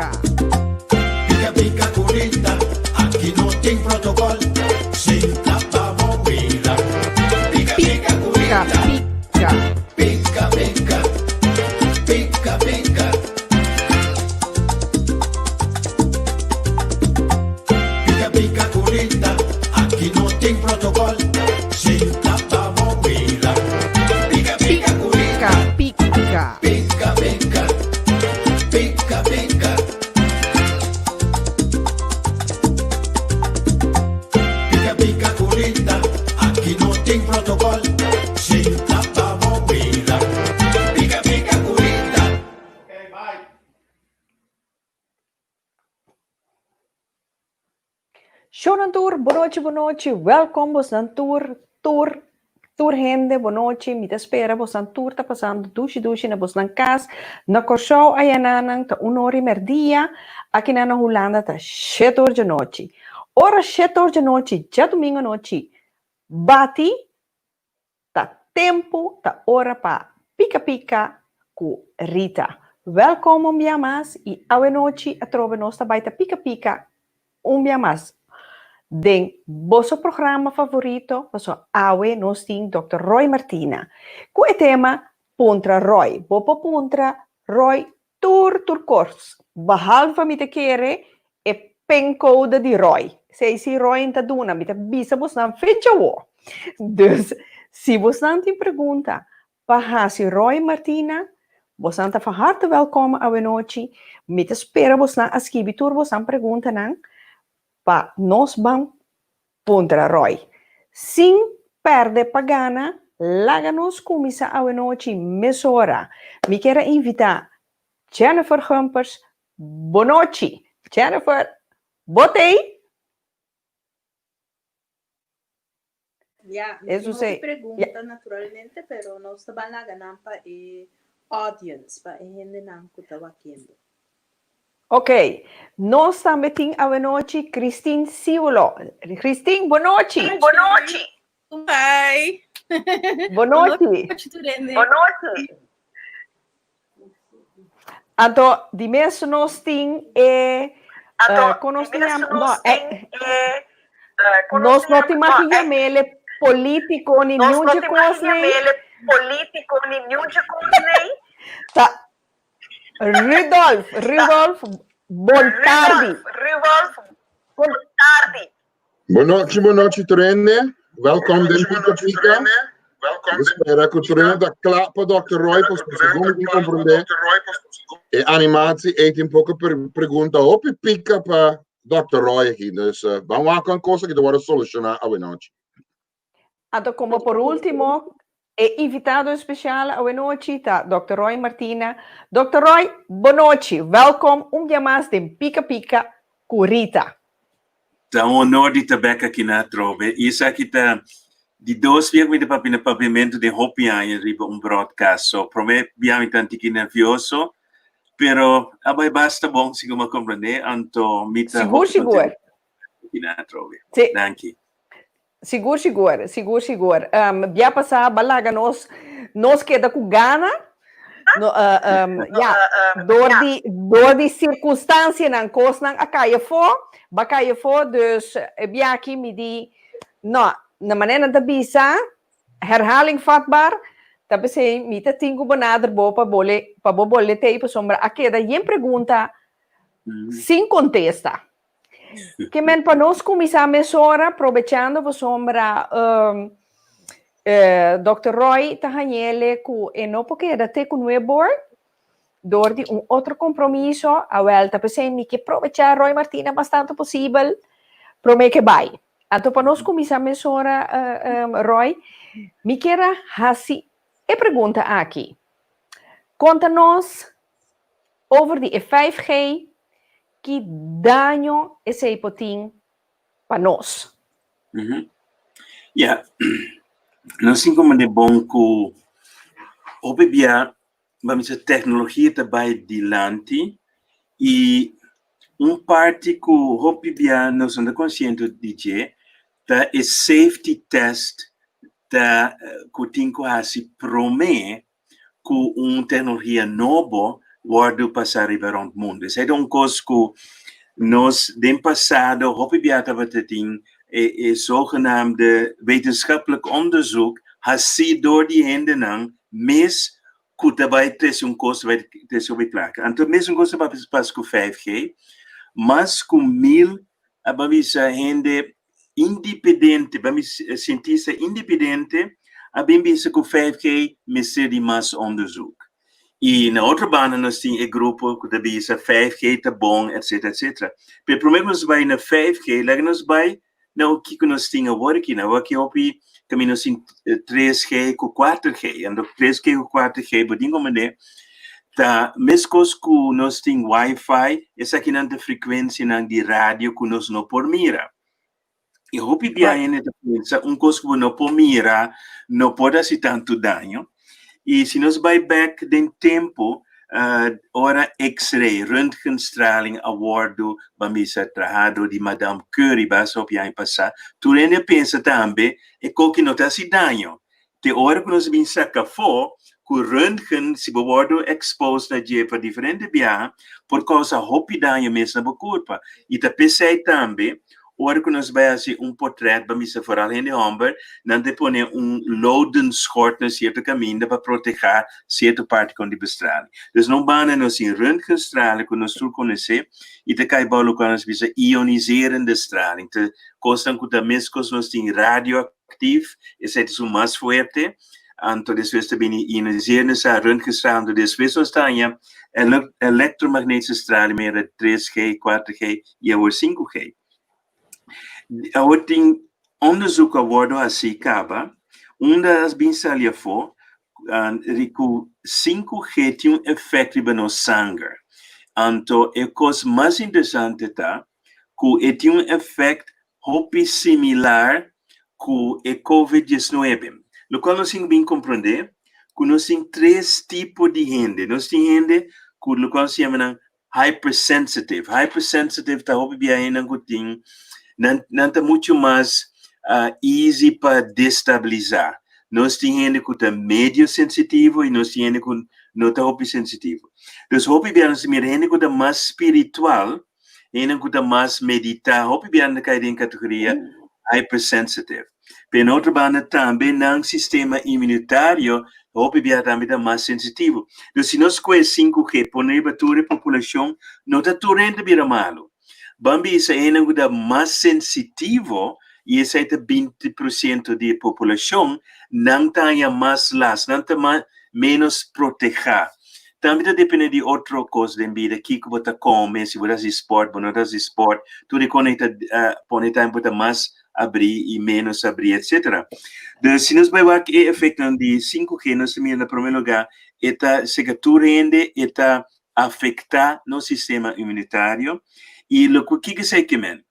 Pica. Pica pica curita, aki no tin protocol, sinta pa bo mira. Pica pica Pica curita, pica. pica pica, pica pica. Pica pica curita, aki no tin protocol, sinta pa bo mira. Pica pica curita, Pica pica. pica pica, pica pica. Pica pica curita, aki no tin protocol, sinta pa bo mira. Pica pica curita. Okay, bye. Shonan tur, bonochi bonochi, welkom bosnan tur, tur, tur hende, bonochi, mi ta spera bosnan tur ta pasando dushi dushi na bosnan kas, na Kòrsou ayananan ta un ora i mèrdia, akinan na Hulanda ta shete or djanochi. Ora shete or djanochi djadumingu anochi bati, Ta tempu, ta ora pa Pika Pika ku Rita. Wèlkom un bia mas i awenochi atrobe nos ta bai ta Pika Pika un bia mas den boso programa favorito pasobra awe nos tin Dòkter Roy Martina ku e tema Puntra Roy. Bo por puntra Roy Tur tur kos, behalve mi ta kere e pincode di Roy. Esei si Roy n'ta duna, mi ta bisa bosnan fecha awo. Dus, si bosnan tin pregunta pa hasi Roy Martina, bosnan ta van harte welkom awenochi. Mi ta spera bosnan a skibi tur bosnan preguntanan pa nos ban puntra Roy. Sin perde pa gana, laga nos kuminsá awenochi mesora. Mi kier a invitá Jennifer Gumpers. Bonochi! Jennifer, bo t'ei? Ja, mi Eso tin hopi sí. pregunta naturalmente, pero nos ta ban laga nan pa e audience, pa e hendenan ku ta wakiendo. Ok, nos tambe tin awenochi Christine Siulo. Christine, bonochi! Bonochi! Bye! Bonochi! Bonochi tur hende. Anto, di mes nos tin e... eh, kon nos tin yama? No, eh, nos no tin mag yam'ele polítiko ni niun dje kos nei. Ta Rudolf, Rudolf, bon tardi. Bonochi, bonochi tur hende. Welkom den Pika Pika. Mi spera ku tur hende ta kla pa Dòkter Roy pasobra segun mi komprendé e animatie ei tin poko pregunta hopi pika pa Dòkter Roy aki. Dus ban wak kon kos aki ta wòrdu solushoná awenochi. Anto como por ultimo, e invitado especial awenochi ta Dòkter Roy Martina. Dòkter Roy, bonochi! Welkom un bia mas den Pika Pika ku Rita. Ta un honor di ta bek aki na atrobe. I esaki ta di dos bia ku mi ta papia na papiamentu den hopi aña riba un broadcast. So, promé bia mi ta un tiki nervioso, pero a bai basta bon, segun mi a komprendé. Anto mi ta Sigur, hopi sigur. kontentu di ta aki na atrobe. Sí. Danki. Sigur sigur, sigur sigur. Um, bia pasá ba laga nos nos keda ku gana. No, uh, um, ja, door di, door di circunstancianan kosnan a kai afó, ba kai afó, dus e bia aki mi di, no, na manera nan ta bisa, herhaling vatbaar, ta p'esei mi ta tin ku benader bo pa bole, pa bo bole tei pasobra a keda yen pregunta sin kontesta. Ke men pa nos kuminsá mesora, probechando pasobra um, eh, Dòkter Roy ta hañ'ele ku e no por keda te ku nuebor dor di un otro kompromiso. Awèl, ta p'esei mi ke probechá Roy Martina mas tantu posibel promé ke bai. Anto pa nos kuminsá mesora, eh, um, Roy, mi kier a hasi e pregunta aki. Konta nos over di e 5G Ki daño esei por tin pa nos? Ya, nos tin como de bon cu hopi bia ba bisa tecnologia ta bay dilanti y un parti cu hopi bia nos no ta consciente di dje ta e safety test ta cu tin cu haci prome cu un tecnologia nobo. wòrdu pasá riba rònt mundu. Esei ta un kos ku nos den pasado hopi bia tabata tin e zogenaamde wetenschappelijk onderzoek hasí dor di hendenan mes ku ta bai trese un kos, ta bai trese hopi plaka. Anto mesun kos ta pasa ku 5G, mas ku mil a bisa hende independente, ban bisa sientista independente a bin bisa ku 5G mester di mas onderzoek. I na otro banda nos tin e grupo ku ta bisa 5G ta bon, etcetera, etcetera. Pero promé ku nos bai na 5G, laga nos bai na kiko nos tin awor aki. Na awor aki hopi kaminda nos tin 3G ku 4G. Anto 3G ku 4G bo tin komprendé ta meskos ku nos tin Wi-Fi, esakinan ta frekuensianan di radio ku nos no por mira. I hopi bia hende ta pensa un kos ku bo no por mira no por hasi tantu daño. I si nos bai bèk den tempu, ora X-ray, röntgenstraling a wòrdu ban bisa traha dor di Madame Curie basta hopi aña pasá, tur hende a pensa tambe e koki no ta hasi daño. Te ora ku nos bin saka afó ku röntgen si bo wòrdu exposed na dje pa diferente biaha por kousa hopi daño mes na bo kurpa. I ta p'esei tambe ora ku nos bai hasi un portrèt pa misa foral hende hòmber nan ta pone un loden schort na sierto kaminda pa protehá sierto parti kon di bestraling. Dus no banda nos tin röntgenstraling ku nos tur konosé i ta kai bou lokual nos bisa ioniserende straling. Ta kosnan ku ta meskos nos tin radio actief, esei ta esun mas fuerte, anto despues ta bini ioniserende sa röntgenstraling, anto despues nos ta haña elektromagnetische straling manera 3G, 4G i awor 5G. Awor tin onderzoek ku a wòrdu hasí kaba, unda a bin sali afó ku 5G tin un efèkt riba nos sanger. Anto e kos mas interesante ta ku e tin un efèkt hopi similar ku e Covid 19. Lokual nos tin ku bin komprondé ku nos tin tres tipo di hende. Nos tin hende ku lokual nos yama nan hypersensitive. Hypersensitive ta hopi bia hendenan ku tin nan nan ta muchu mas easy pa destabilisá. Nos tin hende ku ta medio sensitivo i nos tin hende ku no ta hopi sensitivo. Dus hopi bia nos ta mira hende ku ta mas spiritual Hendenan ku ta mas meditá hopi bia nan ta kai den kategoria hypersensitive. Pero na otro banda tambe nan sistema inmunitario hopi bia tambe ta mas sensitivo. Dus si nos kohe 5G pone riba tur e populashon no ta tur hende ta bira malu. Ban bisa hendenan ku ta mas sensitivo i esei ta 20% di e populashon nan ta haña mas las, nan ta mas ménos protehá. Tambe ta depende di otro kos den bida, kiko bo ta kome, si bo ta hasi sport, bo no ta hasi sport, tur e kos ta pone tambe bo ta mas abrí i ménos abrí, etcetera. Dus si nos bai wak e efektonan di 5G, nos ta mira na promé lugá e ta seka tur hende, e ta afektá nos sistema inmunitario i loke kiko esei ke men?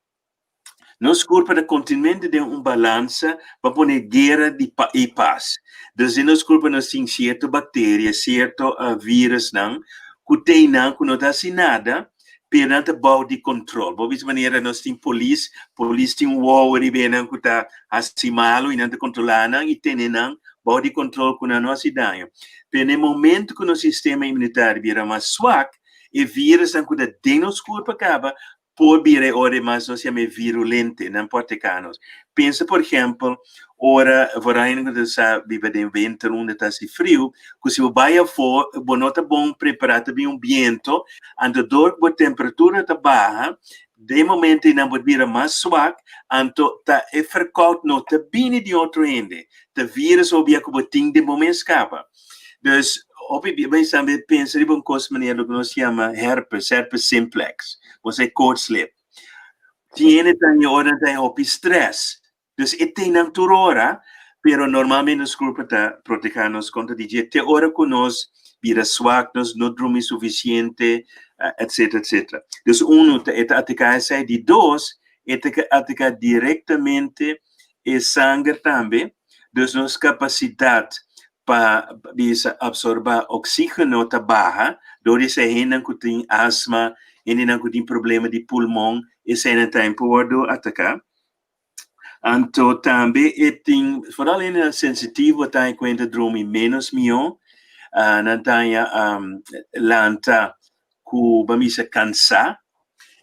Nos kurpa ta kontinuamente den un balansa pa pone guera di pa i pas. Dus den nos kurpa nos tin sierto bakteria, sierto virusnan ku ta einan ku no ta hasi nada, pero nan ta bou di kontrol. Bo bisa manera nos tin polis, polis tin un wowo riba enan ku ta hasi malu i nan ta kontrolá nan i tene nan bou di kontrol ku nan no hasi daño. Pero na e momento ku nos sistema imunitario bira mas swak, e virusnan ku ta den nos kurpa kaba por bira e ora mas nos yama e virulente, nan por ataka nos. Pensa por ehempel, ora vooral ku ta sa biba den winter unda ta hasi friu, ku si bo bai afó bo no ta bon prepará, ta bin un biento, anto dor ku bo temperatura ta baha, den momento ei nan por bira mas swak, anto ta e verkoud no ta bini di otro hende, ta virus obia ku bo tin den bo mes kaba. Dus, hopi bia bai tambe pensa riba un kos manera loke nos yama herpes, herpes simplex, bo sa e koortslip. Tin hende ta haña ora nan ta haña hopi stress. Dus e tin nan tur ora, pero normalmente nos kurpa ta proteha nos kontra di dje te ora ku nos bira swak, nos no drumi sufisiente, etcetera, etcetera. Dus unu, e ta ataka esei. Di dos, e ta ataka direktamente e sanger tambe. Dus nos kapasidat pa bisa absorbá oksígeno ta baha dor di esei hendenan ku tin asma, hendenan ku tin problema di pulmon, eseinan tambe por wòrdu ataká. Anto tambe e tin, foral hendenan sensitivo ta haña kuenta drumi ménos mihó. Nan ta haña lanta ku ban bisa kansá.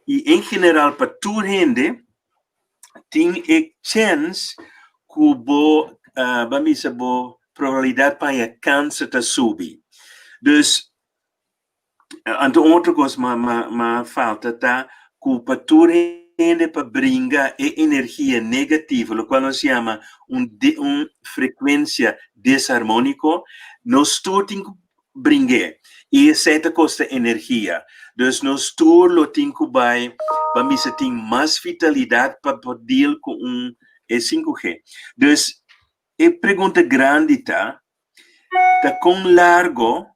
I en general pa tur hende tin e chèns ku bo ban bisa bo probabilidat pa haña kanser ta subi. Dus anto un otro kos ma falta ta ku pa tur hende pa bringa e energia negativo, lokual nos yama un un frekuensia desarmóniko, nos tur tin ku bring'é i esei ta kosta energia. Dus nos tur lo tin ku bai pa mester tin mas vitalidat pa por deal ku un e 5G. Dus e pregunta grandi ta, ta kon largo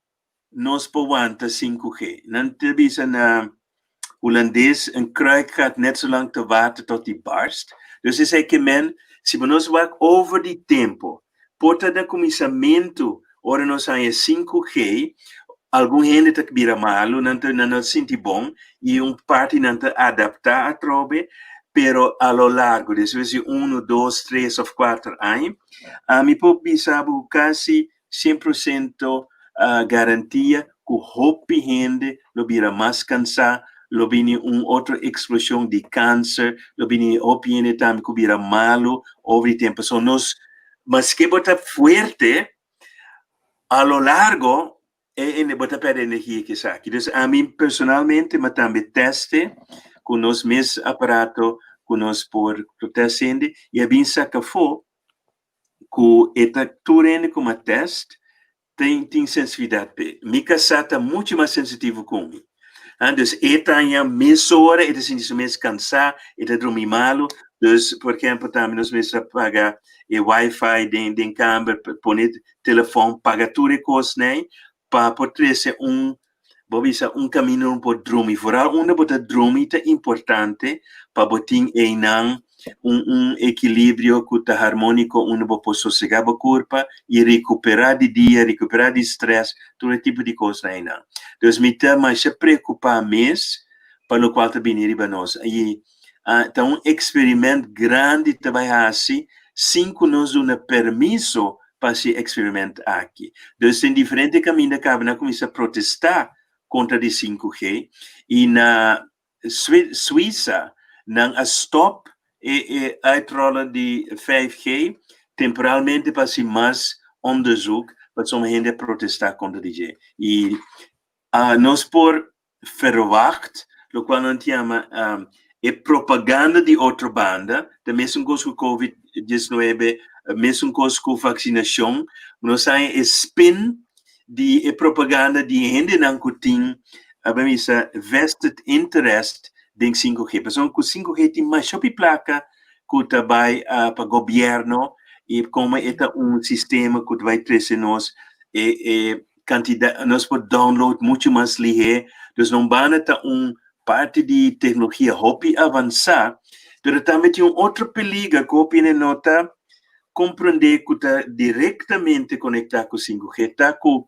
nos por wanta 5G? Nan ta bisa na Hulandes, "Een kruik gaat net zo lang te water tot die barst." Dus esei ke men, si bo nos wak over di tempo, por ta na kuminsamentu ora nos haña 5G, algun hende ta bira malu, nan ta nan no sinti bon i un parti nan ta adaptá atrobe, pero a lo largo, despues di unu, dos, tres òf kuater aña, ami por bisa bo ku kasi 100% garantia ku hopi hende lo bira mas kansá, lo bini un otro eksploshon di kanser, lo bini hopi hende tambe ku bira malu over di tempu. So nos, maske bo ta fuerte, a lo largo e bo ta pèrdè energia ku esaki. Dus ami personalmente mi a tambe tèste ku nos mes aparato ku nos por tèst hende i a bin saka afó ku e ta tur hende ku mi a tèst tin tin sensitividat p'e. Mi kasá ta muchu mas sensitivo ku mi. Ah, dus e ta haña mesora, e ta sinti su mes kansá, e ta drumi malu. Dus, por ehèmpel, tambe nos mester a paga e wifi den den kamber, pone telefòn, paga tur e kosnan pa por trese un, bo bisa, un kaminda unda bo por drumi. Foral unda bo ta drumi ta importante pa bo tin einan un un ekilibrio ku ta harmóniko unda bo por sosegá bo kurpa i rekuperá di dia, rekuperá di strès, tur e tipo di kosnan einan. Dus mi ta masha preokupá mes pa lokual ta bini riba nos. I ta un eksperiment grandi ta bai hasi sin ku nos duna permiso pa hasi e eksperiment aki. Dus den diferente kaminda kaba nan a kuminsá protestá kontra di 5G i na Suisa nan a stòp e e uitrollen di 5G temporalmente pa hasi mas onderzoek pasobra hende a protestá kontra di dje. I nos por verwacht, lokual nan ta yama e propaganda di otro banda, ta mesun kos ku Covid 19, mesun kos ku vaksinashon, nos haña e spin di e propaganda di e hendenan ku tin, a bisa, vested interest den 5G. Pasobra ku 5G tin masha hopi plaka ku ta bai pa gobièrnu i komo e ta un sistema ku ta bai trese nos e e kantidat, nos por download muchu mas lihé. Dus na un banda ta un parti di teknologia hopi avansá, pero tambe tin un otro peliger ku hopi hende no ta komprendé ku ta direktamente konektá ku 5G, ta ku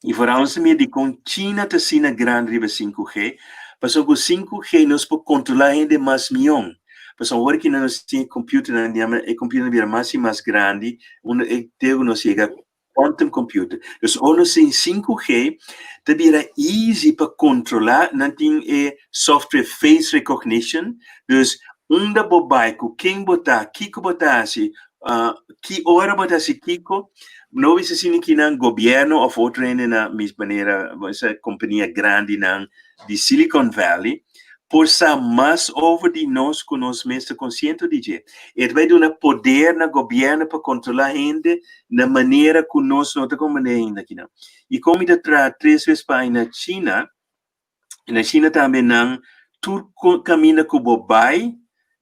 i foral nos ta mira dikon China ta asina grandi riba 5G, pasobra ku 5G nos por kontrolá hende mas mion. Pasobra awor ki nos tin e computernan, e computernan bira mas i mas grandi, unda e te ku nos yega quantum computer. Dus ora nos tin 5G, ta bira easy pa kontrolá, nan tin e software face recognition, dus unda bo bai, ku ken bo ta, kiko bo ta hasi, ki ora bo ta hasi kiko, no bisa asina ki nan gobièrnu òf otro hende na mis manera, esa kompania grandinan di Silicon Valley por sa mas over di nos ku nos mes ta konsiente di dje. E ta bai duna poder na gobièrnu pa kontrolá hende na manera ku nos no ta komprendé ainda akinan. I kon mi ta traha tres bes pa aña na China, na China tambe nan tur kaminda ku bo bai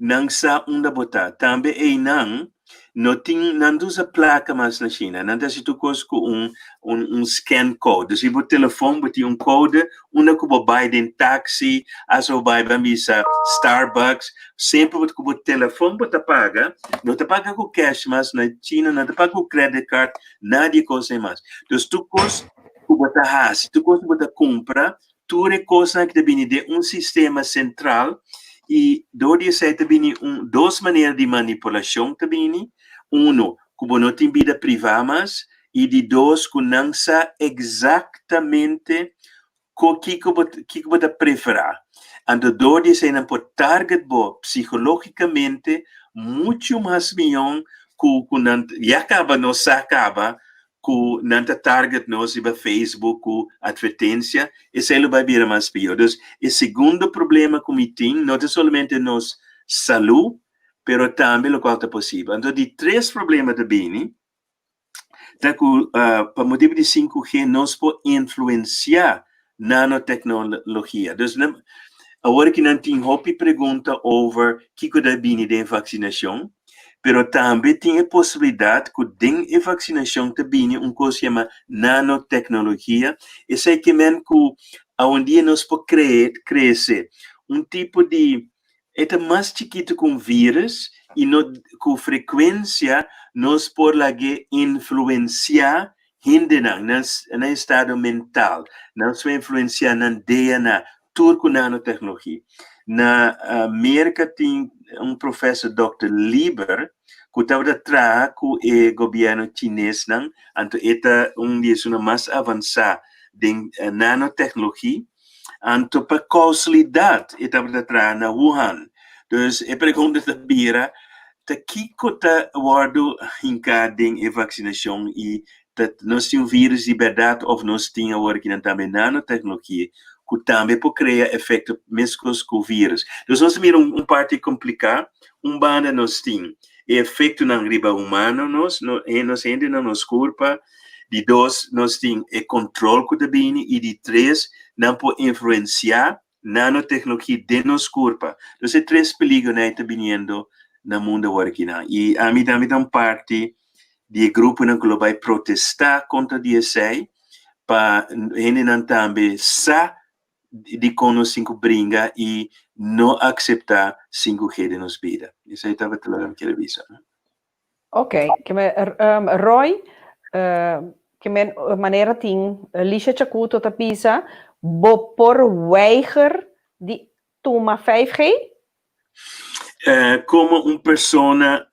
Nan sa unda bo ta. Tambe einan no tin, nan ta usa plaka mas na China. Nan ta hasi tur kos ku un un un scan code. Dus riba bo telefon bo tin un code unda ku bo bai den taxi, asa bo bai ban bisa Starbucks, semper bo ku bo telefon bo ta paga, no ta paga ku cash mas na China, no ta paga ku credit card, nada di e kos ei mas. Dus tur kos ku bo ta hasi, tur kos ku bo ta kumpra, Tur e kosnan aki ta bini den un sistema sentral i dor di esei ta bini un dos manera di manipulashon ta bini. Uno, ku bo no tin bida privá mas. I di dos ku nan sa eksaktamente ko kiko bo kiko bo ta preferá. Anto dor di esei nan por target bo psikológikamente muchu mas mihó ku ku nan ya kaba nos sa kaba ku nan ta target nos riba Facebook ku atvertensia, esei lo bai bira mas pió. Dus e segundo problema ku mi tin no ta solamente nos salú, pero tambe lokual ta posibel. Anto di tres problema ta bini ta ku pa motibu di 5G nos por influensiá nanotecnologia. Dus awor ki nan tin hopi pregunta over kiko ta bini den vaksinashon, pero tambe tin e posibilidat ku den e vaksinashon ta bini un kos yama nanotecnologia. Esei ke men ku awendia nos por krese un tipo di E ta mas chikitu ku un vírus i no ku frekuensia nos por lag'é influensiá hendenan, nan nan estado mental, nan su influensiá nan DNA, tur ku nanoteknologia. Na Merka tin un profesor Dòkter Lieber ku tabata traha ku e gobièrnu chinesnan, anto e ta un di esunnan mas avansá den nanoteknologia. Anto pa kausalidat e tabata traha na Wuhan. Dus e pregunta ta bira, ta kiko ta wòrdu hinká den e vaksinashon i ta nos tin un vírus di bèrdat òf nos tin awor kinan tambe nanoteknologia ku tambe por krea efekto meskos ku vírus. Dus nos ta mira un parti kompliká, un banda nos tin e efektonan riba humano nos, nos hendenan, nos kurpa, Di dos, nos tin e control cu ta bini y di tres, nan por influencia nanotecnologia den nos curpa. Entonces e tres peligronan ey ta biniendo na mundo awor akinan. Y ami tambe ta un parti di e gruponan cu lo bay protesta contra di esey pa hendenan tambe sa dikon nos tin ku bringa i no akseptá 5G den nos bida. Esei tabata loke mi kier a bisa. Ok, ke me, um, Roy, uh, ke men manera tin Lisha Chacuto ta bisa, bo por weiger di tuma 5G? Komo un persona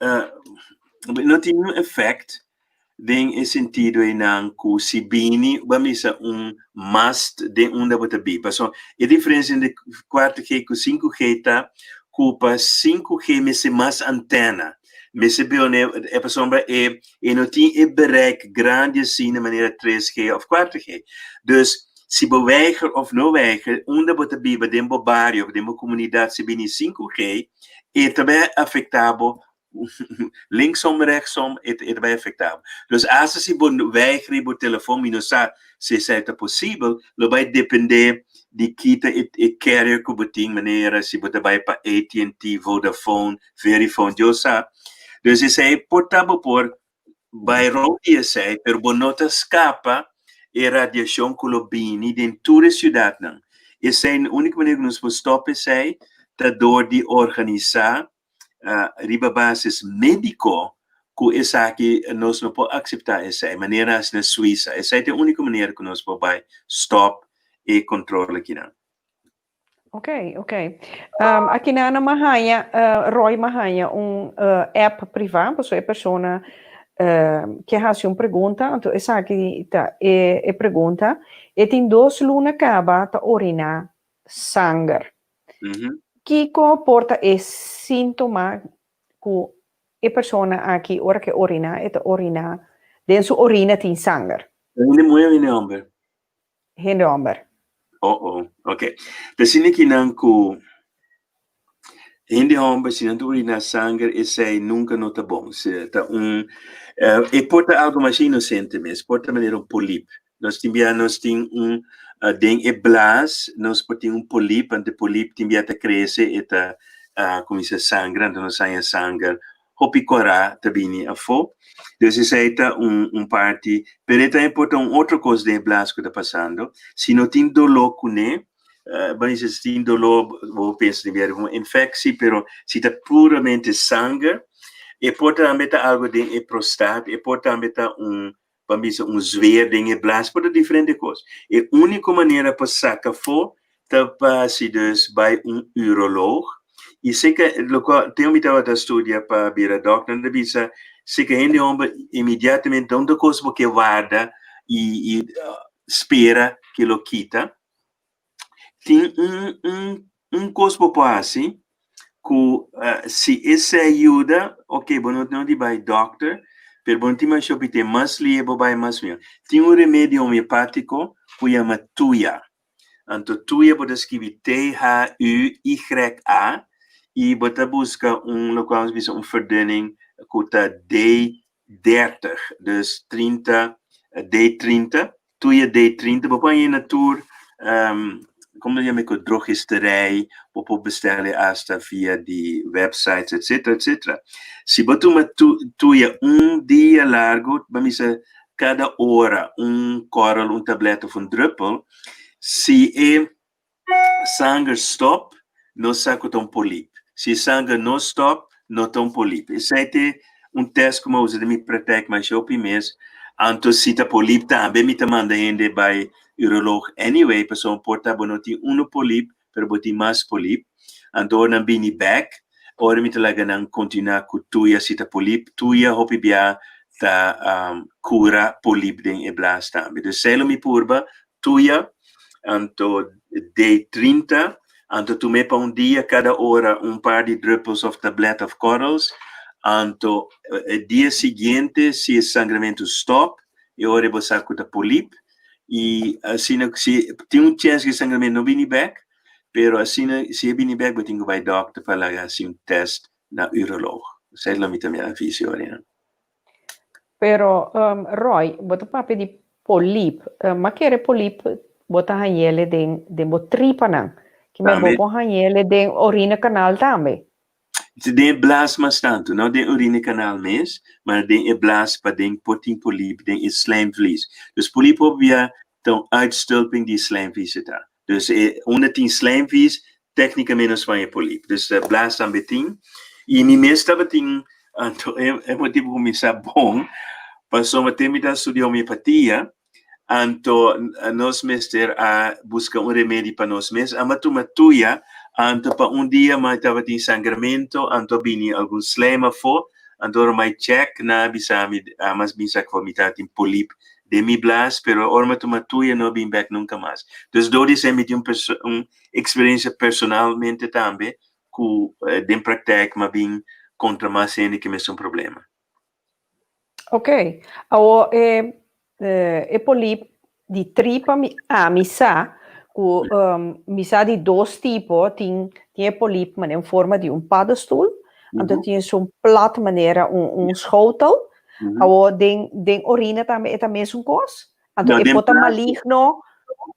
no tin niun efèkt den e sentido einan ku si bini bo a misa un mast den unda bo ta biba. Pasobra e diferensia entre 4G ku 5G ta ku pa 5G mester mas antena, mester bone e pasobra e e no tin e bereik grandi asina manera 3G òf 4G. Dus si bo weiger òf no weiger unda bo ta biba den bo bario òf den bo komunidat si bini 5G e ta bai afektá bo linksom rechtsom e ta bai afektá bo. Dus asta si bo weiger bo telefon mi no sa si esei ta posibel lo bai dependé di ki ta e carrier ku bo tin manera si bo ta bai pa AT&T, Vodafone, Verifone, Dios sa. Dus esei por ta bo por bai rond di esei pero bo no ta skapa e radiashon ku lo bini den tur e siudatnan. Esei úniko manera ku nos por stòp esei ta dor di organisá riba basis médiko ku esaki nos no por akseptá esei, manera as na Suisa. Esei ta e úniko manera ku nos por bai stòp e kontrol akinan. Ok, ok. Um, aki na Mahaña, Roy Mahaña, un app privá, pasobra e persona ke hasi un pregunta, anto esaki ta e, e pregunta. E tin dos luna kaba ta oriná sanger. Kiko por ta e síntoma ku e persona aki ora ku e oriná, e ta oriná, den su orina tin sanger? Hende muhé o hende hòmber? Hende hòmber. Oh oh, ok. Ta asina ki nan ku hende hòmber si nan ta oriná sanger esei nunka no ta bon. Ta un, e por ta algu masha inosente mes, por ta manera un polip. Nos tin bia nos tin un den e blaas nos por tin un polip, anto e polip tin bia ta krese e ta kuminsá sangra, anto nos haña sanger hopi kòrá ta bini afó. Dus esei ta un un parti, pero e tambe por ta un otro kos den e blaas ku ta pasando. Si no tin doló kuné, bo bisa si tin doló bo por pensa tin bia di un infeksi, pero si ta puramente sanger e por tambe ta algu den e prostat, e por tambe ta un pa bisa un zweer den e blaas, por ta diferente kos. E úniko manera pa saka afó ta pa hasi dus bai un uroloog. I seka lokual tempu mi tabata studia pa bira dòkter, nan ta bisa Si ku hende hòmber inmediatamente un kos bo ke warda i spera ku lo kita. Tin un kos bo por hasi ku si esei yuda, ok, bo no tin di bai dòkter, pero bo no tin masha p'e mas lie bo bai mas mihó. Tin un remedio homeopátiko ku yama Thuya. Anto Thuya bo ta skibi T-H-U-Y-A i bo ta buska un lokual nos bisa un verdunning ku ta D30, dus 30, D30, Thuya D30, bo por haña na tur, como yama ku drogisterij, bo por bestèl hasta via di websites, etcetera, etcetera. Si bo tuma Thuya un dia largu, ban bisa kada ora un korrel, un tablet òf un druppel, si e sanger stòp, nos sa ku ta un polip. Si e sanger no stòp, no ta un polip. Esei ta un tèst ku mi a usa den mi praktijk masha hopi mes. Anto si ta polip tambe mi ta manda hende bai uroloog anyway, pasobra por ta bo no tin unu polip, pero bo tin mas polip. Anto ora nan bini bèk, ora mi ta laga nan kontinuá ku Thuya si ta polip. Thuya hopi bia ta kura polip den e blaas tambe. Dus esei lo mi purba, Thuya, anto D30, anto tum'é pa un dia kada ora un par di druppels of tablet of korrels, anto e dia siguiente si e sangramentu stop, e ora bo sa ku ta polip, i asina si tin un chèns ku e sangramentu no bini bèk, pero asina si e bini bèk bo tin ku bai dòkter pa laga hasi un tèst na uroloog. Esei lo mi ta mi aviso ora. Pero Roy, bo ta papia di polip. Ma kere polip bo ta hañ'ele den den bo tripanan. Ke men bo por hañ'ele den orinekanal tambe. Den e blaas mas tantu, no den orinekanal mes, ma den e blaas paden por tin polip den e slijmvlies. Dus polip hopi bia ta un uitstulping di e slijmvlies ta. Dus e unda tin slijmvlies, técnicamente nos haña polip. Dus e blaas tambe tin. I mi mes tabatin, anto e motibu ku mi sa bon, pasobra te mi ta studia homeopatia, anto nos mester a buska un remedi pa nos mes. A mi a tuma Thuya, anto pa un dia mi tabatin sangramento, anto a bini algun slijm afó, anto ora mi a check, nan a bisa mi, a mas bisa ku mi tabatin polip den mi blaas, pero ora mi a tuma Thuya no a bin bek nunka mas. Dus dor di esei mi tin un un eksperensia personalmente tambe ku den praktijk mi a bin kontra mas hende ku mesun problema. Ok. Awor e e polip di tripa mi ami sa ku mi sa di dos tipo, tin tin e polip manera en forma di un paddenstoel, anto tin esun plat manera un un schotel. Awor den den orina tambe e ta mesun kos? Anto No, e den por ta blaas maligno?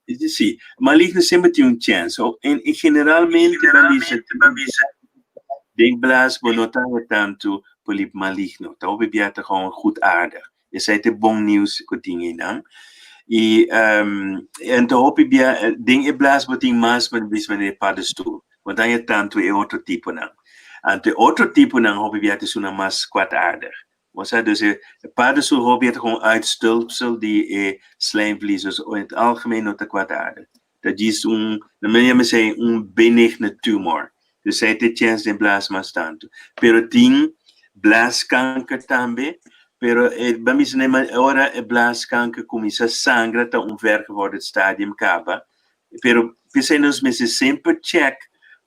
Sí, maligno semper tin un chèns. En generalmente ban bisa den blaas bo no ta haña tantu polip maligno. Ta hopi bia ta gewoon goedaardig. Esei ta e bon nieuws ku tin einan. I anto hopi bia den e blaas bo tin mas ban bisa manera e paddenstoel. Bo ta haña tantu e otro tiponan. Anto e otro tiponan hopi bia ta esunnan mas kwaadaardig. Bo sa dus e paddenstoel hopi bia ta gewoon uitstulpsel di e slijmvlies. Dus in het algemeen no ta kwaadaardig. Ta djis un, na manera mi sei, un benigne tumor. Dus esei ta e chèns den blaas mas tantu. Pero tin blaaskanker tambe, pero e ban bisa na e ora e blaaskanker kuminsá sangra ta un vergevorderd stadium kaba. Pero p'esei nos mester semper chèk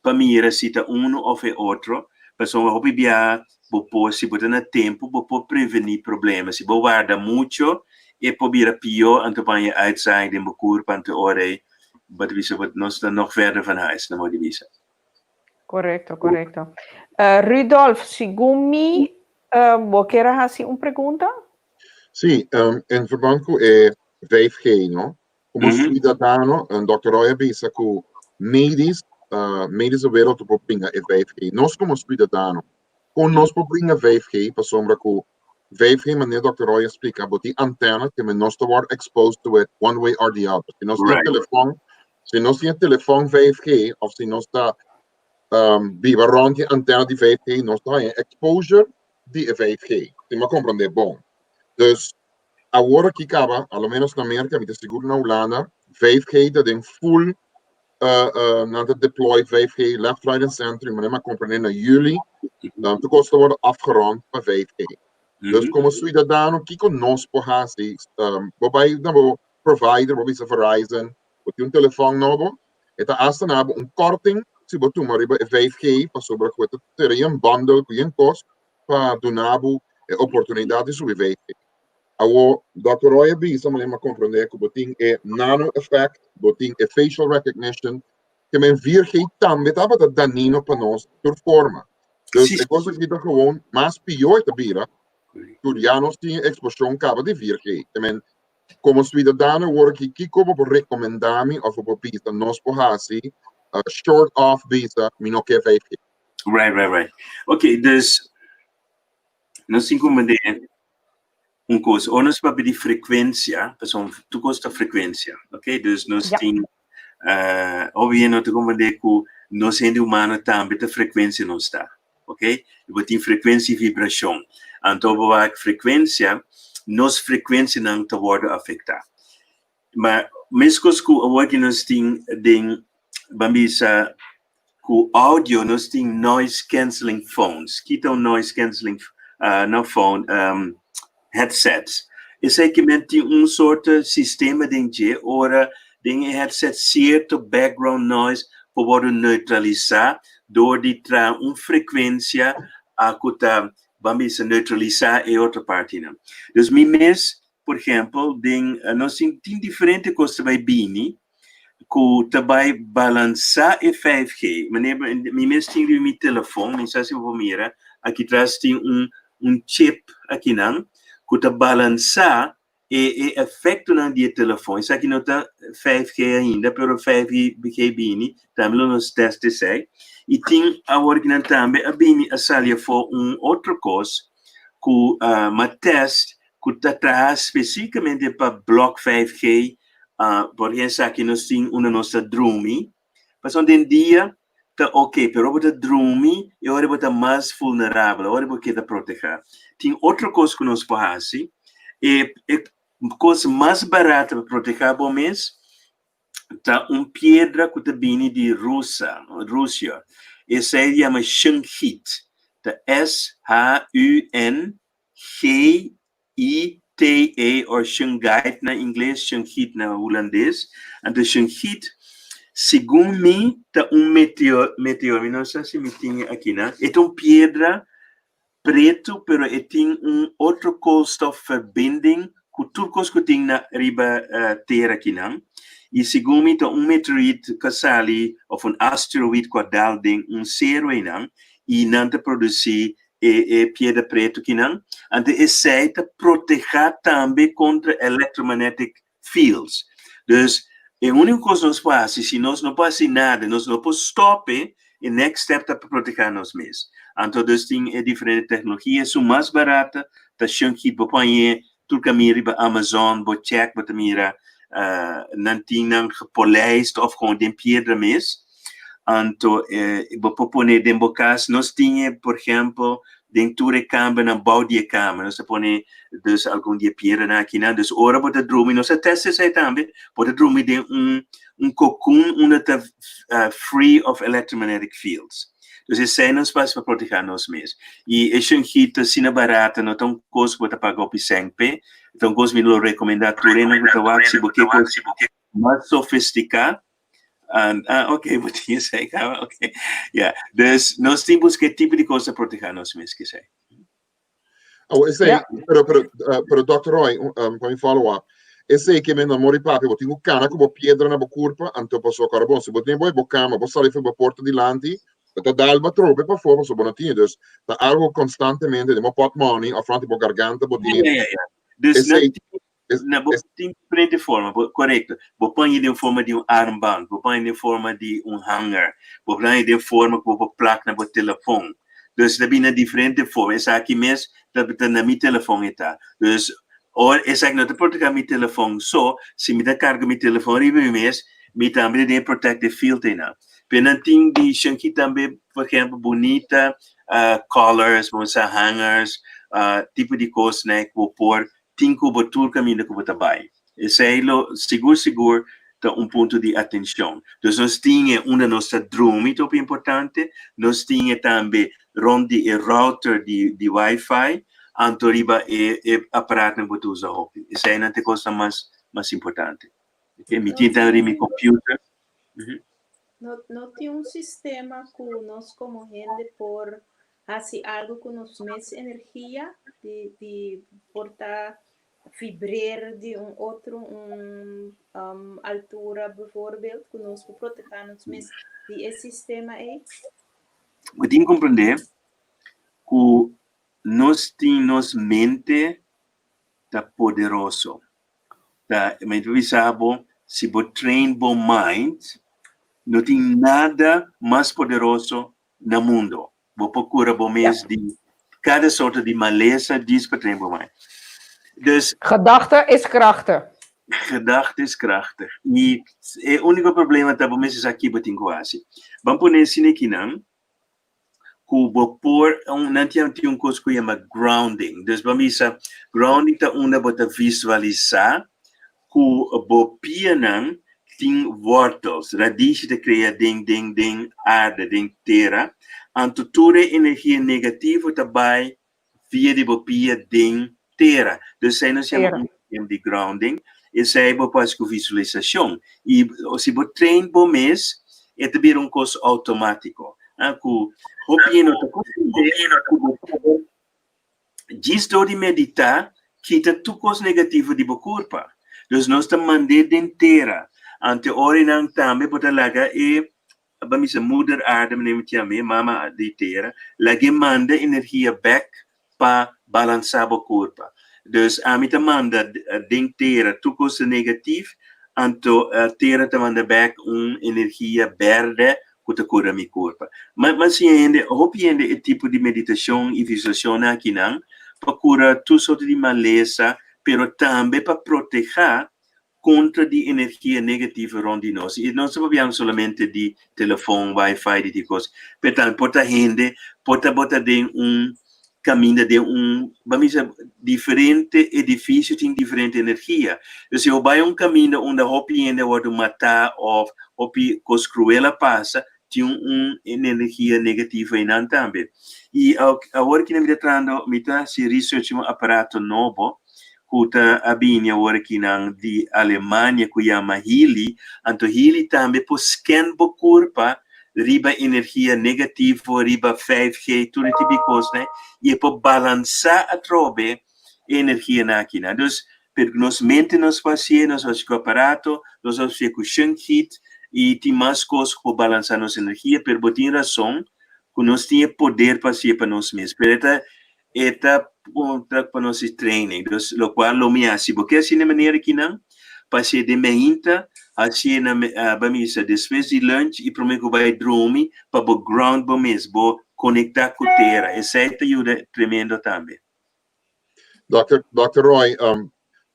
pa mira si ta unu òf e otro, pasobra hopi biaha bo por, si bo ta na tempu, bo por prevení problema. Si bo warda mucho, e por bira pió, anto por haña uitzaaiing den bo kurpa, anto e ora ei bo ta bisa bo nos ta nog verder van huis, na modo di bisa. Korekto, korekto. Rudolf, segun mi, bo kier a hasi un pregunta? Sí, en verband ku e 5G, no? Komo suidadano, Dòkter Roy a bisa ku medisch, medische wereld por bringa e 5G. Nos komo suidadano, kon nos por bringa 5G? Pasobra ku 5G, manera Dòkter Roy a splika, bo tin antena ke men nos ta wòrdu exposed to it one way or the other. Si nos tin telefòn, si nos tin e telefòn 5G òf si nos ta biba rònt di antena di 5G, nos ta haña exposure di e 5G. Si mi a komprondé bon. Dus awor aki kaba, a lo menos na Merka, mi ta sigur na Hulanda, 5G ta den full, nan ta deploy 5G left, right and center, i manera mi a komprendé na juli, tur kos ta wòrdu afgerond pa 5G. Dus komo siudadano, kiko nos por hasi? Bo bai na bo provider, bo bisa Verizon, bo tin un telefòn nobo, e ta asta na bo un korting si bo tuma riba e 5G, pasobra ku e ta tera yen bundle ku yen kos pa duna bo e oportunidat di subi 5G. Awor, Dòkter Roy a bisa, manera mi a komprondé, ku bo tin e nano effect, bo tin e facial recognition, ke men 4G tambe tabata danino pa nos tur forma. Dus e kos aki ta gewoon mas pió e ta bira, tur ya nos tin e eksposhon kaba di 4G. Ke men, komo suidadano awor aki, kiko bo por rekomendá mi òf bo por bisa nos por hasi short of bisa mi no ke 5G? Right. Ok, dus nos tin komprendé un kos. Ora nos papia di frekuensia, pasobra tur kos ta frekuensia, ok? Dus nos tin hopi hende no ta komprendé ku nos hende humano tambe ta frekuensia nos ta, ok? Bo tin frekuensia i vibrashon. Anto bo wak frekuensia, nos frekuensianan ta wòrdu afektá. Ma meskos ku awor ki nos tin den, ban bisa ku audio nos tin noise cancelling phones. Ki ta un noise cancelling no phone, headsets? Esei ke men tin un sorto sistema den dje ora den e headset sierto background noise por wòrdu neutralisá dor di traha un frekuensia ku ta ban bisa neutralisá e otro partinan. Dus mi mes, por ehèmpel, den nos tin tin diferente kos ta bai bini ku ta bai balansá e 5G. Manera mi mes tin riba mi telefòn, mi sa si bo por mira, aki tras tin un un chip akinan ku ta balansá e e efektonan di e telefòn. Esaki no ta 5G ainda, pero 5G bini, tambe lo nos tèst esei. I tin awor kinan tambe a bini a sali afó un otro kos ku m'a tèst ku ta traha spesífikamente pa blòk 5G, por esaki nos tin unda nos ta drumi, pasobra den dia ta oke, pero ora bo ta drumi e ora bo ta mas vulnerabel, ora bo keda protegá. Tin otro kos ku nos por hasi, e e kos mas barato pa protegá bo mes ta un piedra ku ta bini di Rusa, Rusia, esei yama shungit, ta S-H-U-N G-I-T-E or shungite na ingles, shungit na hulandes. Anto shungit, segun mi, ta un meteor, meteor, mi no sa si mi tin e aki na. E ta un piedra pretu, pero e tin un otro koolstofverbinding ku tur kos ku tin na riba tera akinan. I segun mi ta un meteorit ku a sali òf un asteroid ku a dal den un seru einan i nan ta produsí e e piedra pretu kinan, anto esei ta protehá tambe kontra electromagnetic fields. Dus e úniko kos nos por hasi, si nos no por hasi nada, nos no por stòp e, e next step ta pa protehá nos mes. Anto dus tin e diferente teknologia, esun mas barata ta shunghit, bo por hañ'é tur kaminda riba Amazon, bo check bo ta mira nan tin nan gepolijst of gewoon den piedra mes. Anto bo por pone den bo kas, nos tin e por ehempel den tur e kambernan bou di e kama, nos ta pone dus algun di e piedranan akinan, dus ora bo ta drumi, nos a test esei tambe, bo ta drumi den un un cocoon unda ta free of electromagnetic fields. Dus esei nos por hasi pa proteha nos mes. I e shunghit ta asina barata, no ta un kos ku bo ta paga hopi sèn p'e, ta un kos mi lo rekomendá tur hende ku ta wak si bo ke kos mas sofistiká. Ah, ok, bo tin esei kaba, ok. Ya, dus nos tin buska e tipo di kos pa proteha nos mes k'esei. Oh, esei, pero, pero, pero Dr. Roy, pa mi follow up, esei ke men amor i papia, bo tin ku kana ku bo piedra na bo kurpa, anto paso kòrda bon, si bo tin bo e bo kama, bo sali for bo porta dilanti, bo ta dal bo atrobe pafó paso bo no tin, dus ta algo konstantemente den bo pòtmòni òf rònt di bo garganta bo tin. Ja, ja, ja. Dus Esei, na bo tin diferente forma, bo, korekto. Bo pon den forma di un armband, bo pon den forma di un hanger, bo pon den forma ku bo por plak na bo telefon. Dus ta bini na diferente forma. Esaki mes ta ta na mi telefon e ta. Dus ora esaki no ta protehá mi telefon so, si mi ta karga mi telefon riba mi mes, mi tambe ta den e protective field einan. Pero nan tin di shanki tambe, por ehempel, bunita colors, bo sa hangers, tipo di kosnan ku bo por tin ku bo tur kaminda ku bo ta bai. Esei lo sigur sigur ta un punto di atenshon. Dus nos tin e unda nos ta drumi ta hopi importante, nos tin e tambe rond di e router di di wifi, anto riba e e aparato ku bo ta usa hopi. Eseinan ta e kosnan mas mas importante. Okay, mi tin tambe riba mi computer. No, no tin un sistema ku nos komo hende por hasi algu ku nos mes energia di di por ta vibreer di un otro un um, altura bijvoorbeeld ku nos por proteha nos mes di e sistema ei? Bo tin komprendé ku nos tin nos mente ta poderoso. Ta mi ta bisa bo, si bo train bo mind, no tin nada mas poderoso na mundo. Bo por kura bo mes di kada sorto di malesa djis pa train bo mind. Dus Gedachte is krachtig. Gedachte is krachtig. I e úniko problema ta bo mester sa ki bo tin ku hasi. Ban pone asina kinan ku bo por un nan tin tin un kos ku yama grounding. Dus ban bisa grounding ta unda bo ta visualisá ku bo pianan tin wortels, radishi ta krea den den den aarde, den tera, anto tur e energia negativo ta bai via di bo pia den tera. Dus esei nos yama un sistema di grounding. Esei bo por hasi ku visualisashon. I si bo train bo mes, e ta bira un kos outomátiko. Ku hopi hende no ta komprendé ku bo por djis dor di meditá kita tur kos negativo di bo kurpa. Dus nos ta mand'é den tera. Anto e ora tambe bo ta laga e Aba misa moeder aarde meneer mi tia mi mama di tera lag'e manda energia bek pa balansa bo kurpa. Dus ami ta manda den tera tur kos ta negatif anto tera ta manda bek un energia berde ku ta kura mi kurpa. Ma ma siña hende hopi hende e tipo di meditashon i visualisashon akinan pa kura tur sorto di malesa pero tambe pa proteha kontra di energia negativo rond di nos. I nos ta papiando solamente di telefon, wifi, di ti kos. Pero tambe por ta hende, por ta bo ta den un kaminda den un, ban bisa, diferente edifisio tin diferente energia. Dus si bo bai un kaminda unda hopi hende a wòrdu matá òf hopi kos kruel a pasa, tin un energia negativo einan tambe. I awor ki mi ta trahando, mi ta hasi research riba un aparato nobo ku ta a bini awor akinan di Alemania ku yama Healy. Anto Healy tambe por scan bo kurpa riba energia negativo, riba 5G, tur e tipo di kosnan, i e por balansá atrobe e energianan akinan. Dus, pero nos mente nos por hasié, nos por hasi ku aparato, nos por hasié ku shunkheat, i tin mas kos ku por balansá nos energia, pero bo tin rason ku nos tin e poder pa hasié pa nos mes. Pero e ta E ta puntra pa nos di training, dus lokual lo mi hasi. Bo ke hasi na manera kinan? Pa hasié den meinta, hasié na ba misa despues di lunch i promé ku bai drumi pa bo ground bo mes, bo konektá ku tera. Esei ta yuda tremendo tambe. Dòkter, Dòkter Roy,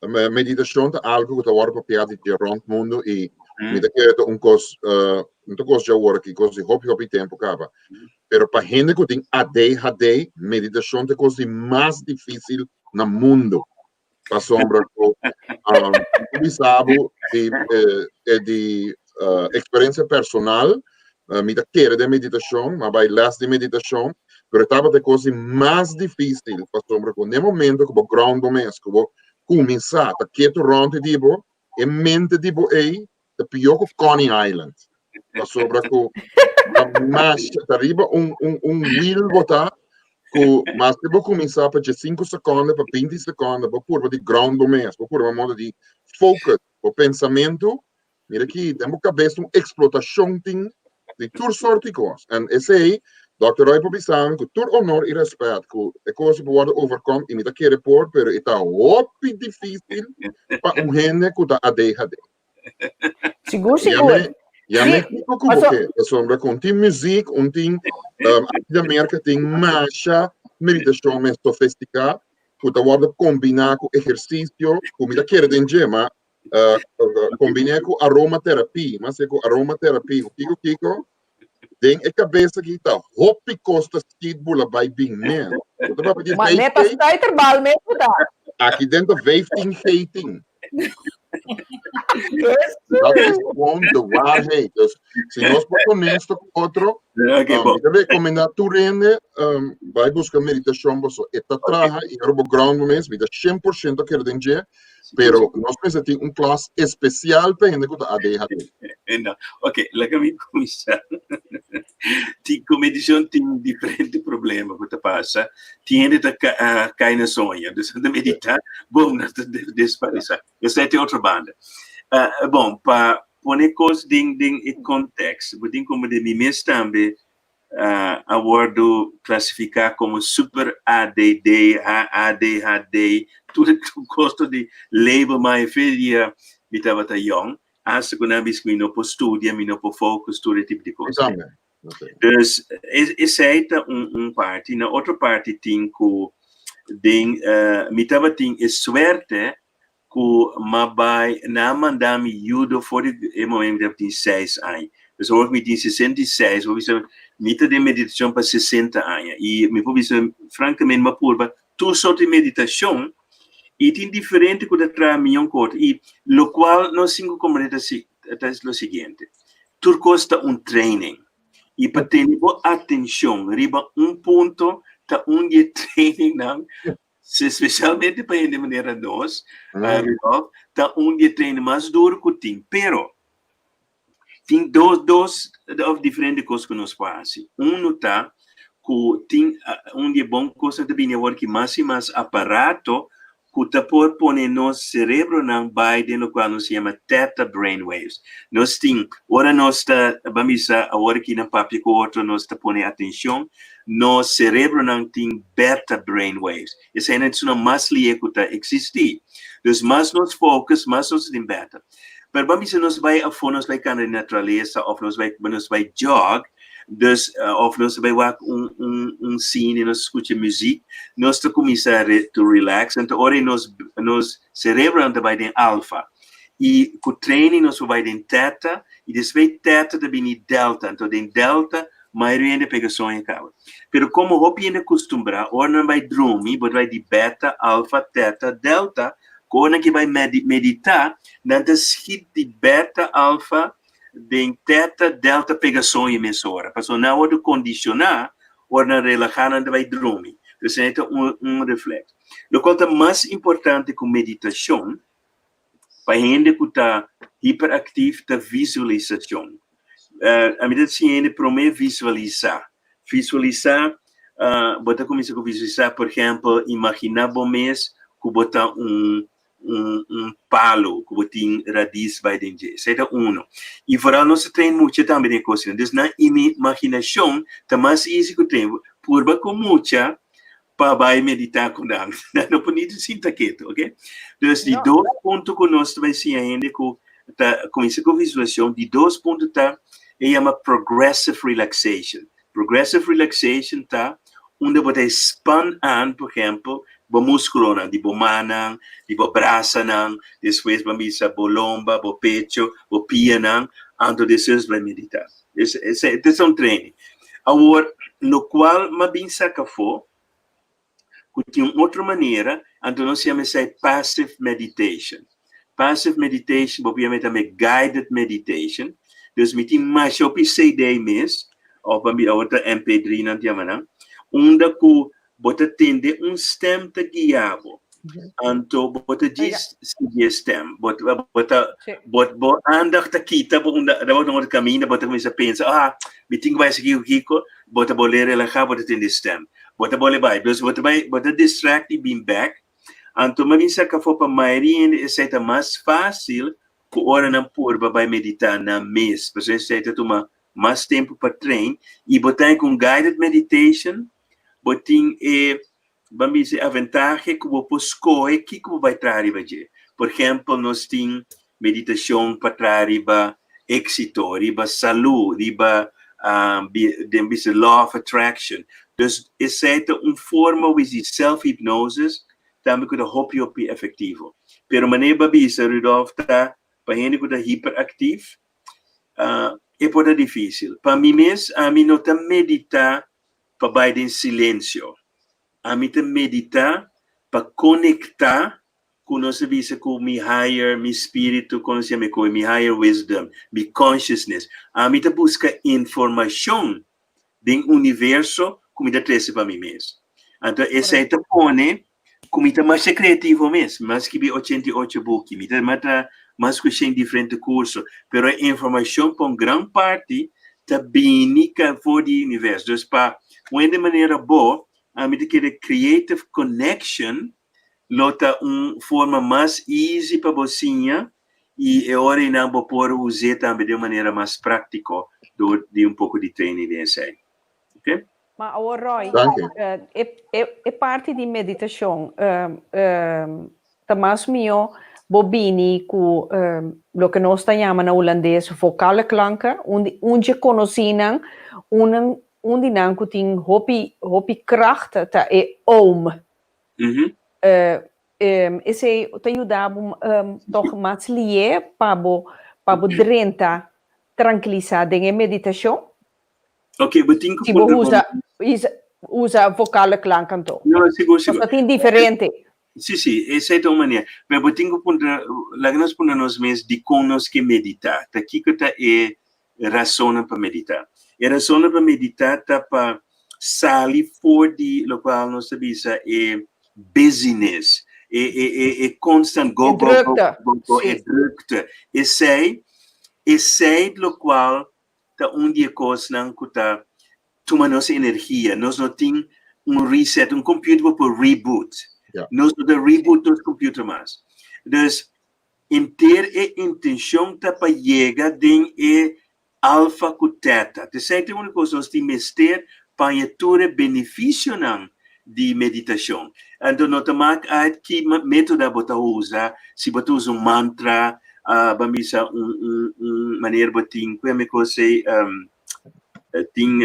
Meditashon ta algu ku ta wòrdu papiá di dje rònt mundu i mi ta kere ta un kos, no ta kos dje awor aki, kos di hopi hopi tempu kaba. Pero pa hende ku tin ADHD, meditashon ta e kos di mas difísil na mundu. Pasobra ku mi ta bisa bo di di eksperensia personal, mi ta kere den meditashon, mi a bai lès di meditashon, pero e tabata e kos di mas difísil pasobra ku n'e momento ku bo ground bo mes, ku bo kuminsá ta ketu rònt di bo, e mente di bo ei ta pió ku Coney Island. Pasobra ku ta masha, ta riba un un un wiel bo ta ku maske bo kuminsá pa diesinku sekonde, pa binti sekonde, bo purba di ground bo mes, bo purba modo di focus bo pensamentu. Mira aki, den bo kabes un eksplotashon tin di tur sort di kos. En esei, Dòkter Roy por bisa mi ku tur honor i rèspèt ku e kos por wòrdu overkom i mi ta kere por, pero e ta hopi difísil pa un hende ku ta ADHD. Sigur, sigur. Ya me kiko ku bo ke, pasobra ku un tin muzik, un tin, aki na Merka tin masha meditashon mes sofistiká ku ta wòrdu kombiná ku ehersisio ku mi ta kere den dje, ma kombiné ku aromaterapia, mas ku aromaterapia, ku kiko kiko, den e kabesa aki ta hopi kos ta skiet bula bai bin mes. Bo ta papia di Ma net a 15, stuiterbal mes bo ta. aki den ta 15 G tin. Dat is gewoon de waarheid. Dus si nos por honesto ku otro, Okay, bon. Mi ta rekomendá tur hende bai buska meditashon paso e ta traha i ora bo ground bo mes, mi ta 100% kere den dje, pero nos mester tin un klas espesial pa hende ku ta ADHD. No. Ok, laga mi kuminsá. Tin ku medishon tin diferente problema ku ta pasa. Tin hende ta kai na soño, dus nan ta meditá, bom, nan ta desparesá. Esei ta e otro banda. Bon, pa pone kos den den e kontekst, bo tin komo di mi mes tambe a wòrdu klasifiká komo super ADD, ADHD, tur e kos di label, ma e fe dia mi tabata yòn, Hasta ku nan bisa ku mi no por studia, mi no por focus, tur e tipo di kos. Dus esei ta un un parti. Na otro parti tin ku den mi tabatin e suerte ku m'a bai, nan a manda mi judo for di e momento mi tabatin seis aña. Dus awor ku mi tin 66, bo bisa mi ta den meditashon pa 60 aña. I mi por bisa frankamente m'a purba tur sorto di meditashon i tin diferente ku ta traha mion ku otro i lokual nos tin ku komprende ta si ta lo siguiente, tur kos ta un training i pa tene bo atenshon riba un punto ta un di e trainingnan spesialmente pa hende manera nos, Rudolf, ta un di e training mas duru ku tin, pero Tin dos dos of diferente kos ku nos por hasi. Unu ta ku tin un di e bon kosnan ta bini awor ki mas i mas aparato ku ta por pone nos serebronan bai den lokual nos yama theta brain waves. Nos tin, ora nos ta, ban bisa awor ki nan papia ku otro nos ta pone atenshon, nos serebronan tin beta brain waves. Eseinan ta esnan mas lihe ku ta eksistí. Dus mas nos focus, mas nos ta tin beta. Pero ban bisa nos bai afó, nos bai kana den naturalesa òf nos bai nos bai jog, dus òf nos bai wak un un un sine, nos skucha muzik, nos ta kuminsá to relax, anto ora ei nos nos serebronan ta bai den alfa. I ku training nos por bai den theta i despues theta ta bini delta, anto den delta mayoria hende pega soño kaba. Pero komo hopi hende kustumbrá ora nan bai drumi bo ta bai di beta, alfa, theta, delta, Ku ora nan ke bai meditá, nan ta skit di beta, alfa, den teta, delta pega soño mesora. Pasobra nan a wòrdu kondishoná, ora nan relahá nan ta bai drumi. Entonces esei ta un refleks. Lokual ta mas importante ku meditashon, pa hende ku ta hiperaktif ta visualisashon. Ami ta siña hende promé visualisá. Visualisá, bo ta kuminsá ku visualisá, por ehèmpel, imaginá bo mes ku bo ta un un un palu ku bo tin radis bai den dje. Esei ta unu. I foral nos ta train mucha tambe den e kosnan. Dus nan imaginashon ta mas easy ku train. Purba ku mucha pa bai meditá ku nan. Nan no por ni sinta ketu, oke? Dus di dos punto ku nos ta bai siña hende ku ta kuminsá ku visualisashon, di dos punto ta e yama progressive relaxation. Progressive relaxation ta unda bo ta span aan, por ehempel, bo muskulonan di bo mannan, di bo brasanan, despues bo a bisa bo lomba, bo pecho, bo pianan, anto despues bo a meditá. Esei ta un training. Awor, lokual m'a bin saka afó, ku tin un otro manera, anto nos yama esei passive meditation. Passive meditation, bo por yama e tambe guided meditation. Dus mi tin masha hopi CD mes, òf bo a mira awor ta MP3 nan ta yama nan, unda ku bo ta tende un stem ta guia bo. Anto bo ta djis sigui e stem. Bo ta, bo ta, bo, bo aandacht ta kita bo unda, bo ta kaminda, bo ta kuminsá pensa, ah, mi tin ku bai hasi kiko kiko, bo ta bolé relahá, bo ta tende e stem. Bo ta bolé bai, dus bo ta bai, bo ta distract i bin bèk. Anto mi a bin saka afó pa mayoria hende esei ta mas fásil ku ora nan purba bai meditá nan mes, pasobra esei ta tuma mas tempu pa train i bo ta ku un guided meditation bo tin e ban bisa e aventahe ku bo por skohe kiko bo bai traha riba dje. Por ehèmpel nos tin meditashon pa traha riba éksito, riba salú, riba den bisa law of attraction. Dus esei ta un forma wis di self hypnosis tambe ku ta hopi hopi efektivo. Pero manera bo a bisa Rudolf ta pa hende ku ta hiperaktief e por ta difísil. Pa mi mes ami no ta meditá pa bai den silensio. Ami ta meditá pa konektá. ku nos a bisa ku mi higher, mi spiritu, kon nos yama e mi higher wisdom, mi consciousness. Ami ta buska informashon den universo ku mi ta trese pa mi mes. Anto esei ta pone ku mi ta masha kreativo mes. Mi a skibi 88 buki, mi ta mata mas ku 100 diferente kurso, pero e informashon pa un gran parti ta bini ka for di universo. Dus pa un hende manera bo, ami ta kere creative connection lo ta un forma mas easy pa bo siña i e ora einan bo por us'é tambe den un manera mas práktiko dor di un poko di training den esei. Oké? Ma awor Roy, Danki. e e e parti di meditashon ta mas mihó bo bini ku loke nos ta yama na hulandes vocale klanken, un di un dje konosínan, un un di nan ku tin hopi hopi kracht ta e ohm. Esei ta yuda bo tòg mas lié pa bo pa bo drenta trankilisá den e meditashon. Ok, bo tin ku Si bo usa usa vocale klank anto. No, sigur, sigur. Pasobra tin diferente. Sí, sí, esei ta un manera. Pero bo tin ku puntra, laga nos puntra nos mes dikon nos ke meditá. Ta kiko ta e rasonnan pa meditá? E rasonnan pa meditá ta pa sali for di lokual nos ta bisa e busyness, e e e e constant go go go go go, e drukte. Esei, esei lokual ta un di e kosnan ku ta tuma nos energia. Nos no tin un reset, un computer bo por reboot. Nos no ta reboot nos computer mas. Dus, henter e intencion ta pa yega den e alfa ku teta. T'esei ta e único kos nos tin mester pa haña tur e beneficionan di meditacion. Anto no ta mak uit ki metodo bo ta usa, si bo ta usa un mantra, ban bisa un un un manera bo tin, ku e kos ei, tin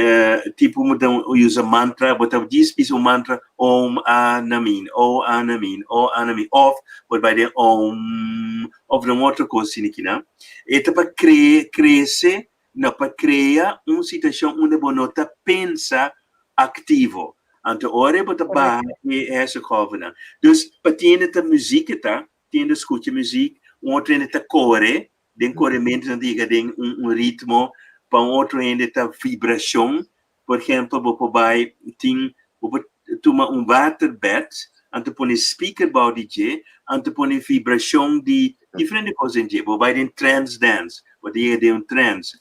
tipo bo ta usa mantra, bo ta djis bisa un mantra, Om a namin, o a namin, o a namin, òf bo ta bai den Om, òf den un otro kos asina kinan. E ta pa kre krese, no, pa krea un situashon unda bo no ta pensa aktivo. Anto ora bo ta baha e hersengolvennan. Dus pa tin hende ta muziek e ta, tin hende skucha muziek, un otro hende ta kore, den korementu nan ta yega den un un ritmo, pa un otro hende ta vibrashon, por ehempel bo por bai tin bo por tuma un waterbed, anto pone speaker bou di dje, anto pone vibrashon di diferente kos den dje, bo bai den trance dance, bo ta yega den un trance.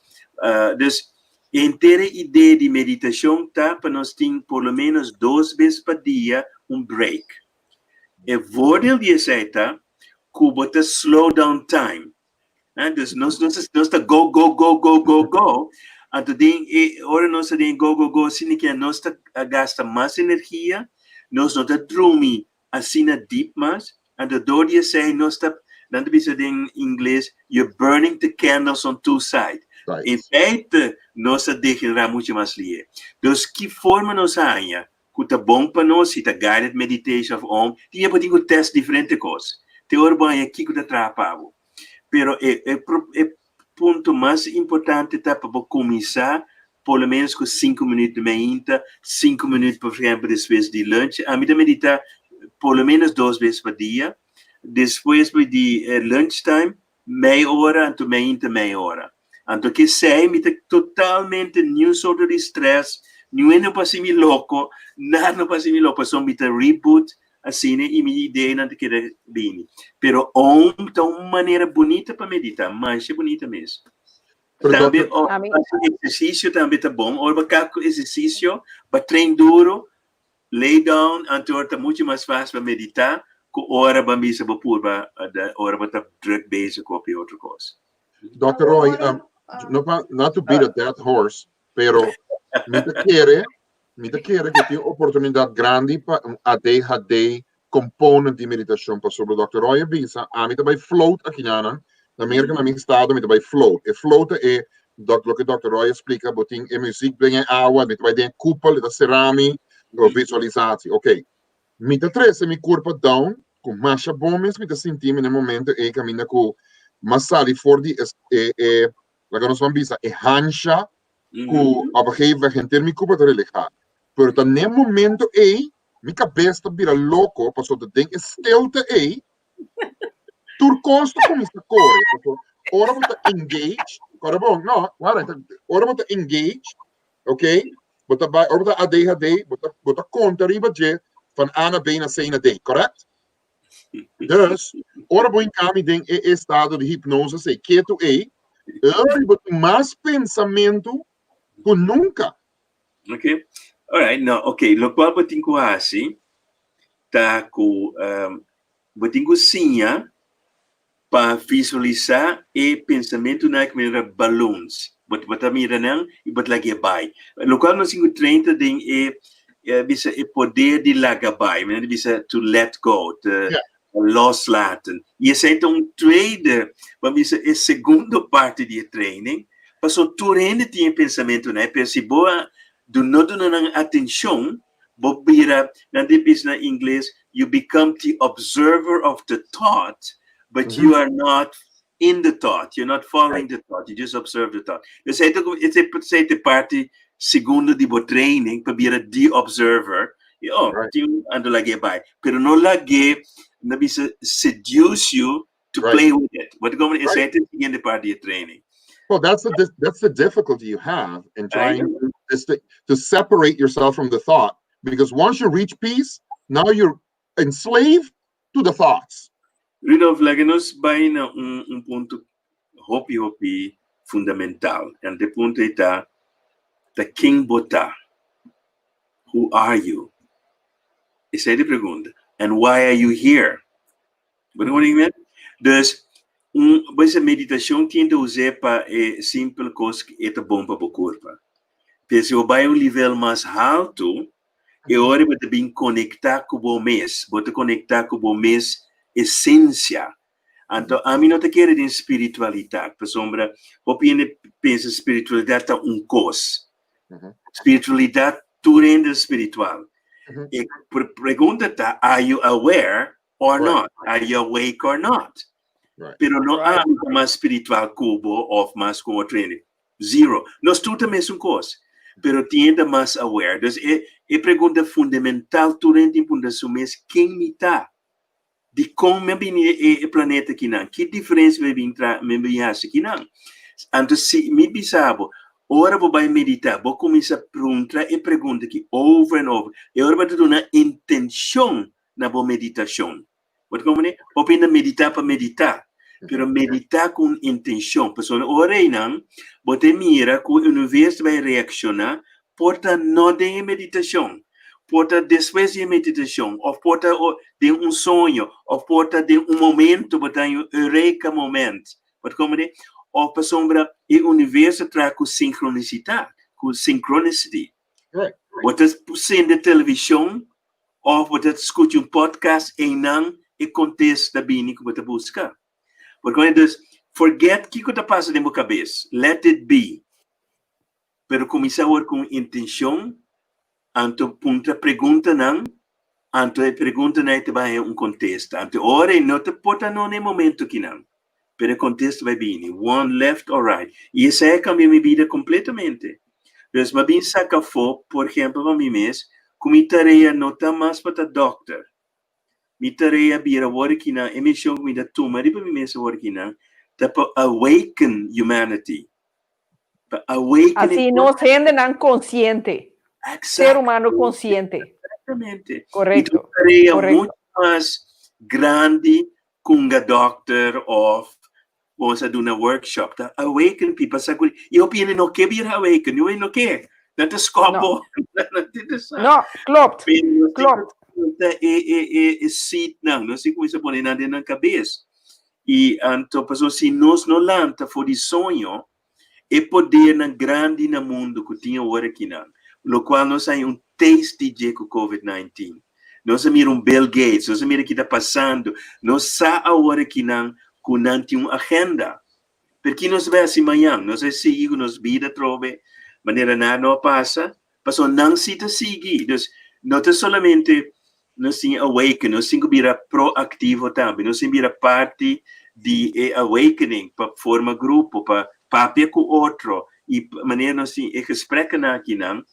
Dus henter e idee di meditashon ta pa nos tin por lo menos dos bes pa dia un break. E voordeel di esei ta ku bo ta slow down time. Dus nos nos nos ta go go go go go go. Anto den e ora nos ta den go go go asina ke nos ta gasta mas energia, nos no ta drumi asina deep mas. Anto dor di esei nos ta, nan ta bisa den ingles, you're burning the candles on two sides. In feite nos ta degenerá mucho mas lihe. Dus ki forma nos haña ku ta bon pa nos, si ta guided meditation of om, tin e bo tin ku test diferente kos. Te ora bo haña kiko ta traha pa bo. Pero e e e punto mas importante ta pa bo kuminsá por lo menos ku sinku minüt di mainta, sinku minüt por ehempel despues di lunch. Ami ta meditá por lo menos dos bes pa dia. Despues di lunch time mei ora anto mainta mei ora. Anto kesei mi ta totalmente niun sorto di stress, niun hende no por hasi mi loko, nada no por hasi mi loko pasobra mi ta reboot asina i mi ideanan ta keda bini. Pero om ta un manera bunita pa medita, masha bunita mes. Tambe hasi ehersisio tambe ta bon, ora bo kaba ku ehersisio bo train duro, Lay down anto ora ta mucho mas fácil pa meditá ku ora bo a misa bo purba ora bo ta druk bezig ku hopi otro kos. Dòkter Roy, no pa not to beat a dead horse, pero mi ta kere, mi ta kere ku tin oportunidat grandi pa un ADHD component di meditashon pasobra Dòkter Roy a bisa ami ta bai float akinan na Merka na mi estado mi ta bai float. E float ta e dok loke Dòkter Roy a splika bo tin e muziek den e awa mi ta bai den e kupel e ta sera mi bo visualisatie ok mi ta trese mi kurpa down ku masha bon mes mi ta sinti mi na e momento ei kaminda ku m'a sali for di e e laga nos ban bisa e hansha ku op een gegeven moment henter mi kurpa ta relehá pero ta na e momento ei mi kabes ta bira loko pasobra den e stilte ei. Tur kos ta kuminsá kore. Pasobra ora bo ta engage, kòrda bon, no, wara, ora bo ta engage, ok, bo ta bai, ora bo ta ADHD, bo ta, bo ta konta riba dje van A na B na C na D, correct? Dus, ora bo hinkami den e estado di hipnosis ei, ketu ei, ora bo tin mas pensamentu ku nunka. Ok, alright, no, ok, lokual bo tin ku hasi ta ku bo tin ku siña pa visualisá e pensamentunan aki manera balloons. Bo bo ta mira nan i bo ta laga e bai. Lokual nos tin ku train ta den e bisa e poder di laga bai, manera di bisa to let go, te loslaten. I esei ta un tweede, ban bisa e segundo parti di e training, pasobra tur hende tin e pensamentunan, pero si bo a no duna nan atenshon, bo bira, nan ta bisa na ingles, you become the observer of the thought, but you are not in the thought, you're not following the thought, you just observe the thought. Dus esei ta esei ta e parti segundo di bo training pa bira the observer. I oh, tin un anto lag'é bai. Pero no lag'é, nan bisa, seduce you to play with it. Bo ta komprende? Esei ta e siguiente parti di e training. Well, that's the difficulty you have in trying to separate yourself from the thought, because once you reach peace, now you're enslaved to the thoughts. Rudolf, laga nos bai na un punto hopi hopi fundamental. Anto e punto ei ta, ta ken bo ta? Who are you? Esei ta e pregunta. And why are you here? Bo ta komprende? Dus, un bo meditashon tin ta us'é pa e simpel kos ku e ta bon pa bo kurpa. Pero si bo bai un nivel mas haltu, e ora bo ta bin konektá ku bo mes, bo ta konektá ku bo mes esensia. Anto, ami no ta kere den spiritualidat, pasobra hopi hende pensa spiritualidat ta un kos. Spiritualidat, tur hende spiritual. E pregunta ta, are you aware or not? Are you awake or not? Pero no ami ta mas spiritual ku bo òf mas ku otro hende. Zero. Nos tur ta mesun kos. Pero tin hende mas aware. Dus e pregunta fundamental tur hende tin puntra su mes, ken mi ta? Di kon mi a bini e planeta akinan? Ki diferensia mi bin tra mi bin hasi akinan? Anto si mi bisa bo, ora bo bai meditá, bo kuminsá puntra e pregunta aki over and over, e ora bo ta duna intenshon na bo meditashon. Bo ta komprendé? Hopi hende meditá pa meditá, pero meditá ku un intenshon. Pasobra ora einan bo ta mira ku e universo ta bai reakshoná, por ta no den e meditashon, por ta despues di e meditashon, òf por ta den un soño, òf por ta den un momento, bo ta un eureka moment. Bo ta komprendé? Òf pasobra e universo traha ku sinkronisidat, ku synchronicity. Bo ta sende televishon òf bo ta skucha un podcast, einan e kontesta bini ku bo ta buska. Porque dus, forget kiko ta pasa den bo kabes. Let it be. Pero kuminsá awor ku un intenshon, anto puntra preguntanan, anto e preguntanan ei ta bai haña un kontesta. Anto ora ei no ta por ta no na e momento kinan, pero e kontesta bai bini, one left or right. I esei a kambia mi bida kompletamente. Dus mi a bin saka afó, por ehèmpel pa mi mes, ku mi tarea no ta mas pa ta dòkter. Mi tarea bira awor akinan, e mishon ku mi ta tuma riba mi mes awor akinan, ta pa awaken humanity. Pa awaken Asina nos hendenan konsiente. Ser humano konsiente. Eksaktamente. Korekto. I ta tarea Korekto. Muchu mas grandi ku un dòkter òf bo sa duna workshop. Ta awaken people. Sa ku i hopi hende no ke bira awaken. Niun hende no ke. Nan ta skòp. Nan ta interesá. No, klopt. Pero nos tin ku planta e seednan. Nos tin ku kuminsá pone nan den nan kabes. I anto pasobra si nos no lanta for di soño, e podernan grandi na mundu ku tin awor akinan, lokual nos a haña un taste di dje ku COVID-19. Nos a mira un Bill Gates, nos a mira ki ta pasando, nos sa awor akinan ku nan tin un agenda. Pero ki nos bai hasi mañan? Nos a sigui ku nos bida atrobe manera nada no a pasa? Pasobra nan si ta sigui. Dus no ta solamente nos tin awaken, nos tin ku bira proaktivo tambe, nos tin bira parti di e awakening pa forma grupo, pa papia ku otro i manera nos tin e gespreknan akinan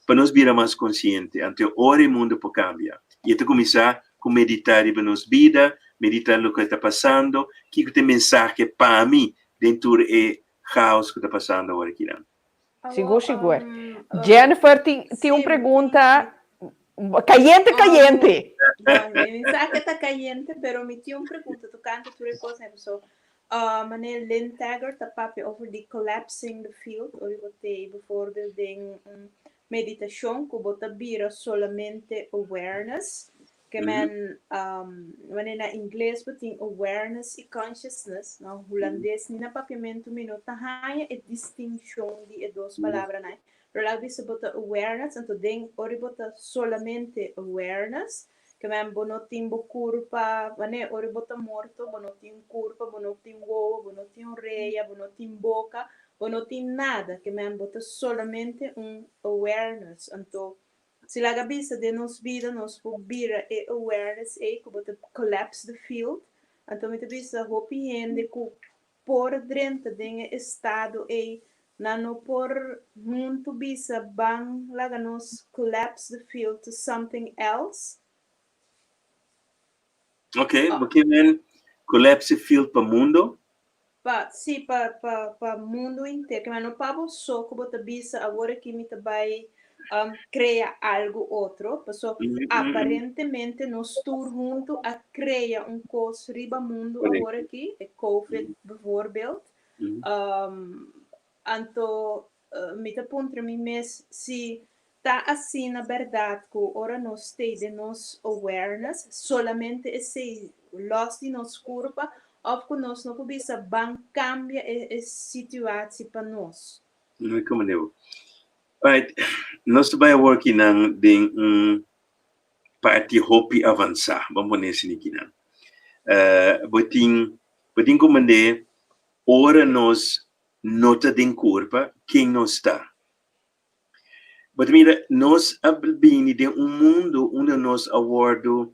pa nos bira mas konsiente. Anto ora e mundu por kambia. I e ta kuminsá ku meditá riba nos bida. medita loke ta pasando, kiko ta e mensahe pa mi den tur e chaos ku ta pasando awor akinan. Sigur, sigur. Jennifer tin tin un pregunta cayente, cayente. No, mi mensahe ta cayente, pero mi tin un pregunta tocante tur e cosnan. So, meneer Lynn Taggart ta papia over di collapsing the field, ora bo te bijvoorbeeld den un meditacion cu bo ta bira solamente awareness. Ke men, wanneer na ingles bo tin awareness y consciousness, na hulandes ni na papiamentu mi no ta haña e distincion di e dos palabranan. Pero laga bisa bo ta awareness, anto den ora bo ta solamente awareness, ke men bo no tin bo curpa, wanneer ora bo ta morto bo no tin curpa, bo no tin wowo, bo no tin orea, bo no tin boca, bo no tin nada, ke men bo ta solamente un awareness. Anto si laga bisa den nos bida nos por bira e awareness ei ku bo ta collapse the field, anto mi ta bisa hopi hende ku por drenta den e estado ei nan no por huntu bisa ban laga nos collapse the field to something else. Ok, bo ke men collapse e field pa mundo? Pa, sí, pa, pa, pa mundo inter. Ke men no pa bo so ku bo ta bisa awor aki mi ta bai krea algu otro. Paso aparentemente nos tur huntu a krea un kos riba mundo awor aki, e covid bijvoorbeeld. Anto mi ta puntra mi mes si ta asina bèrdat ku ora nos stay den nos awareness, solamente esei lòs di nos kurpa òf ku nos no por bisa ban kambia e situatie pa nos? No e komo debo. Alright, nos ta bai awor kinan den un parti hopi avansá, ban pone esei kinan. Bo tin bo tin komprendé ora nos no ta den kurpa, ken nos ta? Bo ta mira, nos a bini den un mundu unda nos a wòrdu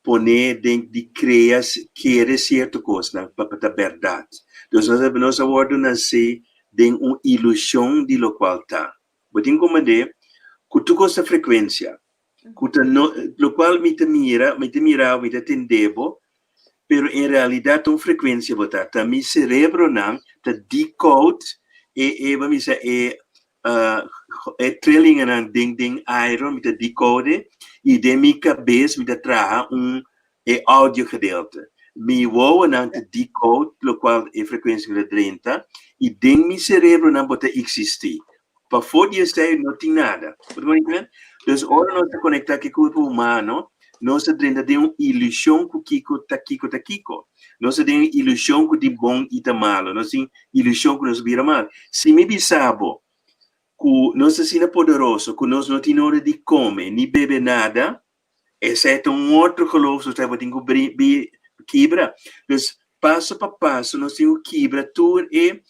poné den di krea, kere sierto kosnan pa ta bèrdat. Dus nos a nos a wòrdu nasé den un ilushon di lokual ta. Bo tin komprendé ku tur kos ta frekuensia, ku ta no, lokual mi ta mira, mi ta mira bo, mi ta tende bo, pero en realidad ta un frecuencia bo ta, ta mi cerebronan ta decode e e bo bisa e e trillingennan den den aire mi ta decode y den mi cabes mi ta traha un e audio gedeelte. Mi wowonan ta decode locual e frecuencia ta drenta y den mi cerebronan bo ta existi. Pafó di esei no tin nada. Bo ta comprende? Dus ora nos ta conecta cu e cuerpo humano, nos ta drenta den un ilusion cu kico ta kico ta kico. Nos ta den un ilusion cu tin bon y ta malo. Nos tin ilusion cu nos bira mal. Si mi bisa bo cu nos ta asina poderoso cu nos no tin ora di come ni bebe nada, Esei ta un otro geloof nos tabatin ku kibra. Dus paso pa paso nos tin ku kibra tur e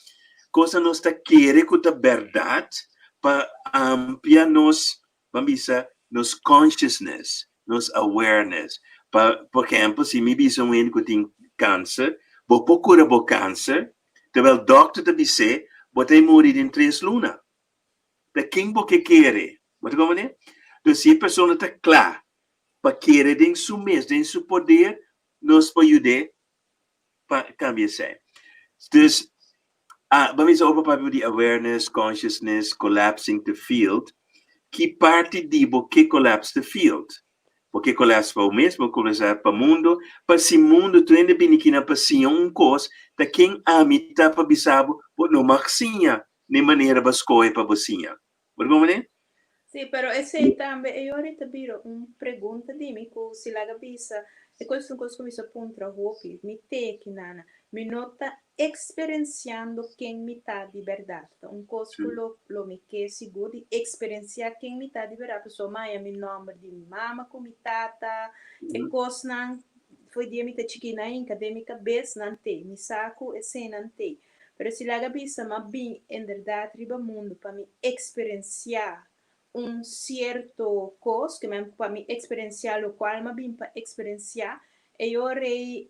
kosnan nos ta kere ku ta bèrdat pa amplia nos, ban bisa, nos consciousness, nos awareness. Pa, por ehempel, si mi bisa un hende ku tin kanser, bo por kura bo kanser, terwijl dòkter ta bis'é bo ta muri den tres luna. Ta ken bo ke kere? Bo ta comprende? Entonces, si e persona ta kla pa kere den su mes, den su poder, nos por yud'é pa kambia esei. Dus, ah, bo mester opa papia di awareness, consciousness, collapsing the field. Ki parti di bo ke collapse the field? Bo ke collapse pa bo mes, bo collapse pa mundo, pa si mundo tur hende bini kinan pa siña un kos, ta ken ami ta pa bisa bo, bo no mag siña. N'e manera bo a skohe pa bo siña. Bo ta comprende? Sí, pero esei tambe e yori ta bira un pregunta di mi ku si laga bisa e kos ta un kos ku mi sa puntra hopi, mi teki nana, mi no ta eksperensiando ken mi ta di bèrdat. Ta un kos ku lo lo mi ke sigur di eksperensiá ken mi ta di bèrdat pasobra maya mi nòmber di mi mama ku mi tata, e kosnan for dia mi ta chikí nan hinka den mi kabes nan tei, mi sa ku eseinan tei. Pero si laga bisa m'a bin inderdat riba mundu pa mi eksperensiá un sierto kos, ke men pa mi eksperensiá lokual m'a bin pa eksperensiá, e ora ei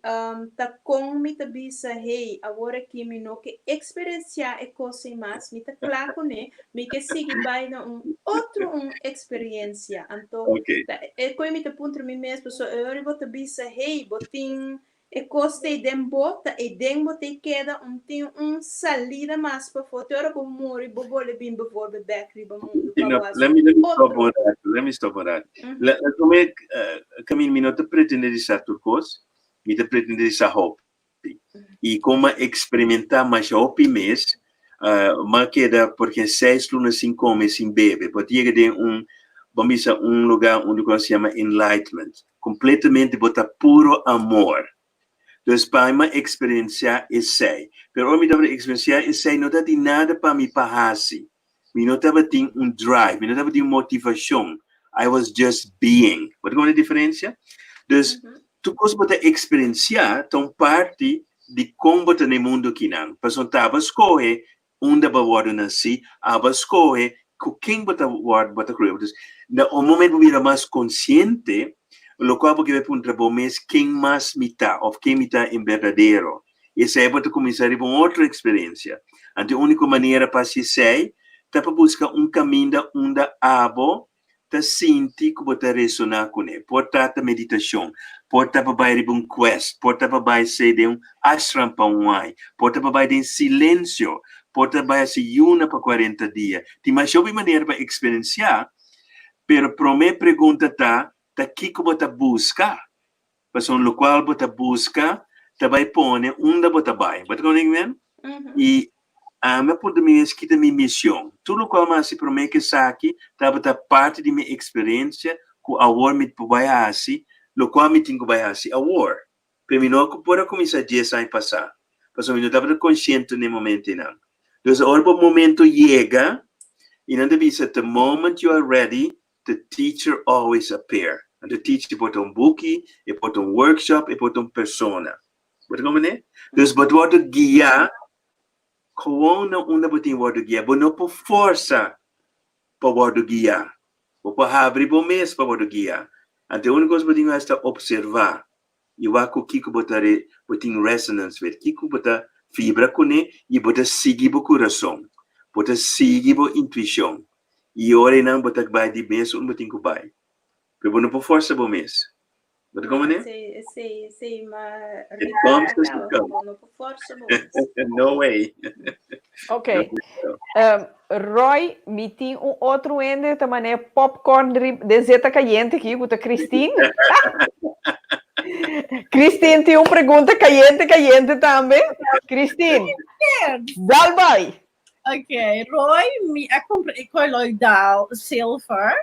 ta kon mi ta bisa, hey, awor aki mi no ke eksperensiá e kos ei mas, mi ta kla kuné, mi ke sigui bai na un otro un eksperensia. Anto, ta e koe mi ta puntra mi mes, pasobra e ora ei bo ta bisa, hey, bo tin. E kos t'ei den bo, ta ei den bo t'ei keda, un tin un salida mas pafó. Te ora bo muri, bo bolbe bin bijvoorbeeld bek riba mundu pa No, bo hasi let me stop otro. on that. Let me stop on that. Mhm. Let me, Camille, mi no ta pretende di sa tur kos, mi ta pretende di sa hopi. I komo eksperimentá mas hopi mes, m'a keda porque 6 luna sin kome, sin bebe. Bo ta yega den un, ban bisa, un lugá unda ku se yama enlightenment. Kompletamente bo ta puro amor. Dus pa mi eksperensiá esei. Pero ora mi tabata eksperensiá esei, no tabatin nada pa mi pa hasi. Mi no tabatin un drive, mi no tabatin motivashon. I was just being. Bo ta e diferensia? Dus, tur kos bo ta eksperensiá, ta un parti di kon bo ta na mundu akinan. Pasobra t'abo a skohe unda bo a wòrdu nasí, abo a skohe ku ken bo ta wòrdu bo ta kria. Dus, na un momento bo bira mas konsiente, lokual bo ke puntra bo mes ken mas mi ta, òf ken mi ta en berdadero. I esei bo ta kuminsá riba un otro eksperensia. Anto, e úniko manera pa esei, ta pa buska un kaminda unda abo ta sinti ku bo ta resoná kuné. Por ta meditashon, por ta pa bai riba un quest, por ta pa bai ser den un ashram pa un aña, por ta pa bai den silensio, por ta bai hasi yuna pa 40 dia. Tin mas hopi manera pa eksperensiá, pero promé pregunta ta, ta kiko bo ta buska? Pasobra lokual bo ta buska, ta bai pone unda bo ta bai. Bo ta komprondé? Mhm. I ami puntra mi mes kiko ta mi mishon. Tur lokual m'a hasi promé ku esaki, tabata parti di mi eksperensia ku awor mi por bai hasi, lokual mi tin ku bai hasi awor. Pero mi no por a kuminsá 10 aña pasá. Pasobra mi no tabata konsiente na e momentonan. Dus ora e momento yega, i nan ta bisa, the moment you are ready, the teacher always appear. And the teacher por ta un buki, e por ta un workshop, e por ta un persona. Bo ta komprondé? Dus bo ta wòrdu guiá, gewoon na unda bo tin wòrdu guiá. Bo no por forsa pa wòrdu guiá. Bo por habri bo mes pa wòrdu guiá. Anto, e úniko kos bo tin ta opservá. I wak ku kiko bo ta re, bo tin resonance with. Kiko bo ta vibra kuné i bo ta sigui bo kurason. Bo ta sigui bo intuishon. I ora nan bo ta bai di mes unda bo tin ku bai. Pero bo no por forsa bo mes. Bo ta komprondé? Si, ma It comes as it comes. No por forsa bo mes. No way. Ok. Roy, mi tin un otro hende ta manera popcorn di zeta kayente aki, ku ta Christine. Christine tin un pregunta kayente, kayente tambe. Christine, dal bai. Ok, Roy, mi a kumpra e colloidal silver.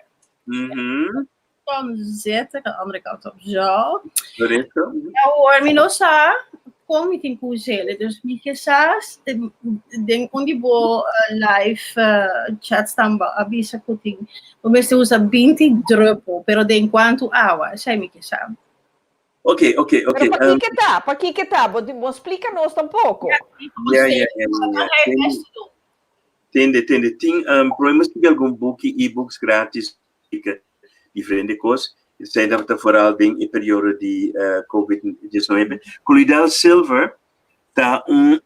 Dan zet ik de andere kant op zo. Korekto. Awor, mi no sa kon mi tin ku us'é. Dus mi kisas den un di bo live chats tambe a bisa ku tin bo mester usa 20 druppel, pero den kuantu awa? Esei mi ke sa. Ok. Pero pa kiko ta? Pa kiko ta? Bo splika nos tampoko. Yeah. Tende, tende. Tin problemas tin algun buki, e-books gratis, diferente kos. Esei ta vooral den e periodo di COVID-19. Colloidal silver ta un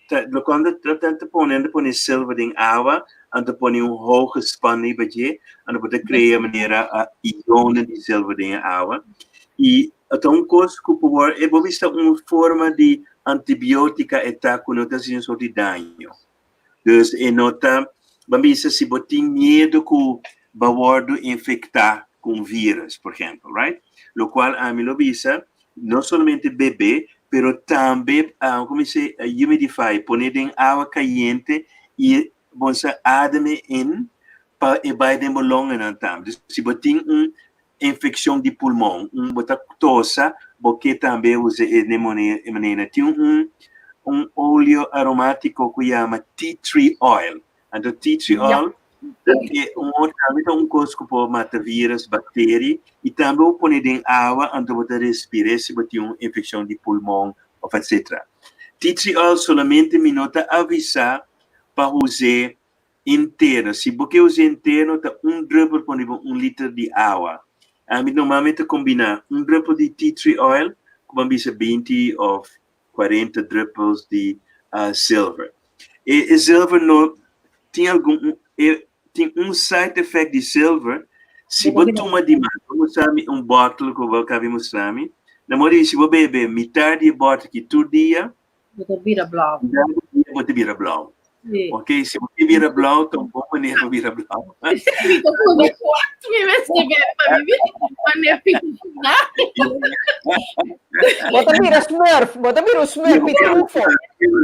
ta, cuando ta pone silver den awa, anto pone un hoge spanning bij je, anto por krea manera ionen di silver den awa. I ta un kos ku por e bo bisa un forma di antibiótika e ta ku no ta hasi sorto di daño. Dus e no ta, ban bisa si bo tin miedu ku bo wòrdu infektá ku un vírùs, por ehèmpel, right? Lokual ami lo bisa, no solamente bebe, pero tambe, kon se humidify, pone den awa kayente i bo sa adem in pa e bai den bo longanan tambe. Dus si bo tin un infekshon di pulmon, un bo ta tosa, bo ke tambe usa e manera. Tin un oleo aromátiko ku yama tea tree oil. Anto tea tree oil e un otro tambe ta un kos ku por mata vírùs, bakteria i tambe bo pone den awa, anto bo ta respirá si bo tin un infekshon di pulmon òf etc. Tea tree oil solamente mi no ta avisá pa usa interno. Si bo ke usa interno, ta un druppel pone 1 liter di awa. Ami normalmente kombiná un druppel di tea tree oil ku ban bisa 20 òf 40 druppels di silver. E silver no tin algun e, tin un side effect di silver. Si bo tuma demas, bo mustra mi un bottle ku bo kaba di mustra mi. Na mori si bo bebe mitar di e bòter ki tur dia, Bo ta bira blou. mitar di dia bo ta bira blou. Sí. Ok, si bo ke bira blou, ta un bon manera pa bira blou. Mi ta pone kuart mi mester bebe pa mi pa mi funciona. Bo ta bira smurf, bo ta bira un smurf pitufo.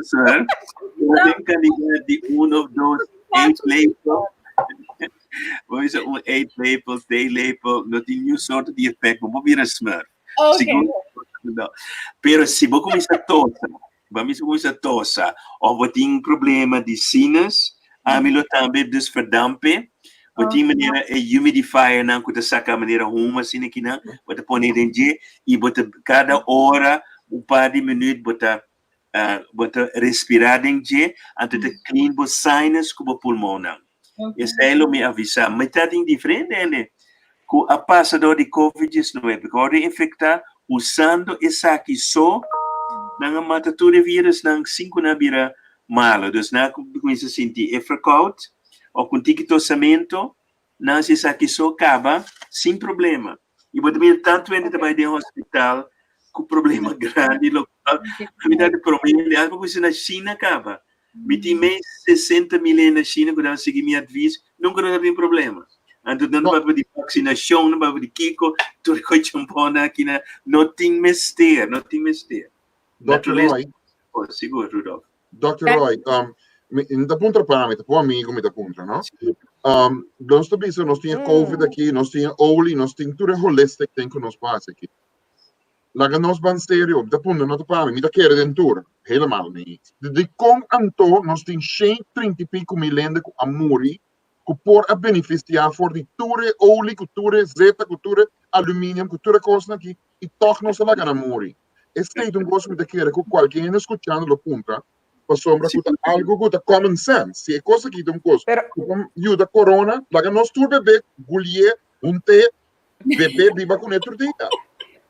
Smurf. Bo tin kandidat di un of dos eetlepel. Bo bisa un eetlepel, theelepel, no tin niun sorto di efecto, bo bira smurf. Ok. Sigur, no. Pero si bo kuminsá tosa, bo mester kuminsá tosa, òf bo tin problema di sinus, ami lo tambe dus verdampe. Bo tin manera e humidifiernan ku ta saka manera huma asina kinan, bo ta pone den dje i bo ta kada ora un par di minuut bo ta bo ta respirá den dje, anto ta clean bo sinus ku bo pulmonnan. Esei lo mi avisá. Mi ta tin diferente hende ku a pasa dor di Covid diesnuebe, ku a wòrdu infektá usando esaki so, nan a mata tur e virusnan sin ku nan a bira malo. Dus nan a kuminsá sinti e verkoud òf ku un tiki tosamentu, Nan hasi esaki so kaba sin problema. I bo ta mira tantu hende ta bai den hospital ku problema grandi lo kual mi ta di prome hende algo ku na China kaba. Mi tin mes 60 mil hende na China ku ta sigui mi advis, nunka no ta tin problema. Anto nan ta papia di vaksinashon, nan papia di kiko, tur e kochampon aki na no tin mester, no tin mester. Dòkter Roy. Oh, sigur, Rudolf. Dr. Roy, um, mi, mi ta puntra pa mi, ta po amigo mi ta puntra, no? Um, nos ta bisa, nos tin COVID aki, nos tin olie, nos tin tur e holistic thing ku nos por hasi aki. Laga nos ban serio, mi ta puntra, no ta pa mi, mi ta kere den tur, helemaal niet. Di, di kon anto nos tin 130 y pico mil hende ku a muri, ku por a benefisiá for di tur e olie, ku tur e zeta, ku tur e aluminium, ku tur e kosnan aki, i tòg nos a laga nan muri. Esei ta un kos ku mi ta kere ku kualke hende skuchando lo puntra, pasobra ku ta algu ku ta common sense. Si e kos aki ta un kos ku por yuda corona, laga nos tur bebe, gulié, hunt'é, bebe, biba kuné tur dia.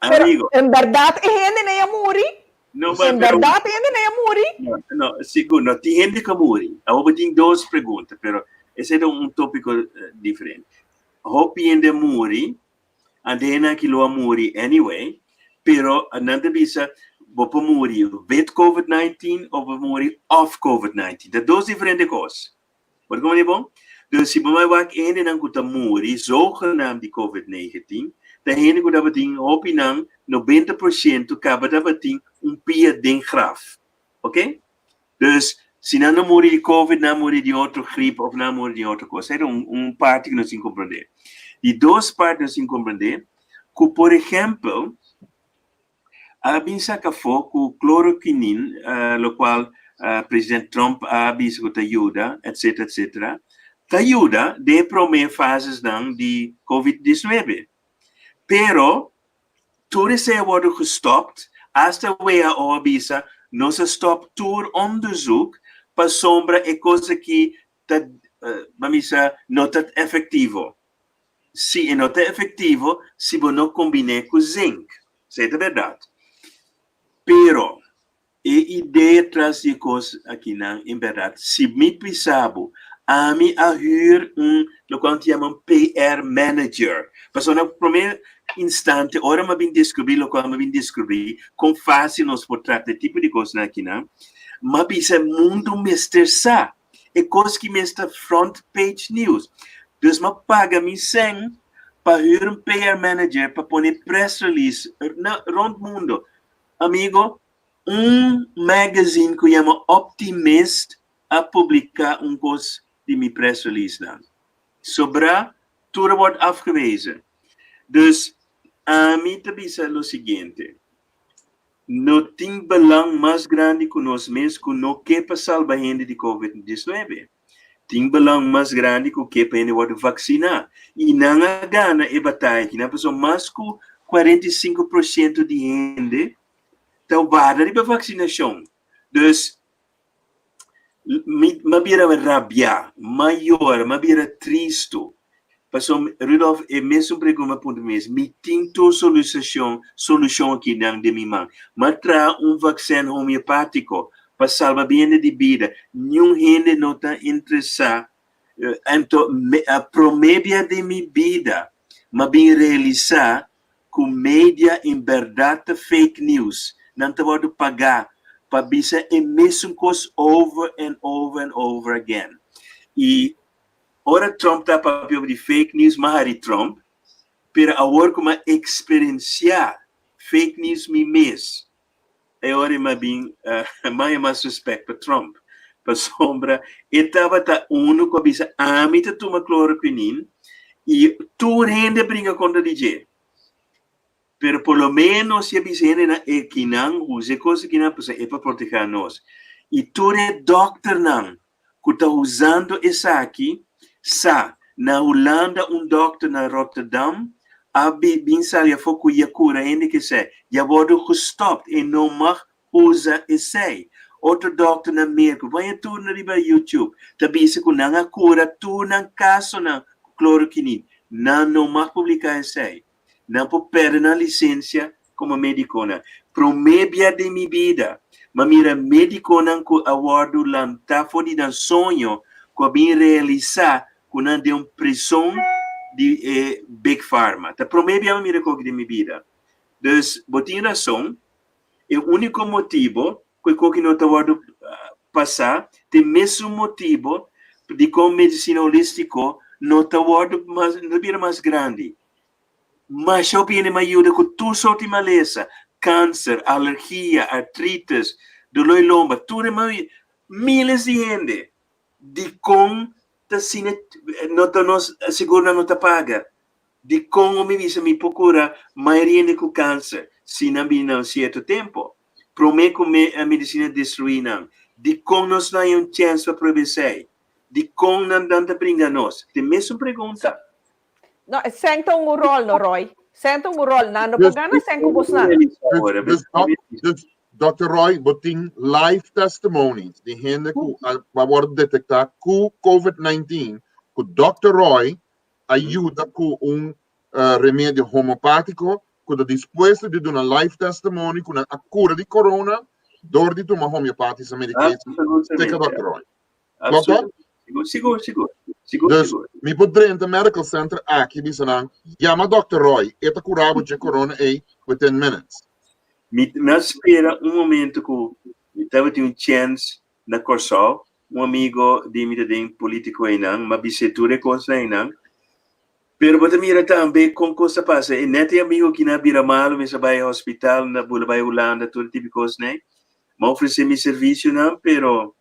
Pero, en bèrdat e hendenan a muri? No, En bèrdat e hendenan a muri? No, no, sigur, no tin hende ku a muri. Awor bo tin dos pregunta, pero esei ta un tópiko diferente. Hopi hende a muri, Anto aki lo a muri anyway, pero nan ta bisa bo por muri with covid 19 of bo por muri of covid 19. Ta dos diferente kos. Bo ta komprende bon? Dus si bo mai wak e hendenan ku ta muri zogenaamd di covid 19, ta hende ku tabatin hopi nan nobenta por siento kaba tabatin un pia den graf. Ok? Dus si nan no muri di covid, nan muri di otro griep of nan muri di otro kos. Esei un, un parti ku nos tin komprendé. Di dos parti nos tin komprendé ku, por ehèmpel, a bin saka afó ku chloroquinin, uh, lokual uh, president Trump a bisa ku ta yuda, etcetera, etcetera, ta yuda den e promé fasesnan di covid 19. Pero Tur esei a wòrdu gestòpt, asta WHO a bisa, nos a stòp tur onderzoek pasobra e kos aki ta, ban bisa, no ta efektivo. Si e no ta efektivo si bo no kombin'é ku zink. Esei ta bèrdat. Pero E idea tras di e kos akinan, en bèrdat, si mi bisa bo, ami a hür un lokual nan ta yama un PR manager. Pasobra na promé instante, ora mi a bin deskubrí lokual mi a bin deskubrí, kon fásil nos por trata e tipo di kosnan akinan, mi a bisa e mundu mester sa. E kos ki mester front page news. Dus mi a paga mi sèn pa hür un PR manager pa pone press release na rònt mundu. Amigo, un magazine ku yama Optimist a publiká un kos di mi press release nan. Sobrá tur a wòrdu afgewezen. Dus, ami ta bisa lo siguiente, No tin belang mas grandi ku nos mes ku no ke pa salba hende di covid 19. Tin belang mas grandi ku ke pa hende wòrdu vaksiná. I nan a gana e bataya aki. Nan pasobra mas ku 45 porshento di hende ta warda riba vaksinashon. Dus, mi a bira rabiá, mi a yora, mi a bira tristu. Pasobra, Rudolf, e mesun pregunta mi a puntra mi mes, mi tin tur solushon, solushon aki nan den mi man. Mi a traha un vaksin homeopátiko pa salba hende di bida. Niun hende no ta interesá. Anto, promé bia den mi bida, mi a bin realisá. ku media en bèrdat ta fake news. Nan ta wòrdu pagá pa bisa e mesun kos over and over and over again. I ora Trump ta papia over di fake news, m'a hari Trump, pero awor ku m'a eksperensiá fake news mi mes, e ora m'a bin mas i mas respèt pa Trump. Pasobra e tabata unu ku a bisa ami ta tuma chloroquine i tur hende a bringa kontra di dje. Pero por lo menos si a bisa hendenan e kinan usa e kos akinan pasobra e pa protehá nos. I tur e dòkternan ku ta usando esaki sa. Na Hulanda un dòkter na Rotterdam a bin sali afó ku ya kura hende ku esei. Ya wòrdu gestòpt, e no mag usa esei. Otro dòkter na Merka, bo haña tur nan riba YouTube, ta bisa ku nan a kura tur nan kasonan ku chloroquine. Nan no mag publiká esei. Nan por perde nan lisensia komo medikonan. Promé bia den mi bida, m'a mira medikonan ku a wòrdu lantá for di nan soño ku a bin realisá ku nan den un prison di e Big Pharma. Ta promé bia m'a mira koki den mi bida. Dus, bo tin rason, e úniko motibo ku e koki no ta wòrdu pasá ta e mesun motibo dikon medisina holístiko no ta wòrdu mas, no ta bira mas grandi. Masha hopi hende m'a yuda ku tur sorti malesa, kanser, alergia, artritis, doló di lomba, tur e mal, miles di hende. Dikon ta asina no ta nos seguro no ta paga? Dikon un mi bisa mi por kura mayoria hende ku kanser si nan bini na un sierto tempu, promé ku medisina destruí nan? Dikon nos no haña un chèns pa prueba esei? Dikon nan nan ta bringa nos? Ta e mesun pregunta. No, sèn ta un ròl no, Roy. Sèn ta un ròl. Nan no por gana sèn ku bosnan. Dus, Dòkter Roy, bo tin live testimonies di hende ku a wòrdu detektá ku COVID-19, ku Dòkter Roy a yuda ku un remedio homopátiko ku ta dispuesto di duna live testimony ku nan a kura di corona dor di tuma homeopathische medicatie. Teka Dòkter Roy. Klopt? Sigur, sigur. Sigur, Dus, sigur. mi por drenta medical center aki bisa nan, yama Dòkter Roy, e ta kura bo dje corona ei within minutes. Mi mi a spera un momento ku mi tabatin un chèns na Kòrsou, un amigo di mi ta den politico einan, m'a bis'é tur e kosnan einan. Pero bo ta mira tambe kon kos ta pasa. E net e amigo ki nan a bira malu, mester bai hospital, nan a bula bai Hulanda, tur e tipo di kosnan ei. M'a ofresé mi servisionan, pero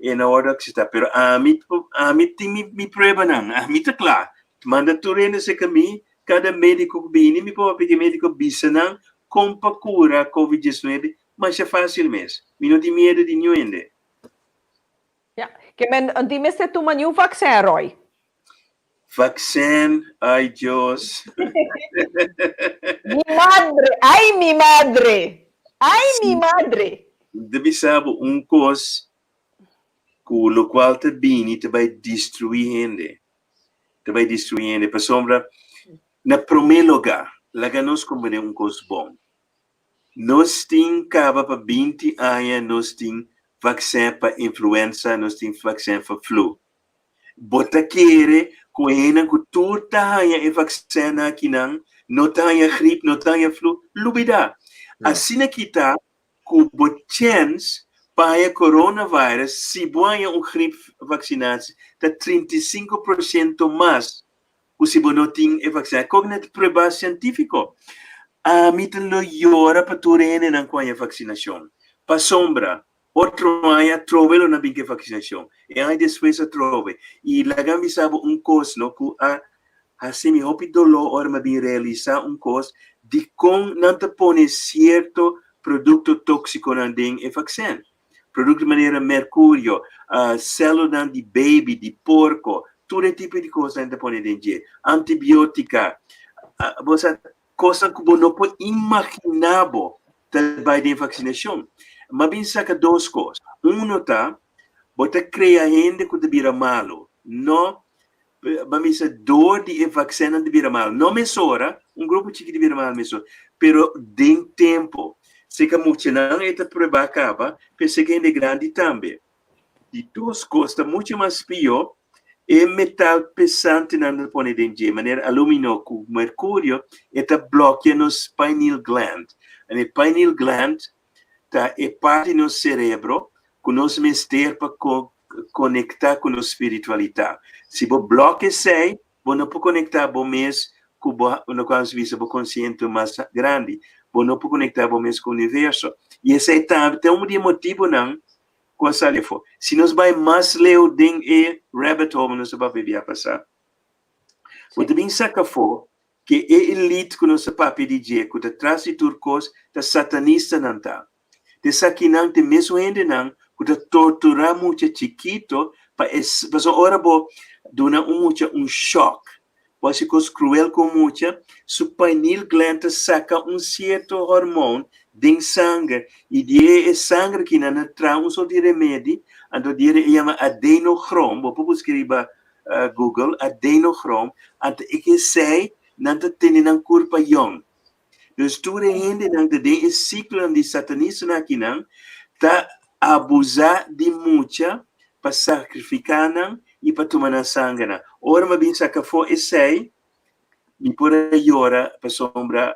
e no wòrdu akseptá. Pero ami, ami tin mi, mi pruebanan, ami ta kla. Manda tur hende serka mi, kada médiko ku bini, mi por papia ku e médiko, bisa nan kon pa kura covid diesnuebe Masha fácil mes. Mi no tin miedu di niun hende. Ja, ke men di mester tuma niun vaccin, Roy. Vaccin, ay Dios. Mi madre, ay mi madre, ay mi madre. Mi ta bisa bo un kos ku lokual ta bini ta bai destruí hende. Ta bai destruí hende pasobra na promé lugá laga nos komprendé un kos bon. Nos tin kaba pa 20 aña nos tin vaksin pa influenza, nos tin vaksin pa flu. Bo ta kere ku e hendenan ku tur ta haña e vaksinnan akinan no ta haña grip, no ta haña flu? Lubidá! Asina kita ku bo chèns pa haña coronavirus si bo haña un grip vaksinatie ta 35% mas ku si bo no tin e vaksina. Kok na prueba sientífiko. Ami ta lo yora pa tur hendenan ku haña vaksinashon. Pasobra otro aña atrobe lo nan bin ku e vaksinashon. E aña despues atrobe. I laga mi bisa bo un kos no ku a hasi mi hopi doló ora mi a bin realisá un kos dikon nan ta pone sierto produkto tóksikonan den e vaksin. Produkto manera merkurio, sèlulanan di baby, di porko, tur e tipo di kosnan ta pone den dje. Antibiótika, bo sa, kosnan ku bo no por imaginá bo ta bai den vaksinashon. M'a bin saka dos kos. Uno ta, bo ta krea hende ku ta bira malu. No, bo mester dor di e vaksinnan ta bira malu. No mesora, un grupo chikito ta bira malu mesora, pero den tempo. Seka muchanan e ta prueba kaba, pero seka hende grandi tambe. Di dos kos ta mucho mas pió. E metal pesantenan ta pone den dje, manera alumino ku merkurio, e ta blòkia nos pineal gland. En e pineal gland ta e parti di nos serebro ku nos mester pa konektá ku nos spiritualitat. Si bo blòkia esei, bo no por konektá bo mes ku bo, loke nos bisa, bo konsiente mas grandi. Bo no por konektá bo mes ku universo. I esei tambe ta un di e motibunan ku a sali afó. Si nos bai mas leu den e rabbit hole nos a papia bia pasá, bo ta bin saka afó ke e elite ku nos a papia di dje, ku ta tras di tur kos, ta satanistanan ta. Ta esakinan ta e mesun hendenan ku ta torturá mucha chikito pa e, pasobra ora bo duna un mucha un shock, bo hasi kos kruel ku un mucha, su pineal gland ta saka un sierto hormoon den sanger i di e sanger aki nan a traha un sort di remedi, anto di e yama adenochroom, bo por buska riba Google, adenochroom, anto e ke esei nan ta tene nan kurpa yòn. Dus tur e hendenan ta den e siklonan di satanistanan akinan ta abusá di mucha pa sakrifiká nan i pa tuma nan sangernan. Ora mi a bin saka afó esei, mi por a yora pasobra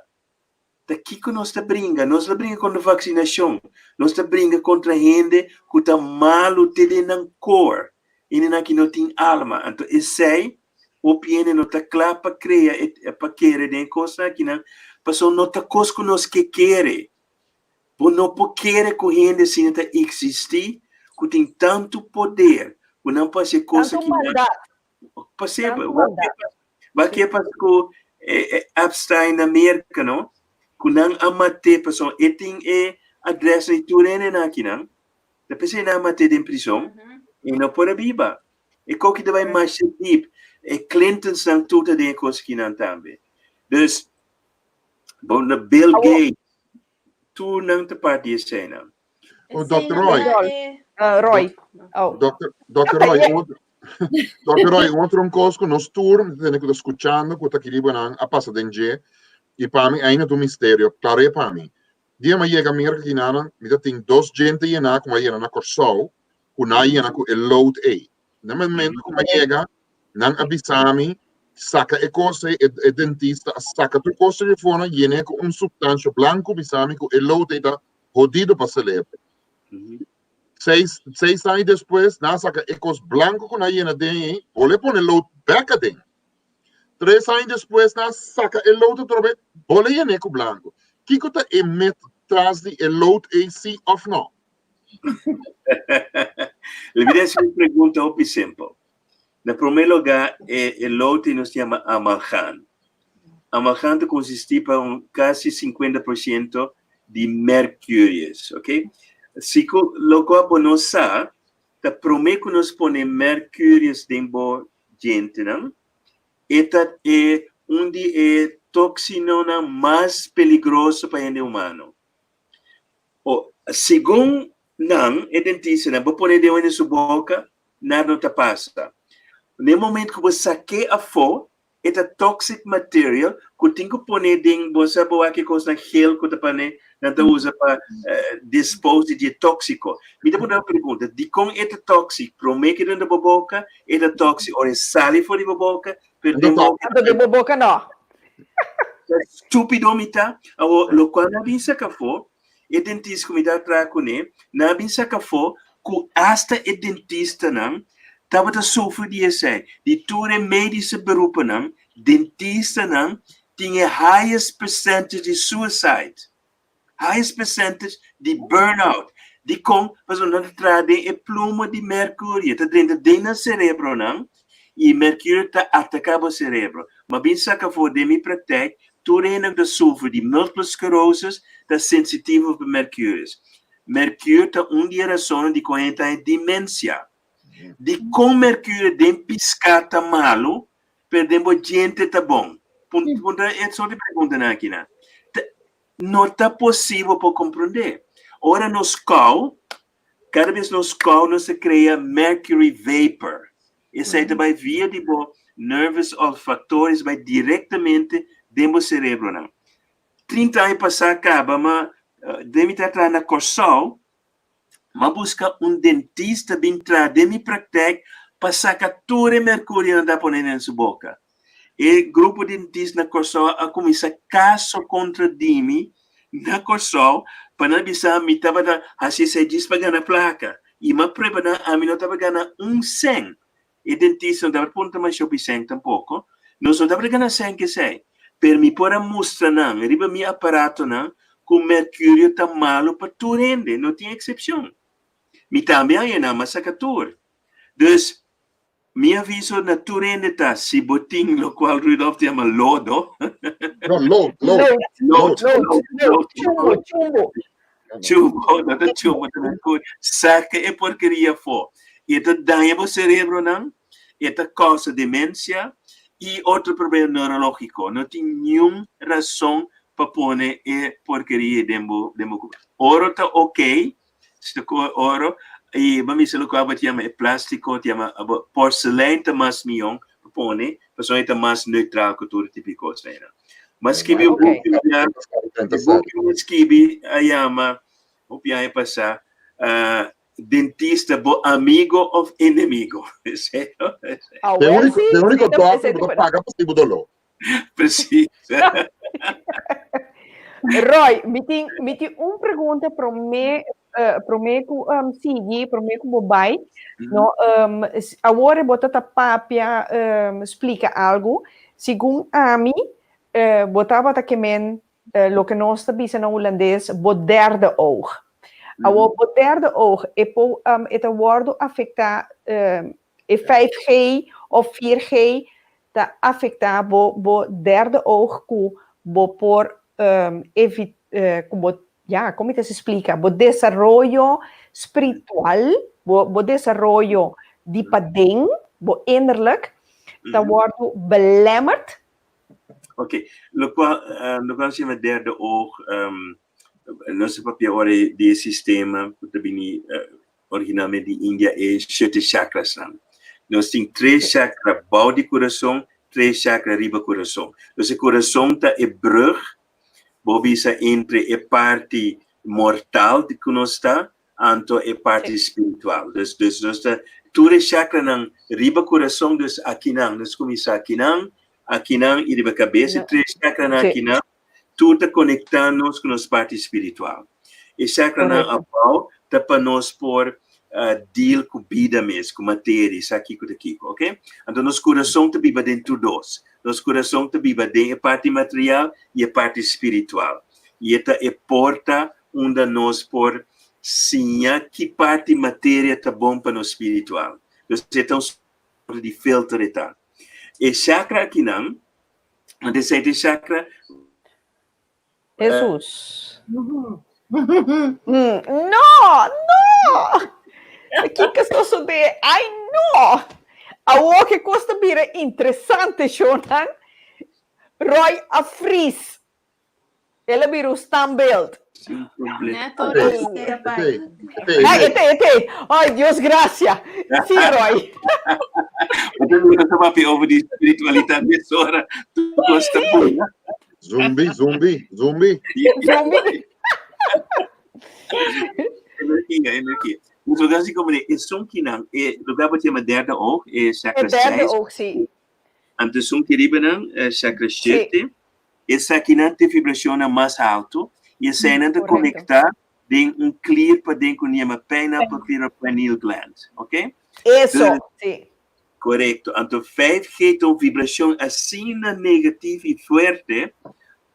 ta kiko nos ta bringa? Nos ta bringa kontra vaksinashon, nos ta bringa kontra hende ku ta malu te den nan kor, hendenan ki no tin alma. Anto esei Hopi hende no ta kla pa krea e pa kere den e kosnan akinan, pasobra no ta kos ku nos ke kere. Bo no por kere ku hende asina ta eksistí, ku tin tantu poder, ku nan por hasi e kos Tantu akinan. maldat. Pasé, Tantu wak maldat. wak ke pasa ku e Epstein na Merka, no? Ku nan a mat'é pasobra e tin e adrès di tur hendenan akinan. Ta p'esei nan a mat'é den prizon, e no por a biba. E koki ta bai masha diep. E Clintons nan tur ta den e kos kinan tambe. Dus, bon, na Bill Gates, tur nan ta parti di eseinan. Oh, Dr. Roy. Roy. Oh. Dr. Dr. Roy, Dr. Roy, un otro kos ku nos tur tene ku ta skuchando ku ta kiriba nan a pasa den dje i pa mi ainda ta un misterio. Klaro e pa mi. Dia mi a yega Merka kinanan, mi ta tin dos djente yená ku mi a yena na Kòrsou ku nan a yena ku e load ei. Na momento ku mi a yega, nan a bisa mi saka e kos ei, e dentista a saka tur kos ei afó, yen'é ku un supstansha blanku, bisa mi ku e load ei ta hodido pa selebro. Seis aña despues, nan a saka e kos blanku ku nan a yena den ei, bolbe pone load bèk aden. Tres aña despues nan a saka e lood atrobe, bolbe yen'é ku blanku. Kiko ta e met tras di e load ei, sí òf nò? Le mi hasi un pregunta hopi simpel. Na promé lugá, e e lote nos yama amalgam. Amalgam ta konsistí pa un kasi 50% di mercurius, ok? Si ku lokual bo no sa, ta promé ku nos pone mercurius den bo djentenan, e ta e un di e toksinonan mas peligroso pa hende humano. O, segun nan, e dentistanan, bo pone dedo den su boka, nada no ta pasa. Na e momento ku bo sak'é afó, e ta toxic material ku tin ku pone den, bo sa bo wak e kosnan gel ku ta pone, nan ta usa pa dispose di dje tóksiko. Mi ta puntra un pregunta, dikon e ta toxic? Promé ku e drenta bo boka, e ta toxic, ora e sali for di bo boka, pero den boka. Anto den bo boka no. Stupido mi ta. Awor, lokual nan a bin saka afó, e dentista ku mi ta traha kuné, nan a bin saka afó ku asta e dentistanan tabata sufri di esei. Di tur e medische beroepennan, dentistanan tin e highest percentage di suicide. Highest percentage di burnout. Dikon? Pasobra nan ta traha den e plumo di mercurio, ta drenta den nan cerebronan y mercurio ta ataca bo cerebro. Ma bin saca for den mi praktijk, tur hende ku ta sufri di multiple sclerosis ta sensitivo pa mercurius. Mercurio ta un di e rasonnan dikon hende ta haña demensia. Dikon mercurio den piská ta malu, pero den bo djente ta bon? Puntra e sort di preguntanan akinan. No ta posibel por komprondé. Ora nos kou, kada bes nos kou nos ta krea mercury vapor. Esei ta bai via di bo nervus olfactorius bai direktamente den bo serebronan. 30 aña pasá kaba ma den mi ta traha na Kòrsou, m'a buska un dentista bin traha den mi praktijk. pa saka tur e merkurio nan ta pone den su boka. E grupo di dentista na Kòrsou a kuminsá kaso kontra di mi na Kòrsou pa nan bisa mi tabata hasi esei djis pa gana plaka. I mi a prueba nan ami no tabata gana un sèn. E dentista no tabata puntra masha hopi sèn tampoko. Nos no tabata gana sèn ku esei. Pero mi por a mustra nan riba mi aparatonan ku merkurio ta malu pa tur hende, no tin eksepshon. Mi tambe a haña nan, mi a saka tur. Dus, mi aviso na tur hende ta, si bo tin lokual Rudolf ta yama lodo. No, lood, lood. Lood, Lood, lood, chumbo, chumbo. Chumbo, no ta chumbo, ta mercurio. Saka e porkeria afó. E ta daña bo cerebronan, e ta causa demencia y otro problema neurológico. No tin niun rason pa pone e porkeria den bo den bo cuerpo. Oro ta ok, Si ta kohe oro i bo a misa lokual bo ta yama e plástiko, ta yama abo porselein ta mas mion pa pone, pasobra e ta mas neutral ku tur tipo di kos einan. Mi a skibi un buki un bia, e buki mi a skibi a yama hopi aña pasá, Dentista, bo amigo òf enemigo? E úniko, e úniko dòkter ku ta paga pa si bo doló. Precies. Roy, mi tin, mi tin un pregunta promé, eh, promé ku um, sigui, promé ku bo bai. No, um, awor bo ta ta papia, um, splika algu. Segun ami, eh, bo tabata ke men eh, loke nos ta bisa na hulandes, bo derde oog. Awor, bo derde oog, e po, um, e ta wordu afektá, um, E 5G of 4G ta afektá bo bo derde oog ku bo por evi ku bo ya kon mi ta splika bo desaroyo spritual bo bo desaroyo di paden bo innerlijk ta wòrdu belemmerd. Ok, lokual lokual se yama derde oog nos ta papia ora di e sistema ku ta bini Originalmente di India e shete chakrasnan. Nos tin tres chakra bou di kurason, tres chakra riba kurason. Dus e kurason ta e brug, bo bisa, entre e parti mortal di ku nos ta, anto e parti spiritual. Dus, dus nos ta, tur e chakranan riba kurason, dus akinan, nos kuminsá akinan, akinan i riba kabes, e tres chakranan akinan, Tur ta konektá nos ku nos parti spiritual. E chakranan abou ta pa nos por deal ku bida mes, ku materia, sa kiko ta kiko, ok? Anto nos kurason ta biba den tur dos. Nos kurason ta biba den e parti material i e parti spiritual. I e ta e porta unda nos por siña ki parti materia ta bon pa nos spiritual. Dus e ta un sorto di filter e ta. E chakra akinan Want e sete chakra. Jesus. Mm, no, no! Kiko sosodé? Ai, no! Awor ke kos ta bira interesante, shownan. Roy a freeze. El a bira un standbeeld. Sin problema. Net ora espera bai. Ai, ete, ete. Ai, Dios gracia. Sí, Roy. Anto mi ta papia over di spiritualitat mesora. Tur kos ta bula. Zumbi, zumbi, zumbi. Zumbi. Energia, energia. Dus we gaan zien komen esun kinan, e lugar bo yama derde oog, e chakra E derde 6. oog, sí. Anto esun ki riba nan, chakra 7. Esakinan ta e vibracionnan mas halto y eseinan ta conecta den un klier paden cu yama pineapple clear of pineal gland. Ok? Eso, si. Corecto. Anto 5G ta un vibracion asina negativo y fuerte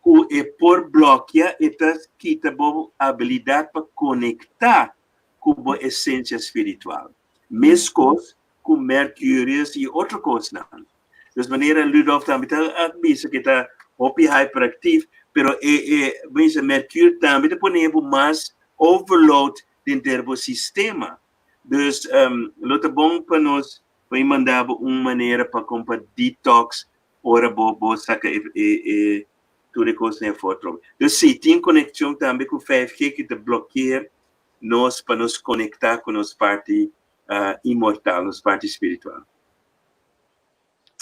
cu e por blokia, e ta kita bo habilidad pa conecta cu bo esencia spiritual. Mescos cu Mercurius y otro cosnan. Dus manera Ludolf tambe ta a bisa ke ta hopi hyperactief, pero e e bisa Mercuur tambe ta pone bo mas overload denter bo sistema. Dus um, lo ta bon pa nos pa mi manda bo un manera pa kon pa detox ora bo bo saka e e e tur e kosnan afó atrobe. Dus si, tin konekshon tambe ku 5G ki ta blokkeer nos pa nos konektá ku nos parti uh, inmortal, nos parti spiritual.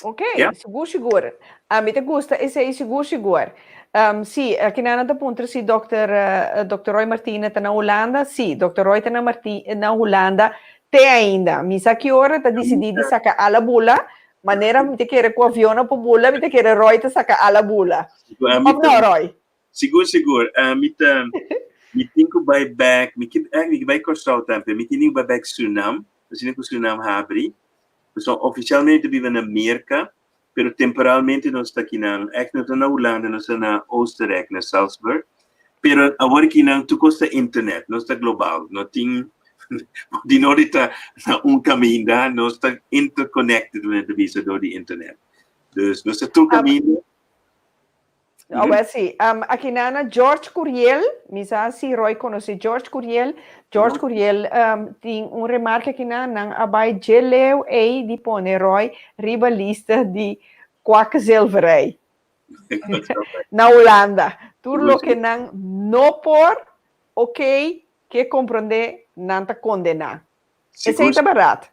Ok, Ja. sigur sigur. A mi ta gusta esei sigur sigur. Um, sí, aki nan ta puntra si Dr. Uh, Dr. Roy Martina ta na Hulanda. Sí, Dr. Roy ta na, Marti, na Hulanda. Te ainda. Mi sa ki ora ta disidí di saka ala bula, manera mi ta kere ku avionnan por bula, mi ta kere Roy ta saka ala bula. Òf no, Roy? Sigur, sigur. Mi ta, mi tin ku bai bèk, mi ke, mi ke bai Kòrsou tambe, mi tin ku bai bèk Surinam, asina ku Surinam habri. Pasobra ofisialmente biba na Merka, pero temporalmente nos ta akinan, ègt no ta na Hulanda, nos ta na Oostenrijk, na Salzburg. Pero awor akinan tur kos ta internet, nos ta global, no tin di no di ta na un kaminda, nos ta interconnected, manera ta bisa, dor di internet. Dus nos ta tur kaminda. Oh, well, sí. Aki nana George Curiel, mi sa si Roy conoce George Curiel. George no. Curiel tin un remarque aki na nan a bai dje leu ei di pone Roy riba lista di kwakzilverij na Hulanda. Tur loke nan no por, ok, ke comprende, nan ta condena. Esei ta bèrdat.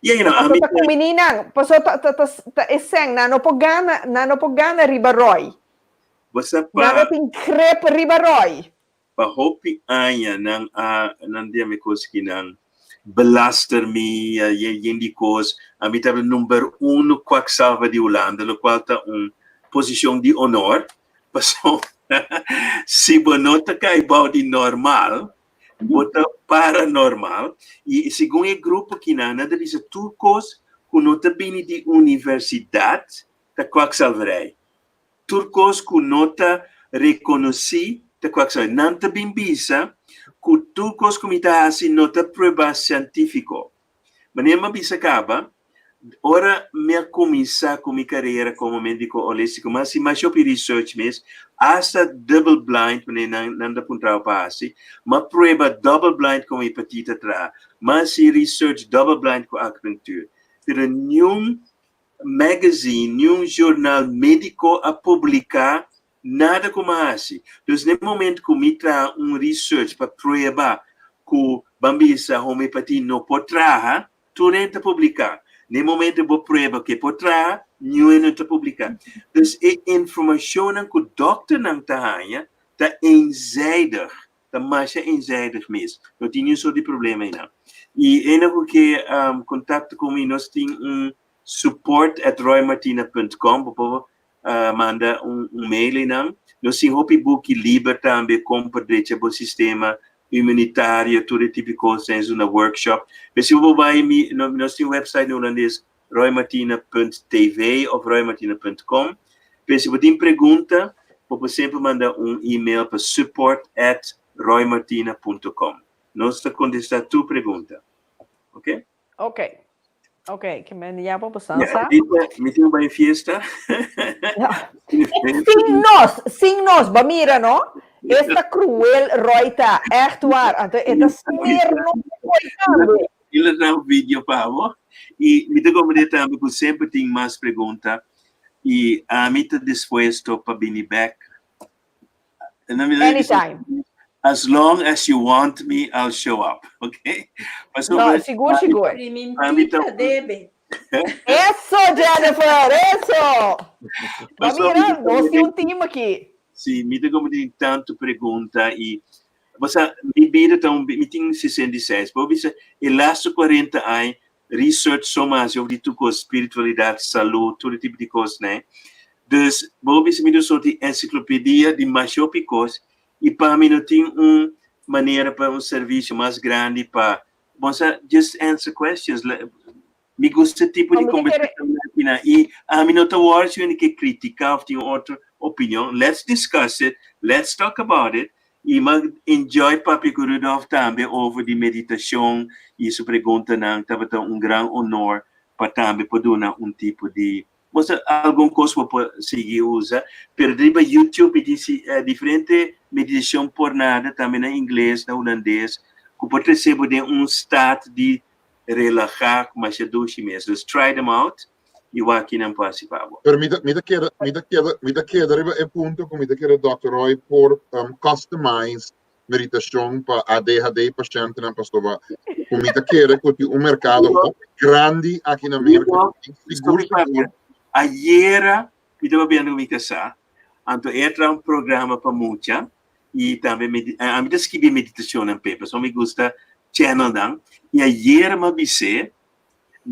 Yeah, Paso ta kumbiní nan, paso ta ta ta ta e sèn, nan no por gana, nan no por gana riba Roy. Bo sa Nan no pa tin grip riba Roy. Pa hopi aña nan a nan di ami kos ki nan belaster mi, a yen di kos. Ami tabata number uno kwaksalva di Hulanda, lokual ta un posishon di honor, pasobra si bo no ta kai bou di normal, Bo ta paranormal i segun e grupo kinan nan ta bisa tur kos ku no ta bini di universidat ta kwaksalverij. Tur kos ku no ta rekonosí ta kwaksalverij. Nan ta bin bisa ku tur kos ku mi ta hasi no ta prueba sientífiko. Manera mi a bisa kaba, ora mi a kuminsá ku mi karera komo médiko holístiko, mi a hasi masha hopi research mes, asta double blind, manera nan nan ta puntra bo pa hasi. Mi a prueba double blind ku homeopatia ta traha. Mi a hasi research double blind ku akupunktuur. Pero niun magazine, niun journal médiko a publiká Nada ku mi a hasi. Dus na e momento ku mi traha un research pa prueba ku ban bisa homeopatia no por traha, tur hende ta publiká. Na e momento bo prueba ku e por traha, niun hende no ta publiká. Dus e informashonnan ku dòkternan ta haña ta eenzijdig, ta masha eenzijdig mes. No tin niun sort di problema einan. I ene ku ke kontakto ku mi, nos tin un support at roymartina punt com, bo por manda un mail einan. Nos tin hopi buki liber tambe kon pa drecha bo sistema inmunitario, tur e tipo di kos, tens una workshop. Pero si bo bai mi, nos tin website na hulandes roymartina punt tv of roymartina punt com. Pero si bo tin pregunta, bo por semper manda un email pa support at roymartina punto com. Nos ta kontestá tur pregunta. Ok? Ok. Ok, ke men ya bo bosan sa. Mi tin bai fiesta. Sin nos, sin nos, ba mira no. Esta cruel Roy ta, echt waar. Anto e ta smeer no Roy tambe. Ila traha un video pa bo. I mi ta comprende tambe ku semper tin mas pregunta i ami ta dispuesto pa bini bek. Anytime. As long as you want me, I'll show up. Okay? No, sigur, sigur. Primintita debe. Eso, Jennifer, eso! Ma mira, nos tin un team aki. Sí, mi ta como tin tanto pregunta y Basta, mi bida ta un, mi tin 66, pero bisa, e laatste 40 aña, research so mas over di tur kos, spiritualidad, salud, tur e tipo di kos, ne? Dus, bo bisa mi ta un soort di encyclopedia di masha hopi kos, i pa mi no tin un manera pa un servicio mas grandi pa, bo sa, just answer questions. Mi gusta e tipo di conversacion aki i ami no ta wòrdu si hende ke critica of tin otro opinion. Let's discuss it, let's talk about it. I m'a enjoy papia ku Rudolf tambe over di meditacion i su preguntanan. Tabata un gran honor pa tambe por duna un tipo di, bo sa, algun kos bo por sigui usa. Pero riba YouTube mi tin si diferente meditacion por nada, tambe na ingles, na hulandes, ku por trese bo den un staat di relahá ku masha dushi mes. Dus try them out i wak kinan por hasi pa bo. Pero mi ta mi ta keda mi ta keda mi ta keda riba e punto ku mi ta kere Dòkter Roy por customize meditashon pa ADHD pashentenan pasobra ku mi ta kere ku tin un merkado hopi grandi aki na Merka. Sigur sigur. Ayera mi tabata biendo ku mi kasá, anto e a traha un programa pa mucha i tambe ami ta skibi meditashonnan p'e pasobra mi gusta. channelnan i ayer mi a bis'é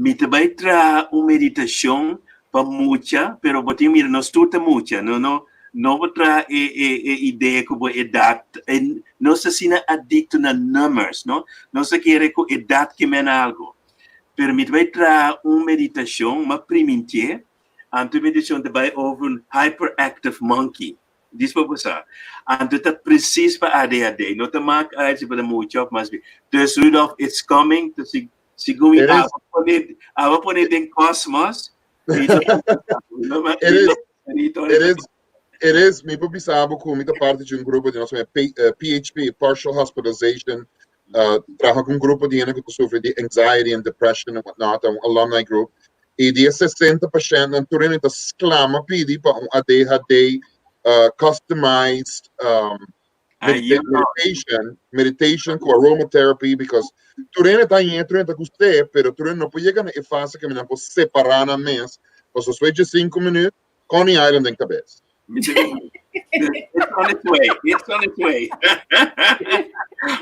mi ta bai traha un meditashon pa mucha pero bo tin mira nos tur ta mucha no no no bo traha e e e idea ku bo edat e nos ta asina adikto na numbers no nos ta kere ku edat ke men algo pero mi ta bai traha un meditashon mi a primintié anto e meditashon ta bai over un hyperactive monkey. Dis pa bo sa. Anto ta precies pa ADHD. No ta maak uit si bo ta mucha of mas bien. Dus Rudolf, it's coming. To si, segun mi It is. abo pone, abo pone den cosmos. It is. It is. It is. Mi por bisa bo ku mi ta parte di un grupo di nos P, eh, PHP, Partial Hospitalization. Uh, traha ku un grupo di hende ku ta sufri di anxiety and depression and whatnot, un alumni group. I di e 60 pashèntnan tur hende ta sklama pidi pa un ADHD uh, customized um, Ay, meditation, meditation ku aromatherapy because tur hende ta hende, tur hende ta gust'é, pero tur hende no por yega na e fase ku nan por separá nan mes, pasobra despues di sinku minüt, Coney Island den kabes. It's on its way. It's on its way.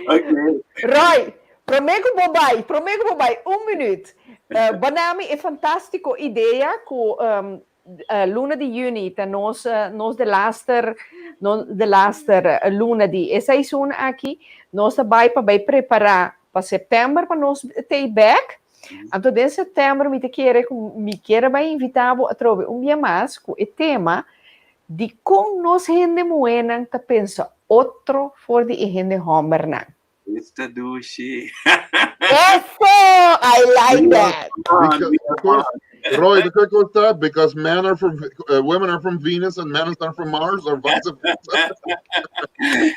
okay. Roy, promé ku bo bai, promé ku bo bai, un minuut. Uh, banami e fantástiko idea ku um, uh, luna di juni ta nos, uh, nos de laster, no, de laster uh, luna di e seizoen aki. Nos ta bai pa bai prepará pa september pa nos tei back. Anto den september mi ta kere ku mi kier a bai invitá bo atrobe un bia mas ku e tema di kon nos hende muhénan ta pensa otro for di e hende hòmbernan. Esta dushi. Eso! I like that. Because, Roy, the quick that because men are from uh, women are from Venus and men are from Mars or vice versa.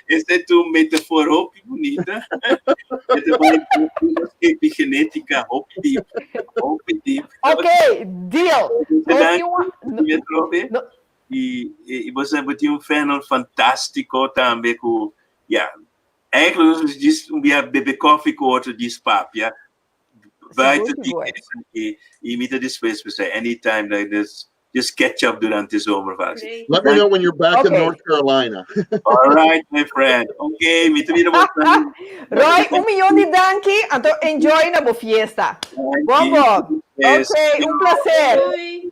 Esta ta un metafoor hopi bunita. Epigenetica hopi diep. Hopi diep. Ok, deal. No, I, i bo sa bo tin un panel fantástiko tambe ku ja, eigenlijk nos djis un bia bebe koffie ku otro djis papia. Buiten die i, i mi ta dispuesto pa say anytime like this just catch up durante zomervakantie. Let me know when you're back in North Carolina. All right, my friend. Okay, mi ta mira bo. Roy, un miyon di danki. Anto enjoy na bo fiesta. Bon bon. Yes. Ok, un placer. Doei.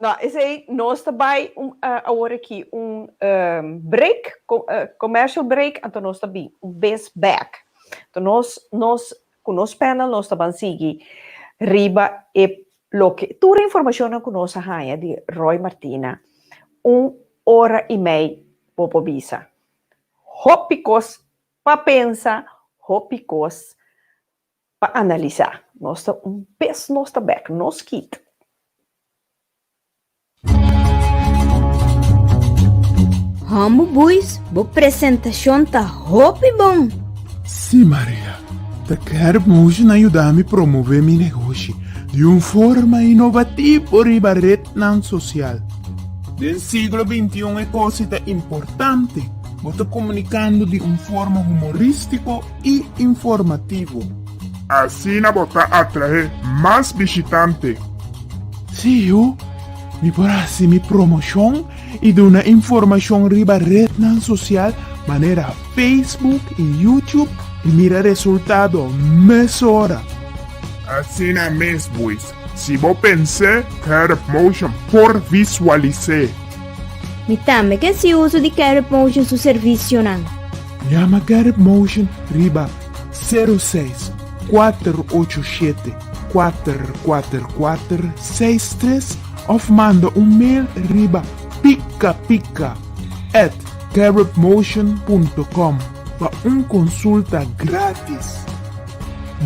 No, esei nos ta bai un, uh, awor aki un um, break, co, uh, commercial break, anto nos ta bin un bes back. Anto nos, nos, ku nos panel nos ta ban sigui riba e loke, tur e informashonnan ku nos a haña di Roy Martina, un ora i mei bo por bisa. Hopi kos pa pensa, hopi kos pa analisá. Nos ta un bes nos ta bek, no skit. Hòmbu Buis, bo presentashon ta hopi bon! Sí, Maria. Ta Carib Motion a yuda mi promové mi negoshi di un forma inovativo riba retnan sosial. Den siglo bintiun e kos ei ta importante, bo ta komunikando di un forma humorístiko i informativo. Asina bo ta atraé mas bishitante. Sí, yu. Mi por hasi mi promoshon i duna informashon riba retnan sosial manera Facebook i YouTube i mira resultado mesora. Asina mes, boys. Si bo pens'é, Carib Motion por visualis'é. Mi tambe ke hasi uso di Carib Motion su servisionan. Yama Carib Motion riba 06 487 444 63 òf manda un mail riba pikapika at caribmotion.com pa un konsulta grátis.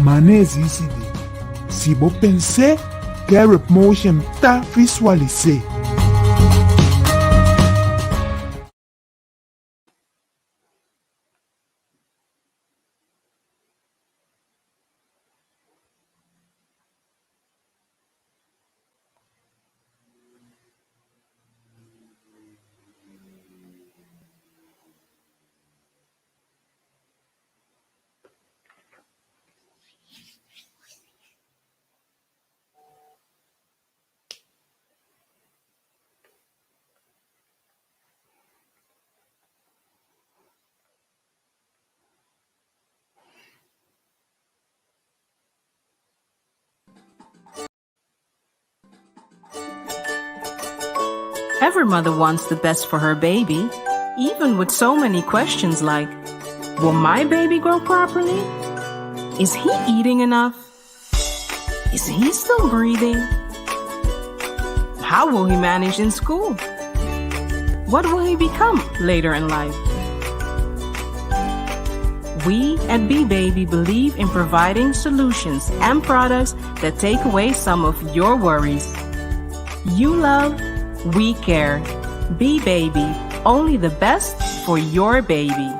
Man'é disidí. Si bo pens'é, Carib Motion ta visualis'é. Every mother wants the best for her baby, even with so many questions like Will my baby grow properly? Is he eating enough? Is he still breathing? How will he manage in school? What will he become later in life? We at B-Baby believe in providing solutions and products that take away some of your worries. You love, we care. B-Baby, only the best for your baby.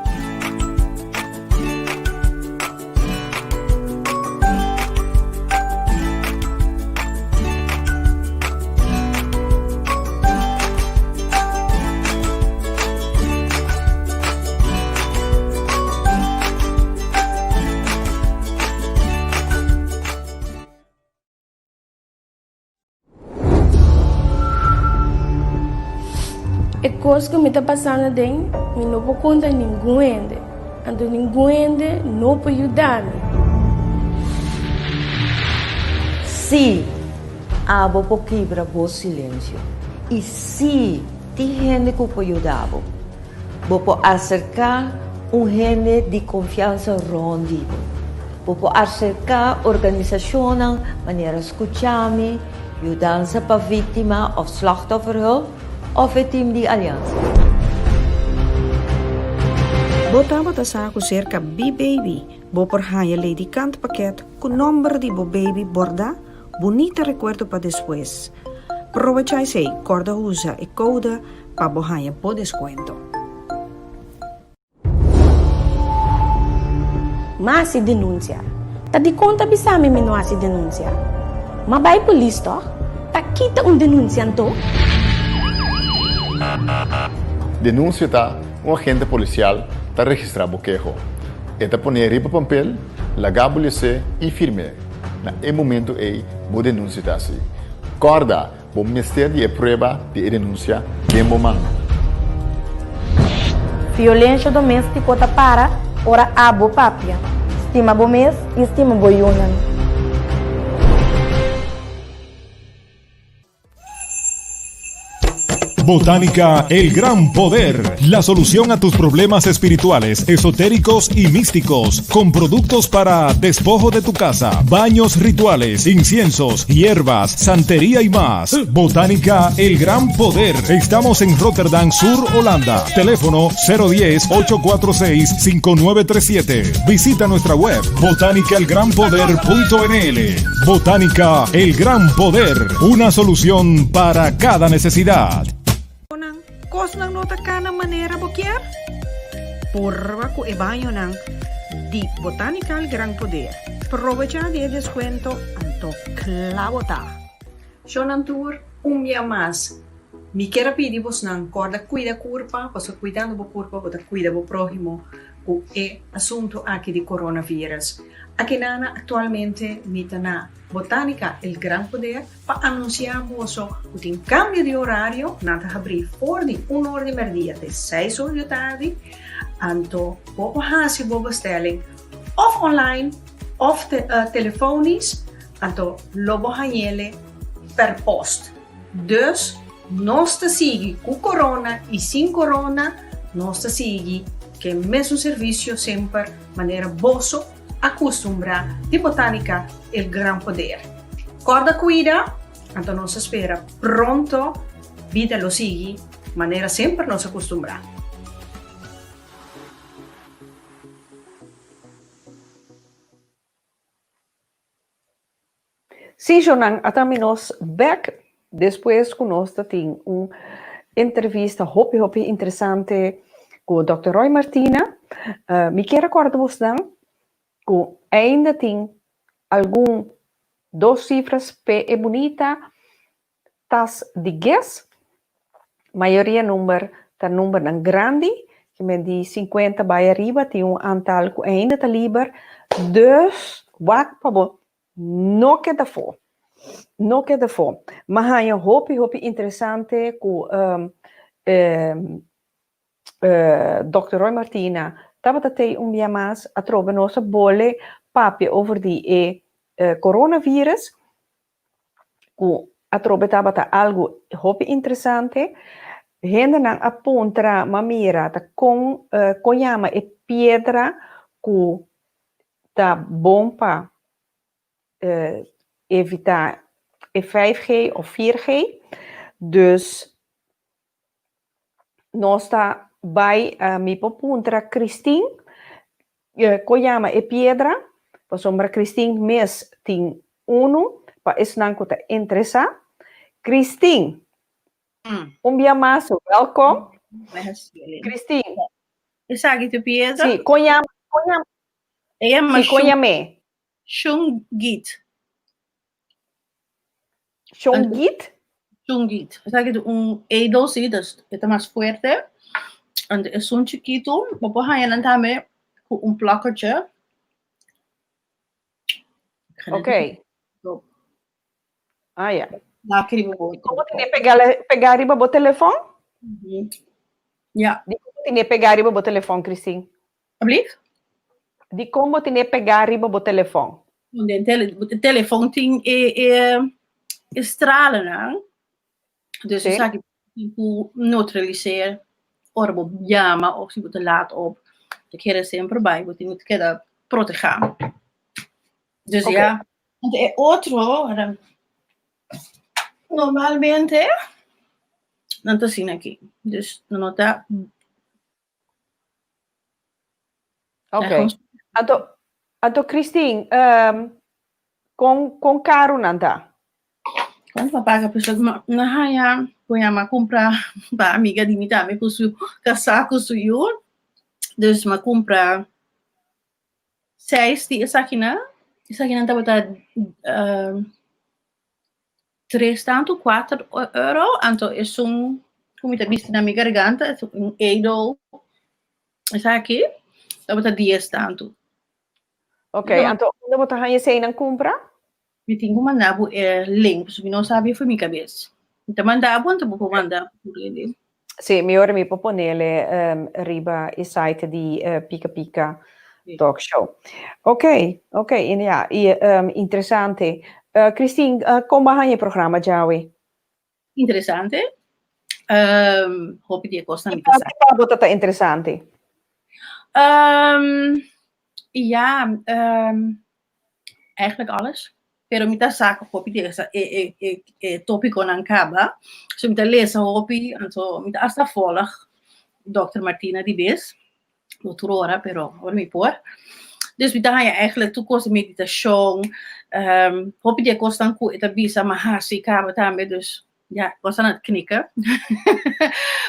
E kos ku mi ta pasando aden, mi no por konta ningun hende, anto ningun hende no por yuda mi. Sí, abo por kibra bo silensio. I sí, tin hende ku por yuda bo. Bo por aserká un hende di konfiansa rònt di bo. Bo por aserká organisashonnan manera Skuchami, Yudansa pa Víktima òf Slachtofferhulp òf e tim di Aliansa. Bo tabata sa ku serka B-Baby bo por haña ledikant pakèt ku nòmber di bo baby bòrdá? Bunita rekuerdo pa despues. Probecha esei, kòrda usa e koude pa bo haña bo deskuento. M'a hasi denunsia. Ta dikon ta bisa mi mi no hasi denunsia? M'a bai polis tòg? Ta kita un denunsia anto? Denunsia ta un agente polisial ta registrá bo keho. E ta pon'é riba pampel, laga bo les'é i firm'é. Na e momento ei bo denunsia ta hasi. Kòrda, bo mester di e prueba di e denunsia den bo man. Violensha doméstiko ta para ora abo papia. Stima bo mes i stima bo yunan. Botánica El Gran Poder, la solución a tus problemas espirituales, esotéricos y místicos, con productos para despojo de tu casa, baños rituales, inciensos, hierbas, santería y más. Botánica El Gran Poder. Estamos en Rotterdam Sur, Holanda. Teléfono 010-846-5937. Visita nuestra web botánicaelgranpoder.nl. Botánica El Gran Poder, una solución para cada necesidad. Kosnan no ta kana manera bo kier? Purba ku e bañonan di Botanica El Gran Poder. Probecha di e deskuento anto kla bo ta! Shownan tur, un bia mas mi kier a pidi bosnan kòrda kuida kurpa, pasobra kuidando bo kurpa bo ta kuida bo próhimo ku e asuntu aki di coronavirus. Akinana aktualmente mi ta na Botanica El Gran Poder pa anunsiá boso ku tin kambio di orario, nan ta habrí for di un or di mèrdia te seis or di tardi, anto bo por hasi bo bestelling òf online òf telefonisch, anto lo bo hañ'ele per post. Dus nos ta sigui ku corona i sin corona, nos ta sigui ku e mesun servisio semper manera boso a kustumbrá di Botanica El Gran Poder. Kòrda kuida, anto nos ta spera pronto bida lo sigui manera semper nos a kustumbrá. Sí, Jonan, ata mi nos bek despues ku nos ta tin un entrevista hopi hopi interesante ku Dòkter Roy Martina. Mi kier a kòrda bosnan ku ainda tin algun dos sifras p'e e bunita tas di ges. Mayoria number ta numbernan grandi, ke men di sinkuenta bai ariba tin un antal ku ainda ta liber, dus wak pa bo no keda afó, no keda afó. M'a haña hopi hopi interesante ku Dòkter Roy Martina tabata tei un bia mas atrobe nos a bole papia over di e coronavirus ku. atrobe tabata algu hopi interesante. Hendenan a puntra m'a mira ta kon kon yama e piedra ku ta bon pa evitá e 5G òf 4G. Dus nos ta bai mi por puntra Christine kon yama e piedra pasobra Christine mes tin unu pa esnan ku ta interesá. Christine, un bia mas welkom. Christine. Esaki ta piedra? Si, kon yama, kon yama, E yama si, kon yam'é? Shungit. Shungit? Shungit. Esaki ta un edel, sí, dus e ta mas fuerte. Anto esun chikitu, bo por haña nan tambe ku un plakkertje. Ok. Ah, ja. Plak riba bo Como tene pega, pega riba bo telefon? Ja. Di como tene pega riba bo telefon, Christine? Alsjeblieft? Di kon bo tene pegá riba bo telefòn? Den tele, telefon tin e, e, e stralenan. Dus Sí. esaki tin ku neutraliseer ora bo yama of si bo ta laat op. Ta kere semper bai, bo tin ku keda protegá. Dus Oké. ja. Want e otro, normalmente, nan ta asina aki. Dus nan no ta Ok. Anto, anto Christine, um, kon, kon karu nan ta? Kon pa paga pa esaki? Ma na haña ku mi kumpra pa amiga di mi tambe ku su kasá ku su yu. Dus mi a kumpra seis di esakinan. Esakinan tabata um, tres tantu, kuater euro. Anto esun ku mi ta bisti na mi garganta, un edel esaki, tabata dies tantu. Ok, anto unda bo ta haña eseinan kumpra? Mi tin ku manda bo e link, pasobra mi no sabi for mi kabes. Mi ta manda bo, anto bo por manda por rede. Sí, mi ora mi por ponele um, riba e site di uh, Pika Pika Talk Show. Ok, ok, en ja, i, um, interesante. Uh, Christine, uh, kon bo a haña e programa djawe? Interesante. Um, hopi di e kosnan mi ta sa. Ki pa bo ta interesante? Um, ja, um, eigenlijk alles. Pero mi ta sa ku hopi di esa e e e e tópikonan kaba. So mi ta lesa hopi, anto mi ta hasta volg Dòkter Martina di bes. No tur ora, pero ora mi por. Dus mi ta haña eigenlijk tur kos di meditashon, um, hopi di e kosnan ku e ta bisa mi a hasi kaba tambe, dus ja, ik was aan het knikken.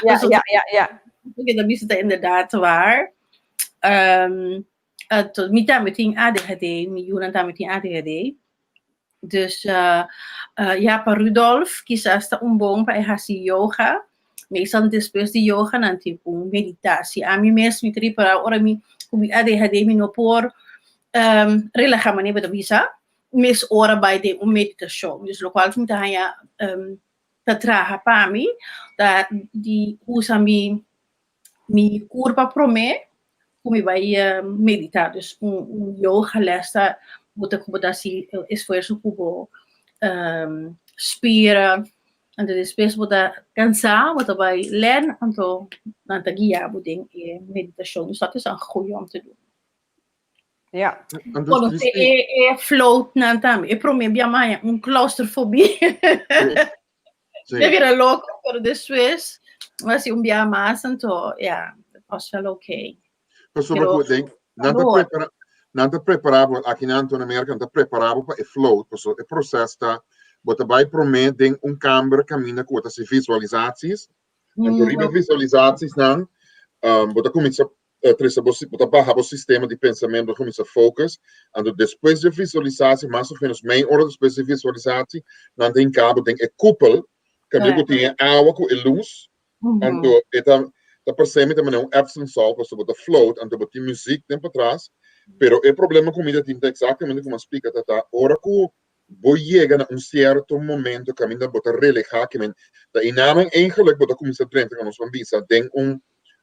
Ja, ja, ja, ja. Porque ta bisa ta inderdaad waar. Um, uh, mi tambe tin ADHD, mi yunan tambe tin ADHD. Dus uh, uh, ja, pa Rudolf kisas ta un bon pa e hasi yoga. Meestal despues di yoga nan tin un meditatie. Ami mes mi ta ripara ora mi ku mi ADHD mi no por um, relaha manera bo ta bisa. Mes ora bai den un meditashon. Dus lokual ku mi ta haña um, ta traha pa mi ta di usa mi mi kurpa promé ku mi bai meditá. Dus un un yoga les ta bo ta ku bo ta hasi esfuerso ku bo spira, anto despues bo ta kansá bo ta bai lèn anto nan ta guia bo den e meditashon. Dus dat is een goeie om te doen. Ja. Konosé e e floatnan tambe. E promé bia maya un claustrofobie. Sí. Me bira loco, pero despues hasi un bia mas, anto ja, het was wel oké. Pasobra Pero ku den, nan ta calor. prepara, nan ta prepara bo, aki nan na Amerika, nan ta prepara bo pa e float, paso e proces ta, bo ta bai promé den un kamber kaminda ku bo ta hasi visualisaties, anto riba e visualisaties nan, um, bo ta kuminsa trese bo, bo ta baha bo sistema di pensamentu, bo ta kuminsá focus, anto despues di visualisatie, mas of menos mei ora despues di visualisatie, nan ta hinká bo den e kupel, kaminda ku tin e awa ku e lus, anto e ta ta parsé mi ta manera un Epsom salt, pasobra bo ta float, anto bo tin muziek den patras, pero e problema ku mi ta tin ta eksaktamente komo a splika ta ta ora ku bo yega na un sierto momento kaminda bo ta relehá, ke men ta einanan eigenlijk bo ta kuminsá drenta, ku nos por bisa, den un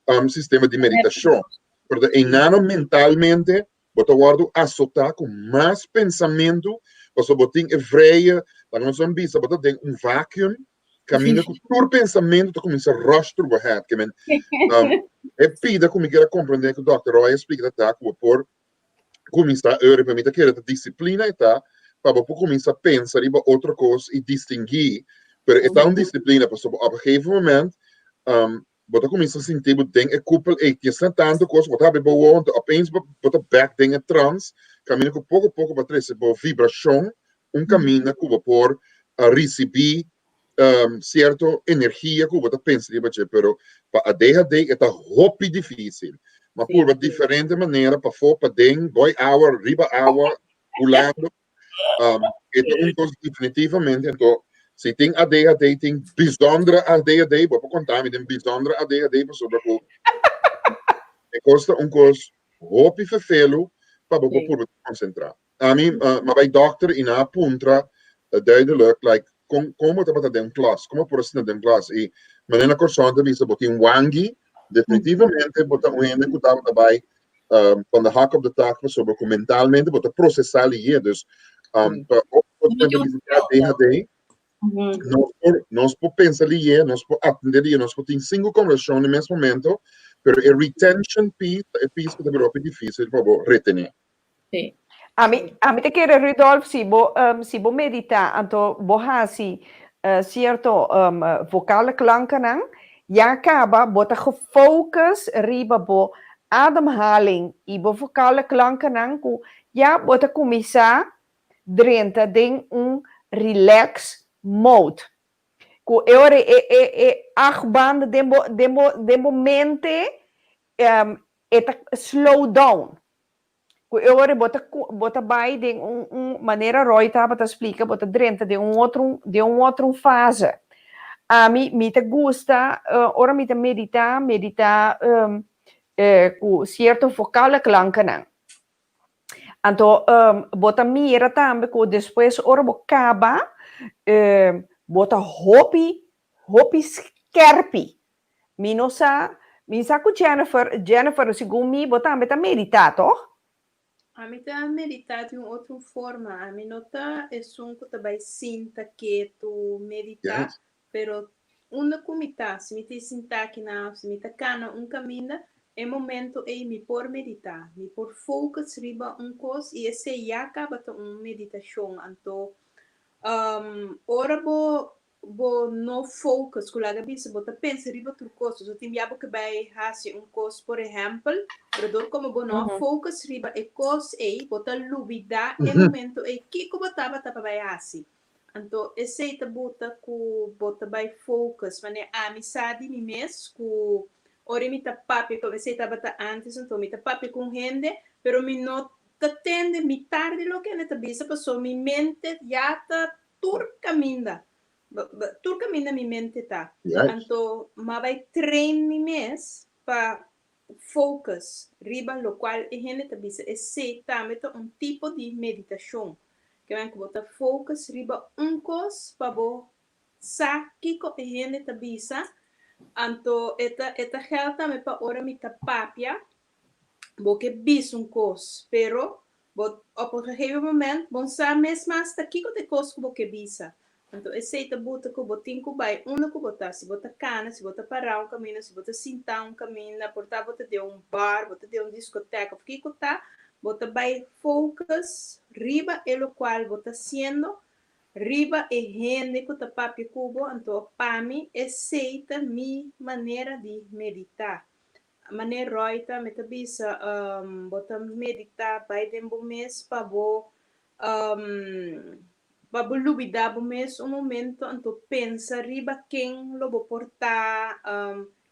um, sistema di meditashon. Pero ta einanan mentalmente bo ta wòrdu asotá ku mas pensamentu. Paso bo tin e vrije, laga nos dan bisa, bo ta den un vacuum, kaminda ku tur pensamentu ta kuminsá rush through bo head. Ke men, um, e pida ku mi kier a komprendé ku Dòkter Roy a splika ta ta ku bo por kuminsá early, pero mi ta kere ta disiplina e ta pa bo por kuminsá pensa riba otro kos i distinguí, pero e ta un disiplina pasobra op een gegeven moment, um, Bo ta kuminsá sinti bo den e kupel ei tin asina tantu kos, bo ta habri bo wowo anto opeens bo bo ta bèk den e trans, kaminda ku poko poko bo a trese bo vibrashon un kaminda ku bo por risibí sierto energia ku bo ta pensa riba dje, pero pa ADHD e ta hopi difísil. Mi a purba diferente manera, pafó, paden, boi awa, riba awa, hulando. Um, e ta un kos definitivamente, anto, si tin ADHD, tin bijzondere ADHD, bo por konta mi den bijzondere ADHD, pasobra ku e kos ta un kos hopi ferfelu pa bo por purba konsentrá. Ami, uh, m'a bai dokter i nan a puntra uh, duidelijk, like, kon, kon bo tabata den klas, kon bo por asina den klas, i manera na Kòrsou nan ta bisa, bo tin wangi, definitivamente bo ta un hende ku tabata bai um, van de hak op de tak pasobra ku mentalmente bo ta procesá lié. Dus um, pa ADHD, nos por, nos por pensa lié, nos por atendé lié, nos por tin cinco conversación na mes momento, pero e retention piece, e piece ku ta bira hopi difícil pa bo retené. Sí. Ami, ami te kere Rudolf, si bo, um, si bo medita, anto bo hasi uh, cierto um, vocale klankennan, ya kaba bo ta gefocus riba bo ademhaling i bo vocale klankennan ku ya bo ta kuminsá drenta den un relax mode. Ku e ora e e e achtbaan den bo den bo den bo mente um, e ta slow down. Ku e ora bo ta bo ta bai den un un manera Roy tabata splika bo ta drenta den un otro den un otro fase. Ami mi ta gusta ora mi ta meditá meditá ku sierto vokale klankennan. Anto bo ta mira tambe ku despues ora bo kaba bo ta hopi hopi skerpi. Mi no sa, mi sa ku Jennifer, Jennifer segun mi bo tambe ta meditá toch? Ami ta meditá di un otro forma, ami no ta esun ku ta bai sinta ketu meditá, pero unda ku mi ta, si mi ta sintá akinan òf si mi ta kana un kaminda, e momento ei mi por meditá, mi por focus riba un kos i esei ya kaba ta un meditashon. Anto ora bo bo no focus ku laga bisa bo ta pensa riba tur kos so tin bia bo ke bai hasi un kos por ehempel pero dor komo bo no a focus riba e kos ei bo ta lubida e momento ei kiko bo tabata pa bai hasi anto esei ta buta ku bo ta bai focus manera ami sa di mi mes ku ora mi ta papia ku esei tabata antes anto mi ta papia ku un hende pero mi no ta tende mitar di loke hende ta bisa pasobra mi mente ya ta Tur kaminda, tur kaminda mi mente ta. Anto m'a bai train mi mes pa focus riba lokual e hende ta bisa. Esei tambe ta un tipo di meditashon. Ke men ku bo ta focus riba un kos pa bo sa kiko e hende ta bisa. Anto e ta e ta gèld tambe pa ora mi ta papia, bo ke bisa un kos, pero Bo op un gegeven moment bon sa mes mas ta kiko ta e kos ku bo ke bisa. Anto esei ta buta ku bo tin ku bai unda ku bo ta. Si bo ta kana, si bo ta pará un kaminda, si bo ta sintá un kaminda, por ta bo ta den un bar, bo ta den un diskotèk òf kiko ta, bo ta bai focus riba e lokual bo ta hasiendo, riba e hende ku ta papia ku bo. Anto pa mi esei ta mi manera di meditá. Manera Roy tambe ta bisa, bo ta meditá bai den bo mes pa bo pa bo lubidá bo mes un momento anto pensa riba ken lo bo por ta,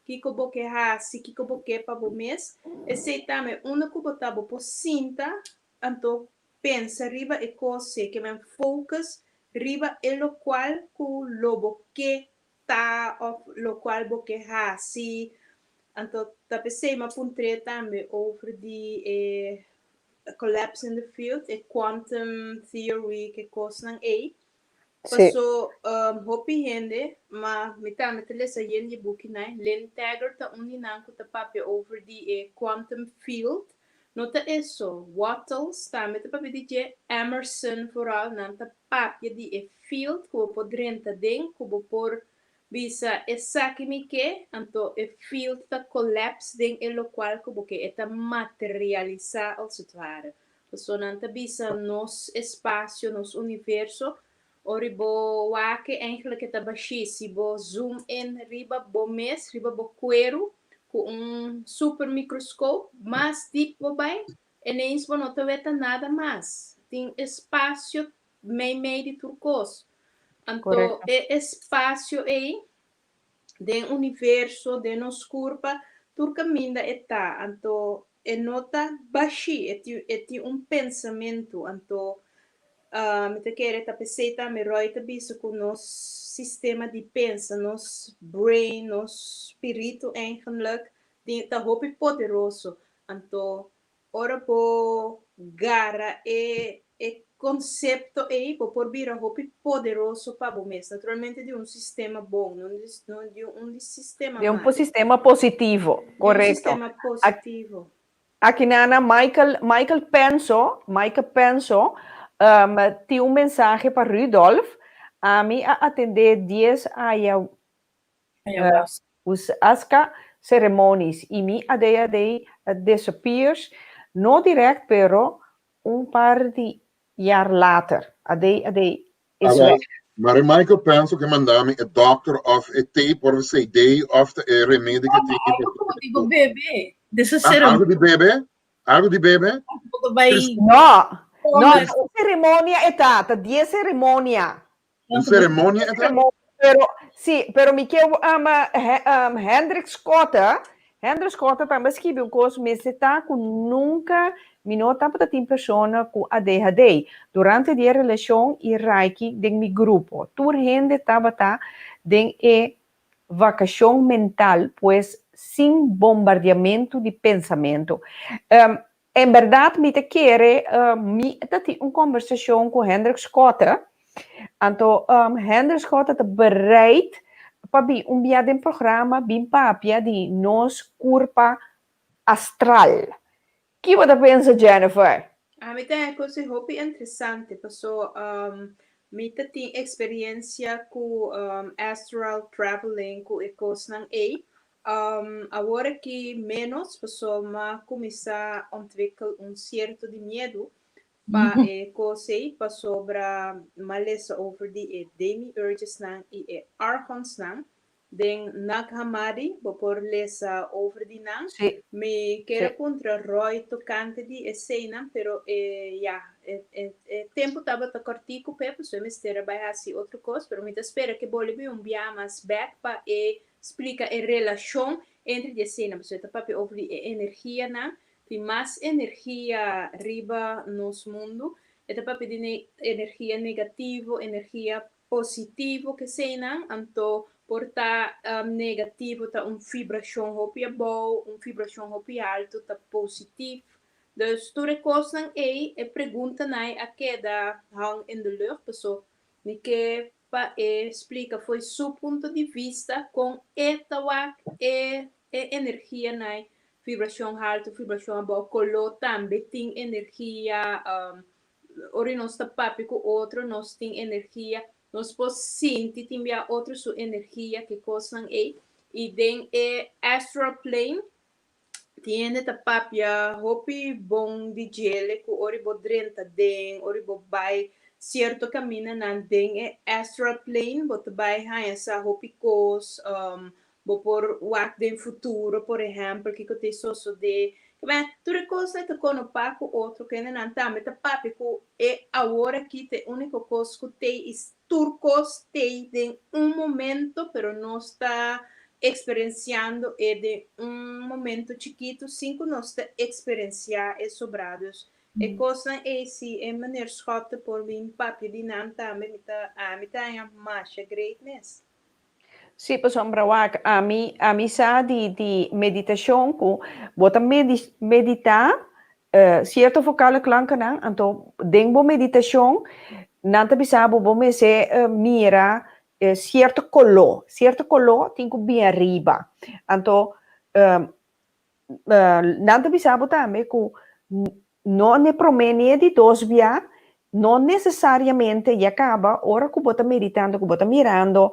kiko bo ke hasi, kiko bo ke pa bo mes. Esei tambe unda ku bo ta bo por sinta anto pensa riba e kos ei, ke men focus riba e lokual ku lo bo ke ta of locual bo ke haci. Anto ta p'esey m'a puntr'é tambe over di e collapse in the field, e quantum theory, ke kosnan ey. Paso hopi hende, ma mi tambe ta lesa yen di e bukinan, Lynn Taggart ta un di nan ku ta papia over di e quantum field. No ta e so, Wattles tambe ta papia di dje, Emerson vooral, nan ta papia di e field ku bo por drenta den, ku bo por bisa esaki mi ke, anto e field ta collapse den e lokual ku bo ke, e ta materialisá als het ware. Pasobra nan ta bisa nos espasio, nos universo, ora bo wak eigenlijk e ta bashí, si bo zoom in riba bo mes, riba bo kueru, ku un super microscoop, mas diep bo bai, ineens bo no ta weta nada mas. Tin espasio meimei di tur kos. Anto Korekto. e espasio ei den universo, den nos kurpa, tur kaminda e ta. Anto e no ta bashí, e tin e tin un pensamentu. Anto mi ta kere ta p'esei tambe Roy ta bisa ku nos sistema di pensa, nos brain, nos spiritu eigenlijk tin ta hopi poderoso. Anto Ora bo gara e e konsepto ei, bo por bira hopi poderoso pa bo mes. Naturalmente di un sistema bon, no di no di un di sistema Di un malo. sistema positivo, Di un korekto. sistema positivo. Aki nana Michael, Michael Penso, Michael Penso, tin un mensahe pa Rudolf, Ami a atendé dies aya Ayahuasca ceremonies y mi ADHD disappears, no direct pero un par di jaar later. ADHD is weg. Maar e Michael penso ke manda mi e dokter of e tape of e CD of ta e remedi ke tin. Algo como di bo bebe. Desa Ah, algo di bebe? Algo di bebe? No, no, un ceremonia e ta, ta die ceremonia. Un ceremonia e ta? Pero, sí, pero mi ke um, um, Hendrik Schotte, Hendrik Schotte tambe skibi un kos, mester ta ku nunka mi no tabata tin persona ku ADHD. Durante di e relashon i Reiki den mi grupo, tur hende tabata den e vakashon mental, pues sin bombardiamentu di pensamentu. Um, En berdad mi ta kere mi ta tin un conversacion cu Hendrik Schotte, anto Hendrik Schotte ta bereid pa bin un bia den programa bin papia di nos curpa astral. Ki bo ta pensa Jennifer? Ami ta e cos hopi interesante paso mi ta tin experiencia cu astral traveling cu e cosnan ey Awor aki ménos, pasobra m'a kuminsá ontwikkel un sierto di miedu pa e kos ei, pasobra m'a lesa over di e demiurgesnan i e archonsnan den Nag Hammadi, bo por lesa over di nan. Mi kier a puntra Roy tokante di eseinan, pero e ya, e e tempu tabata kòrtiku p'e, pasobra e mester a bai hasi otro kos, pero mi ta spera ke bolbe bin un bia mas bèk pa e Splika e relashon entre di esena, pasobra e ta papia over di e energianan. Tin mas energia riba nos mundu. E ta papia di energia negativo, energia positivo keseinan. Anto por ta negativo ta un vibrashon hopi abou, un vibrashon hopi altu ta positif. Dus tur e kosnan ei, e preguntanan ei a keda hang in de lucht, paso mi ke pa e splika fo'i su punto di vista kon e ta wak e e energianan, vibrashon haltu, vibrashon abou, koló tambe tin energia, ora nos ta papia ku otro nos tin energia, nos por sinti tin bia otro su energia, ke kosnan ei, i den e astral plane Tin hende ta papia hopi bon di djele ku ora bo drenta den, ora bo bai sierto kamindanan den e astral plane bo ta bai haña sa hopi kos, bo por wak den futuro por ehèmpel kiko ta e sosodé. Tur e kosnan ta konopá ku otro kendenan tambe ta papia ku e awor aki ta e úniko kos ku t'ei i Tur kos t'ei den un momento, pero nos ta eksperensiando e den un momento chikitu sin ku nos ta eksperensiá e sobrá. Dus e kosnan ei si e meneer Schotte por bin papia di nan tambe mi ta ami ta haña masha great mes. Sí, pasobra wak, ami ami sa di di meditashon ku bo ta medi meditá Cierto vocale klankennan, anto den bo meditacion nan ta bisa bo bo mester mira cierto color, cierto color tin cu bin ariba. Anto nan ta bisa bo tambe cu. No n'e promé ni e di dos bia, no nesesariamente ya kaba ora ku bo ta meditando, ku bo ta mirando,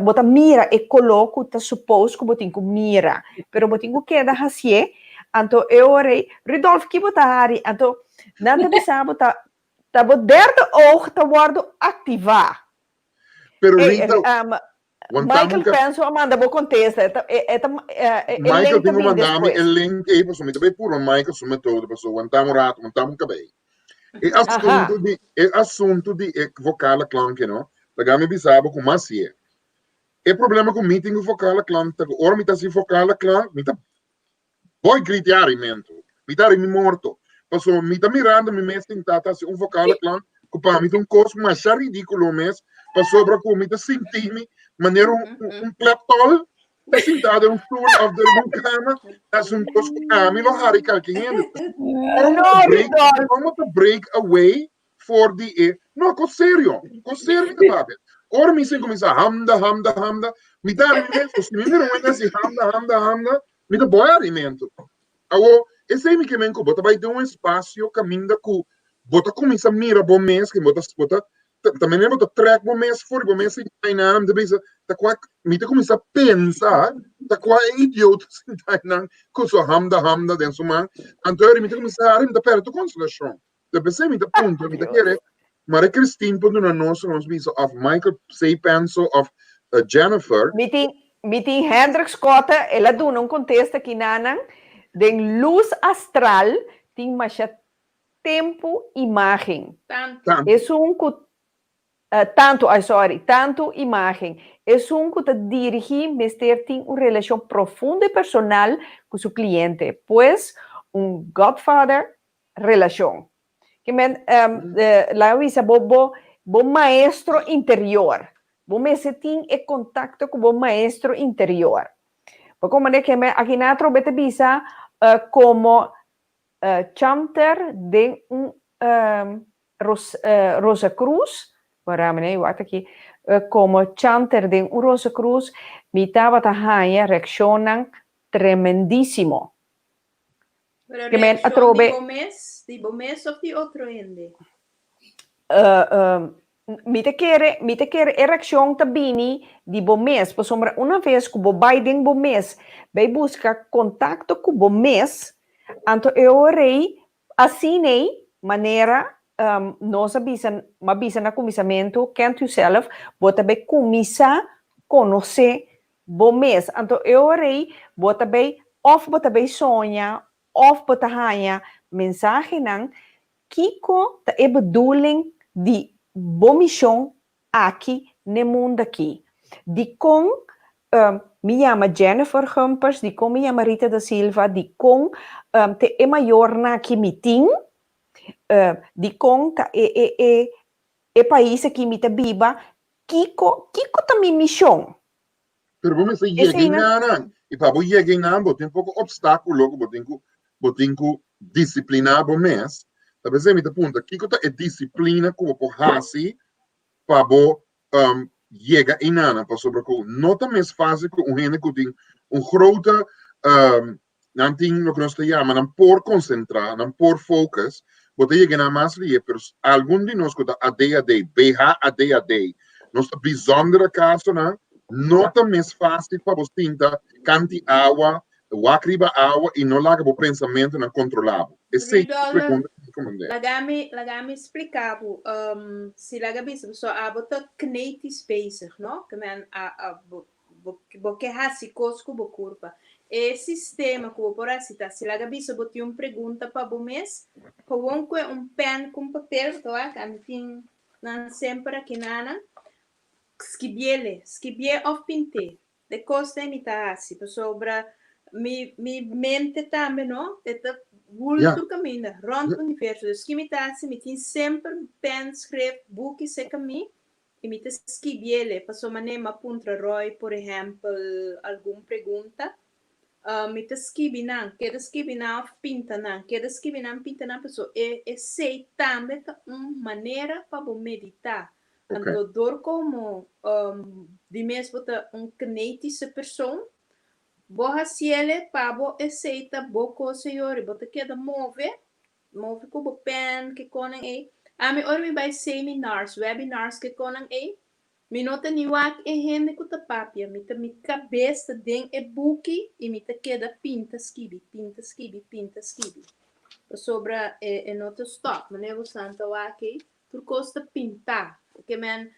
bo ta mira e koló ku ta suppose ku bo tin ku mira, pero bo tin ku keda hasié, anto e ora ei, Rudolf ki bo ta hari? Anto nan ta bisa bo ta ta bo derde oog ta wòrdu aktivá. Pero Rita, Michael Penso a manda bo kontesta. E ta, e, e ta, e, e Michael link ta tin ku bin manda mi despues. e link ei pasobra mi ta bai purba Michael su metodo pasobra wantá un rato, wantá un kabei. E asuntu di e asuntu di e vocale klank no, laga mi bisa bo ku mas sie. E problema ku mi tin ku vocale klank ta ku ora mi ta hasi vocale klank mi ta Boy griti harimentu. Mi ta hari mi morto. Pasobra mi ta mirando mi mes sintá ta hasi un vocale klank ku pa mi ta un kos masha ridíkulo mes, pasobra ku mi ta sinti mi manera un un kleptol ta sintá den un stoel òf den un kama ta hasi un kos ku ami lo hari kalke hende. Kon bo ta break, kon bo ta break away for di e no kos serio, kos serio mi ta papia. Ora mi sin kuminsá hamda hamda hamda, mi ta hari mi mes, si mi mira un hende hasi hamda hamda hamda, Mi ta boy alimento. Awo, esei mi ke men ku bo ta bai den un espasio kaminda ku bo ta kuminsá mira bo mes, ke bo ta bo ta ta manera bo ta trèk bo mes for di bo mes i einan mi ta bisa ta kua mi ta kuminsá pensa ta kua e idiota sintá einan ku su hamda hamda den su man. Anto mi ta kuminsá hari mi ta pèrdè tur konsentrashon. Ta p'esei mi ta puntra, mi ta kere Maria Christine por duna nos nos bisa of Michael C. Penso of Jennifer. Mi tin mi tin Hendrik Schotte, el a duna un kontesta kinanan, den lus astral tin masha tempu imágen. Tantu. Esun ku Tantu, ay sorry, tantu imágen. Esun ku ta dirigí mester tin un relashon profundo i personal ku su kliente, pues un godfather relashon. Ke men, laga bisa bo bo bo maestro interior. Bo mester tin e kontakto ku bo maestro interior. Bo komprendé ke men aki nan atrobe ta bisa komo chanter den un ros Rosacruz, wara mi wak aki, komo chanter den un Rosacruz mi tabata haña reakshonnan tremendísimo. Pero Ke men reaccion atrobe di bo mes, di bo mes of di otro hende? Uh, mi ta kere, mi ta kere e reaccion ta bini di bo mes, pasobra una vez ku bo bai den bo mes, bai buska kontakto ku bo mes, anto e ora ei, asina ei, manera um, nos a bisa, m'a bisa na kuminsamentu, kent uzelf, bo ta bai kuminsá konosé Bo mes. Anto e ora ei bo ta bay of bo ta bay soña of bo ta haña mensahenan kiko ta e bedoeling di bo mishon aki n'e mundo aki. Dikon mi yama Jennifer Gumpers, dikon mi yama Rita da Silva, dikon te e mayornan aki mi tin, dikon ta e e e e pais aki mi ta biba, Kiko, kiko ta mi mishon? Pero bo mester yega Esei nan. einan. I pa bo yega einan bo tin poko opstákulo ku bo tin ku bo tin ku disipliná bo mes. Ta p'esei mi ta puntra, kiko ta e disiplina ku bo por hasi pa bo yega einan? Pasobra ku no ta mes fásil ku un hende ku tin un grote nan tin loke nos ta yama nan por konsentrá, nan por focus, bo ta yega nan mas lihe, pero algun di nos ku ta ADHD, BHADHD, nos ta bijzondere kasonan, no ta mes fásil pa bo sinta kanti awa, wak riba awa i no laga bo pensamentunan kontrolá bo. Esei ta e pregunta ku mi komand'é. Laga mi, laga mi splika bo, si laga bisa bo, so abo ta kinetisch bezig, no? Ke men a, a, bo, Bo, bo ke hasi kos ku bo kurpa. E sistema ku bo por hasi ta, si laga bisa bo tin un pregunta pa bo mes, gewoon kue un pèn ku un papel, bo ta wak, ami tin nan semper aki nana, skibiele, skibié òf pint'é. De kos den mi ta hasi, pasobra mi, mi mente tambe no, e ta wul tur kaminda, rònt universo. Dus ki mi ta hasi, mi tin semper pèn, skref, buki serka mi, I mi ta skibiele, pasobra manera mi a puntra Roy, por ehèmpel, algun pregunta, mi ta skibi nan, keda skibi nan òf pinta nan, keda skibi nan, pinta nan, pasobra e esei tambe ta un manera pa bo meditá. Anto dor komo di mes bo ta un kinetische persoon, bo hasiele pa bo esei ta bo kos, señor, i bo ta keda move. Move ku bo pen ke konan ei. Ami ora mi bai seminars, webinars ke konan ei, mi no ta ni wak e hende ku ta papia, mi ta mi kabes ta den e buki i mi ta keda pinta skibi, pinta skibi, pinta skibi. Pasobra e e no ta stòp, manera bo san ta wak ei, tur kos ta pintá. Ke men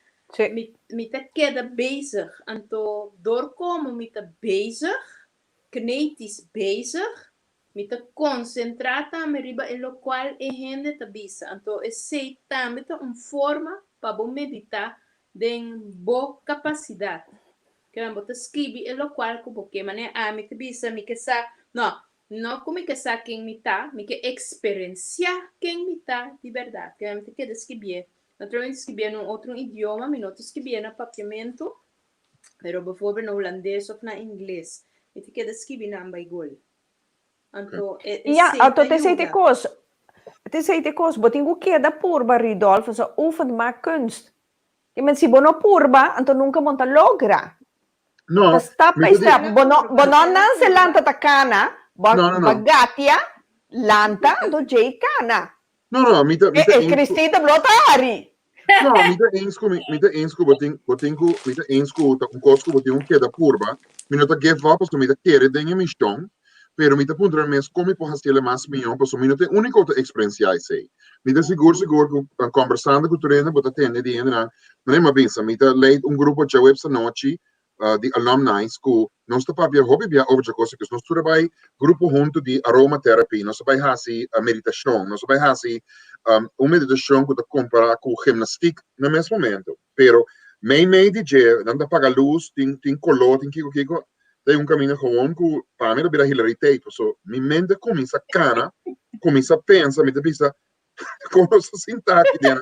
mi mi ta keda bezig, anto dor komo mi ta bezig, kinetisch bezig, Mi ta konsentrá tambe riba e lokual e hende ta bisa, anto esei tambe ta un forma pa bo meditá den bo kapasidat. Kiba bo ta skibi e lokual ku bo ke. Manera ami ta bisa, mi ke sa, no, no ku mi ke sa ken mi ta, mi ke eksperensiá ken mi ta di bèrdat. Kiba mi ta keda skibié. Naturalmente skibié na un otro idioma, mi no ta skibié na papiamentu, pero bijvoorbeeld na hulandes of na ingles, mi ta keda skibi nan bai gol. Anto e Ja, esei anto ta te esei te yuda. kos. Te esei te kos. Bo tin ku keda purba, Rudolf, so oefent maakt kunst. I men si bo no purba, anto nunka bo no ta logra. No, Ta stap mi by ta di- stap. Bo no, bo no nanse Purba. lanta ta kana, bo No, no, bo no. gatia, lanta, anto djei kana. No, no, mi ta, mi E, ta e eens ku, Christine ta blota hari. no, mi ta eens ku, mi, mi ta eens ku bo tin, bo tin ku, mi ta eens ku ta un kos ku bo tin ku keda purba. Mi no ta give up pasobra mi ta kere den e mishon, pero mi ta puntra mi mes kon mi por hasiel e mas mihó pasobra mi no ta e úniko ku ta eksperensiá esei. Mi ta sigur sigur ku kòmbersando ku tur hende bo ta tende di hendenan, manera mi a bisa, mi ta leid un grupo djaweps anochi di alumni ku nos ta papia hopi bia over dje kos aki. Nos tur a bai grupo huntu di aromatherapy, nos a bai hasi meditashon, nos a bai hasi un meditashon ku ta kompará ku gimnastiek na mes momento. Pero mei mei di dje nan ta paga lus, tin tin koló, tin kiko kiko, ta un kaminda gewoon ku pa mi ta bira hilariteit paso mi mente a kuminsá kana, kuminsá pensa, mi ta bisa kon nos ta sinta aki den.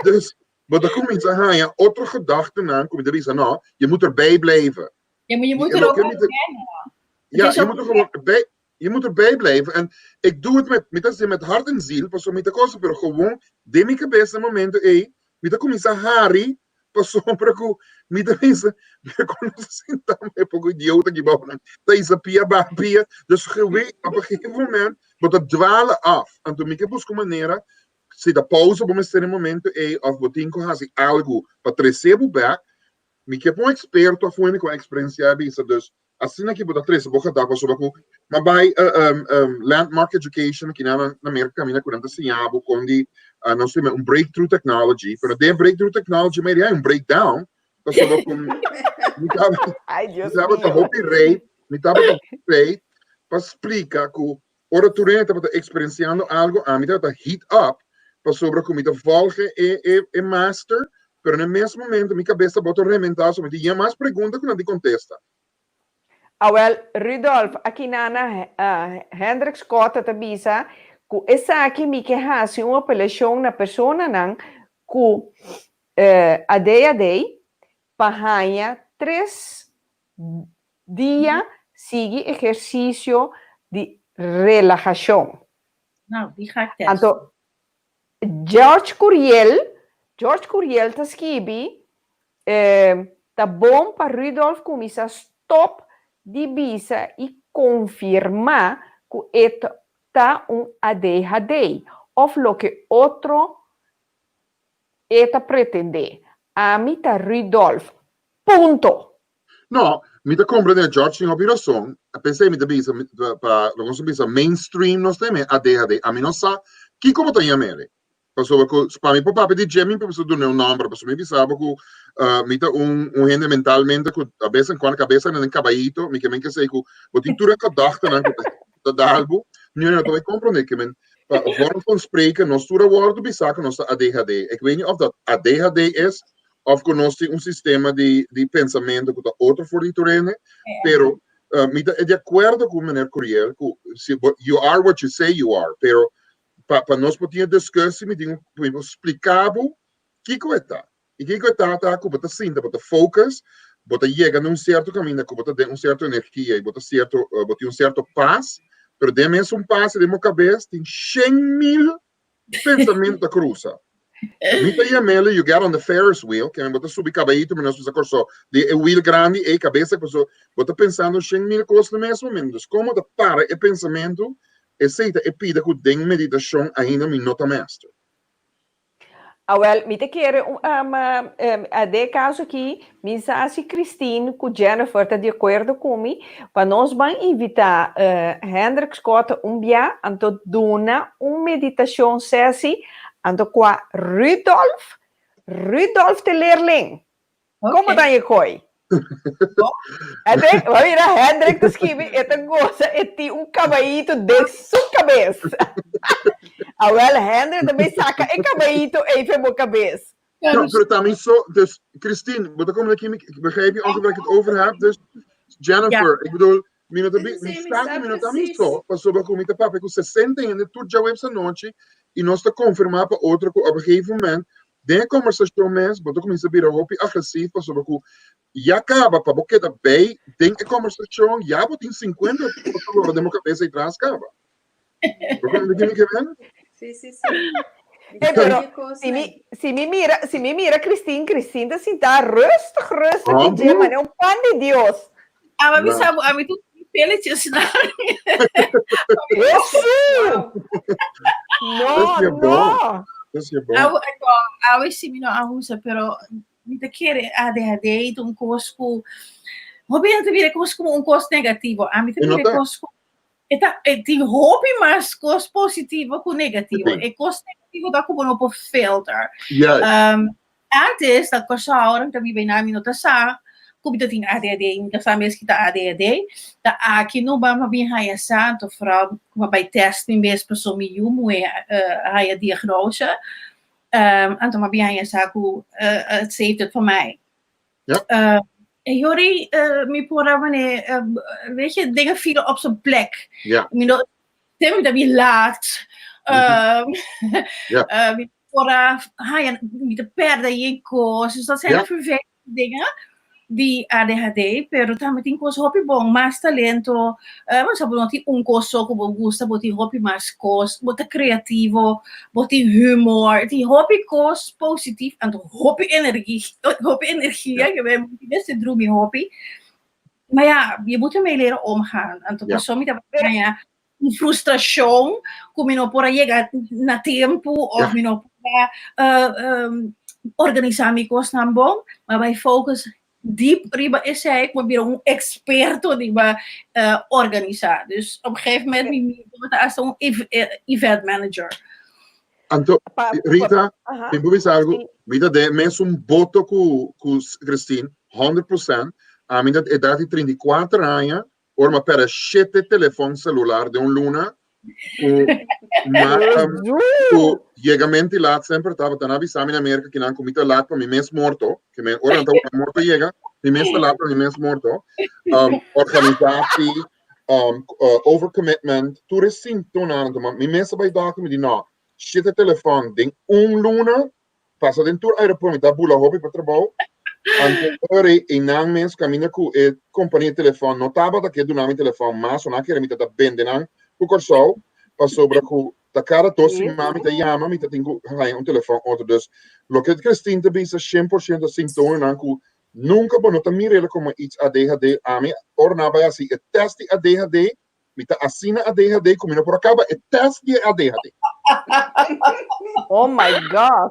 Dus bo ta kuminsá haña otro gedachtennan ku mi ta bisa no, je moet erbij blijven. Ja, maar je moet I er ook loke aan mi ta wennen. Het Ja, is je ook moet er gewoon bij, je moet erbij blijven. En ik doe het met, mi ta met hart en ziel, pasobra mi ta kosa, pero gewoon den mi kabes na e momento ei, mi ta kuminsá hari pasobra ku mi ta pensa, mira kon nos a sinta e poko idiota aki bou nan, ta hisa pia baha pia, dus gewe op een gegeven moment bo ta dwala af. Anto mi ke buska un manera, si ta pausa bo mester na e momento ei of bo tin ku hasi algu pa trese bo bek, mi ke pa un eksperto of un hende ku a eksperensiá bisa, dus Asina ki bo ta trese bo gedag pasobra ku m'a bai Landmark Education aki na na Merka kaminda ku nan ta siña bo kon di nos tin un breakthrough technology pero den e breakthrough technology mayoria hay un breakdown pasobra ku mi tabata mi tabata hopi rei mi tabata hopi rei pa splika ku ora tur hende tabata eksperensiando algu ami tabata heat up pasobra ku mi ta volge e e e master pero na e mes momento mi kabes tabata rementá so mi tin yen mas pregunta ku nan tin kontesta. Awel, Rudolf, aki nana Hendrik Schotte ta bisa ku esaki mi ke hasi un apelashon na personanan ku ADHD pa haña tres dia sigui ehersisio di relahashon. Nou, die ga ik testen. Anto, George Curiel, George Curiel ta skibi, Ta bon pa Rudolf kuminsá stòp di bisa i konfirmá ku e ta un ADHD òf loke otro e ta pretendé. Ami ta Rudolf. Punto! No, mi ta comprende George tin hopi rason. P'esei mi ta bisa pa loke nos ta bisa mainstream nos ta yam'é ADHD. Ami no sa kiko bo ta yam'é. Pasobra ku pa mi por papia di dje mi por bisa dun'é un nòmber. Pasobra mi bisa bo ku mi ta un un hende mentalmente ku a bes en kuando kabes anda den kabaito. Mi ke men kesei ku bo tin tur e gedachtenan ku ta dal bo. Mi no ta bai comprende ke men pa vorm van spreken nos tur a wòrdu bisa ku nos ta ADHD. Ik weet niet of dat ADHD is of ku nos tin un sistema di di pensamentu ku ta otro for di tur hende, pero mi ta di akuerdo ku meneer Curiel ku si bo you are what you say you are, pero pa pa nos por tin e discussie mi tin ku mi por splika bo kiko e ta. I kiko e ta ta ku bo ta sinta, bo ta focus, bo ta yega na un sierto kaminda ku bo ta den un sierto energia i bo ta sierto bo tin un sierto pas, pero den mesun pas i den bo kabes tin 100,000 pensamentu ta krusa. Mi ta yam'el you get on the Ferris wheel, ke men bo ta subi kabaito mi nos bisa Kòrsou, di e wheel grandi ei kabesa paso bo ta pensando 100,000 kos na mes momento. Dus komo ta para e pensamentu? Esei ta e pida ku den meditashon ainda mi no ta mester. Awel, mi ta kere un, um, um, den e kaso aki, mi sa si Christine ku Jennifer ta di akuerdo ku mi, pa nos ban invitá uh, Hendrik Schotte un bia, anto duna un meditashon sesi, anto kua Rudolf, Rudolf ta e leerling. Komo dan e koi? Hendrik, bo mira Hendrik ta skibi, e ta goza, e tin un kabaito den su kabes. Awel, Hendrik ta bay saka e kabaito ei fe bo kabes. No, pero también so, dus Christine, bo ta komende aki, begrijp je ongeveer waar ik het over heb? Dus Jennifer, ik bedoel, mi no ta bi, mi sa ku mi no ta mi so, pasobra ku mi ta papia ku 60 hende tur djaweps anochi i nos ta konfirmá pa otro ku op een gegeven moment Den e kombersashon mes bo ta kuminsá bira hopi agresiv pasobra ku ya kaba pa bo keda bei den e kombersashon ya bo tin sinkuenta kos ta lora den bo kabes ei tras kaba. Bo komprende ke mi ke men? Sí, sí, sí. Hey, pero si mi, si mi mira, si mi mira Christine, Christine ta sinta rustig, rustig Ah, i dje, manera un pan di Dios. Aba mi sa bo, ami tu pelletjes na. Jesús! No, Dat is no. bon. Dat is bon. Awe, awe si mi no a usa, pero mi ta kere ADHD ta un kos ku hopi hende ta mira kos komo un kos negativo. Ami ta E no mira ta. kos ku e ta e tin hopi mas kos positivo ku negativo. Sí. E kos negativo ta ku bo no por filter. Juist. Um, Antes, na Kòrsou, ora mi ta biba einan, mi no ta sa ku mi ta tin ADHD, mi ta sa mes ki ta ADHD. Ta aki no ban pa bin haña sa, anto foral ku mi a bai tèst mi mes pasobra mi yu muhé a haña diagnose. Anto mi a bin haña sa ku het zeeft het voor mij. Ja. E yori mi por a manera, weet je, dingen vielen op zijn plek. Ja. Mi no, te mi ta bin laat. Ja. Mi por a haña, mi ta perde yen kos. Dus dat zijn de vervelende dingen di ADHD, pero tambe tin kos hopi bon, mas talento. Bo sa bo no tin un kos so ku bo gusta, bo tin hopi mas kos, bo ta kreativo, bo tin humor, tin hopi kos positief, anto hopi energi, hopi energia, ke men mester drumi hopi. Maar ja, je moet ermee leren omgaan. Anto pasobra mi tabata haña un frustrashon ku mi no por a yega na tempu of mi no por a organisá mi kosnan bon, ma bai focus diep riba esei ku mi a bira un eksperto riba organisá. Dus op een gegeven moment mi mi tabata hasta un event manager. Anto, Rita, mi por bisa algu? Mi ta den mesun boto ku ku Christine, 100%. Ami ta edat di 34 aña, ora mi a pèrdè shete telefòn selular den un luna, ku ma ku yegamenti lat semper tabata nan a bisa mi na Merka kinan ku mi ta lat pa mi mes morto, ke men ora nan ta wak morto yega, mi mes ta lat pa mi mes morto. Organisatie, overcommitment, tur e sintonan, anto mi mes a bai dòkter mi di no, shete telefòn den un luna, pasa den tur aeropuerto, mi ta bula hopi pa trabou, anto ora ei nan mes kaminda ku e kompania di telefòn no tabata ke duna mi telefòn mas, so nan a kere mi ta ta bende nan ku Kòrsou, pasobra ku ta kada dos siman mi ta yama, mi ta tin ku haña un telefòn otro. Dus loke Christine ta bisa 100% sintomanan ku nunka bo no ta mir'el komo iets ADHD, ami ora nan a bai hasi e tèst di ADHD, Mi ta asina ADHD ku mi no por a kaba e test di e ADHD. Oh my God.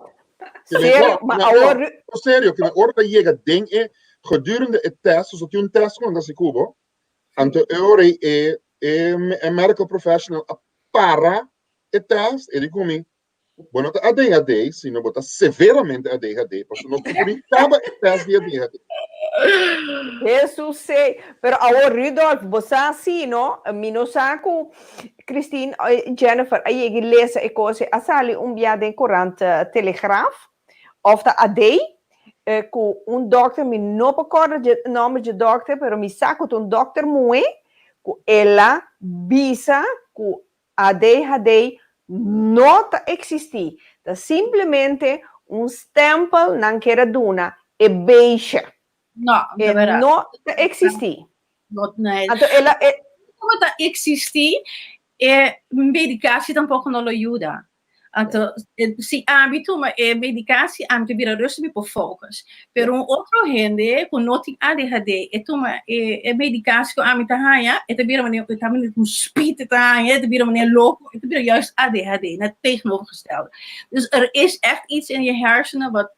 Serio, ma awor... No, serio, ku ora ta yega den e gedurende e test, so tin un test ku nan ta hasi ku bo, anto e ora ei e e medical professional a para e test, e di ku mi, Bo no ta ADHD, sino bo ta severamente ADHD, pasobra no por ni kaba e test di ADHD. Jesus sei. Pero awor Rudolf, bo sa si no, mi no sa ku Christine, Jennifer a yega i lesa e kos ei, a sali un bia den korant Telegraaf of ta AD, ku un dokter, mi no por kòrda dje nòmber dje dokter, pero mi sa ku ta un dokter muhé, ku el a bisa ku ADHD no ta eksistí, ta simplemente un stèmpel nan kier a duna e beisje. No, E no ta eksistí. No, nee. Anto el a e. Como ta eksistí, e medikasie tampoko no lo yuda. Anto, si ami tuma e medicatie, ami ta bira rustig, mi por focus. Pero un otro hende ku no tin ADHD, e tuma e, e medicatie ku ami ta haña, e ta bira manera, e ta manera un speed e ta haña, e ta bira manera loco, e ta bira juist ADHD, net tegenovergestelde. Dus er is echt iets in je hersenen wat,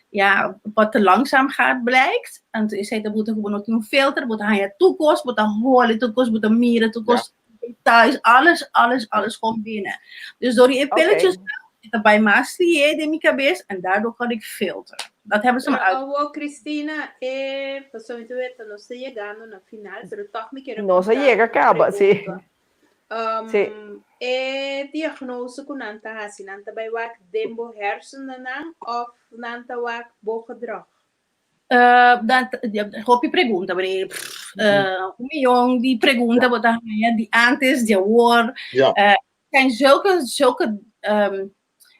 ja, wat te langzaam gaat blijkt. Anto esei ta buta ku bo no tin un filter, bo ta haña tur kos, bo ta hole tur kos, bo ta mira tur kos. Details, alles, alles, alles komt binnen. Dus door die pilletjes okay. bij mas lié den mi cabes en daardoor kan ik filteren. Dat hebben ze me uit. Oh, Cristina, eh, paso mi ta nos ta yegando na final, pero toch mi kier Nos a yega caba, sí. Sí. E diagnose ku nan ta hasi, nan ta bai wak den bo hersenen of nan ta wak bo gedrag? Dat, ja, hopi pregunta, meneer. Un miljoen di pregunta bo ta haña di antes, di awor. Zijn zulke, zulke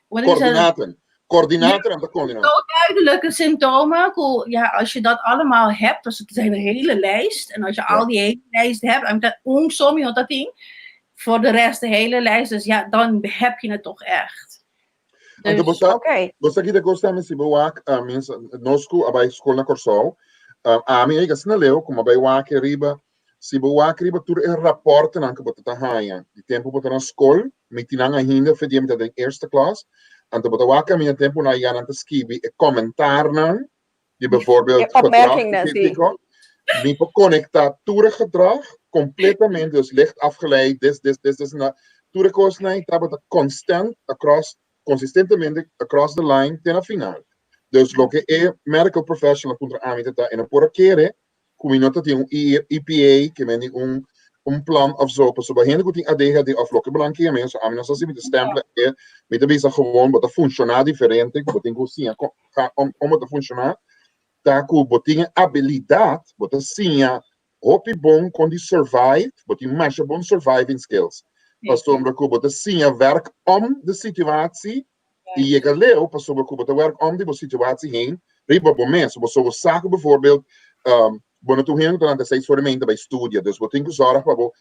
wat is het? Coördinaten. Coördinaten en de coördinaten. Zo duidelijke symptomen. Ku, ja, als je dat allemaal hebt, dus het is een hele lijst. En als je al die hele lijst hebt, en dat un som je dat ding, voor de rest de hele lijst, dus ja, dan heb je het toch echt. Anto bo sa, bo sa kita kos tambe si bo wak, mens, nos ku a bai skol na Kòrsou, ami ei asina leu ku mi a bai wak riba, si bo wak riba tur e rapòrtenan ku bo ta ta haña di tempu bo ta na skol, mi tin nan ainda fe dia mi ta den eerste klas, anto bo ta wak kaminda tempu nan ya nan ta skibi e komentarnan di bijvoorbeeld E opmerkingnan, gedrag sí. crítico, mi por conecta tur e gedrag completamente, dus licht afgeleid, dis, dis, dis, dis, en dat. Tur e cosnan tabata constant across, consistentemente across the line te na final. Dus loke e medical professional puntra ami ta ta, e no por a kere ku mi no ta tin un IPA, ke men di un un plan of zo, pasobra hende ku tin ADHD of loke bo nan ke men, so ami no sa si mi ta stempel e, mi ta bisa gewoon bo ta funshoná diferente, ku bo tin ku siña kon kon bo ta funshoná, ta ku bo tin e abilidat, bo ta siña hopi bon kon di survive, bo tin masha bon surviving skills, pasobra ku bo ta siña werk om de situatie i yega leu pasobra ku bo ta wèrk om di bo situatie heen riba bo mes. Bo so bo sa ku bijvoorbeeld bo no ta un hende ku ta lanta seis for di mainta bai studia, dus bo tin ku zòrg pa bo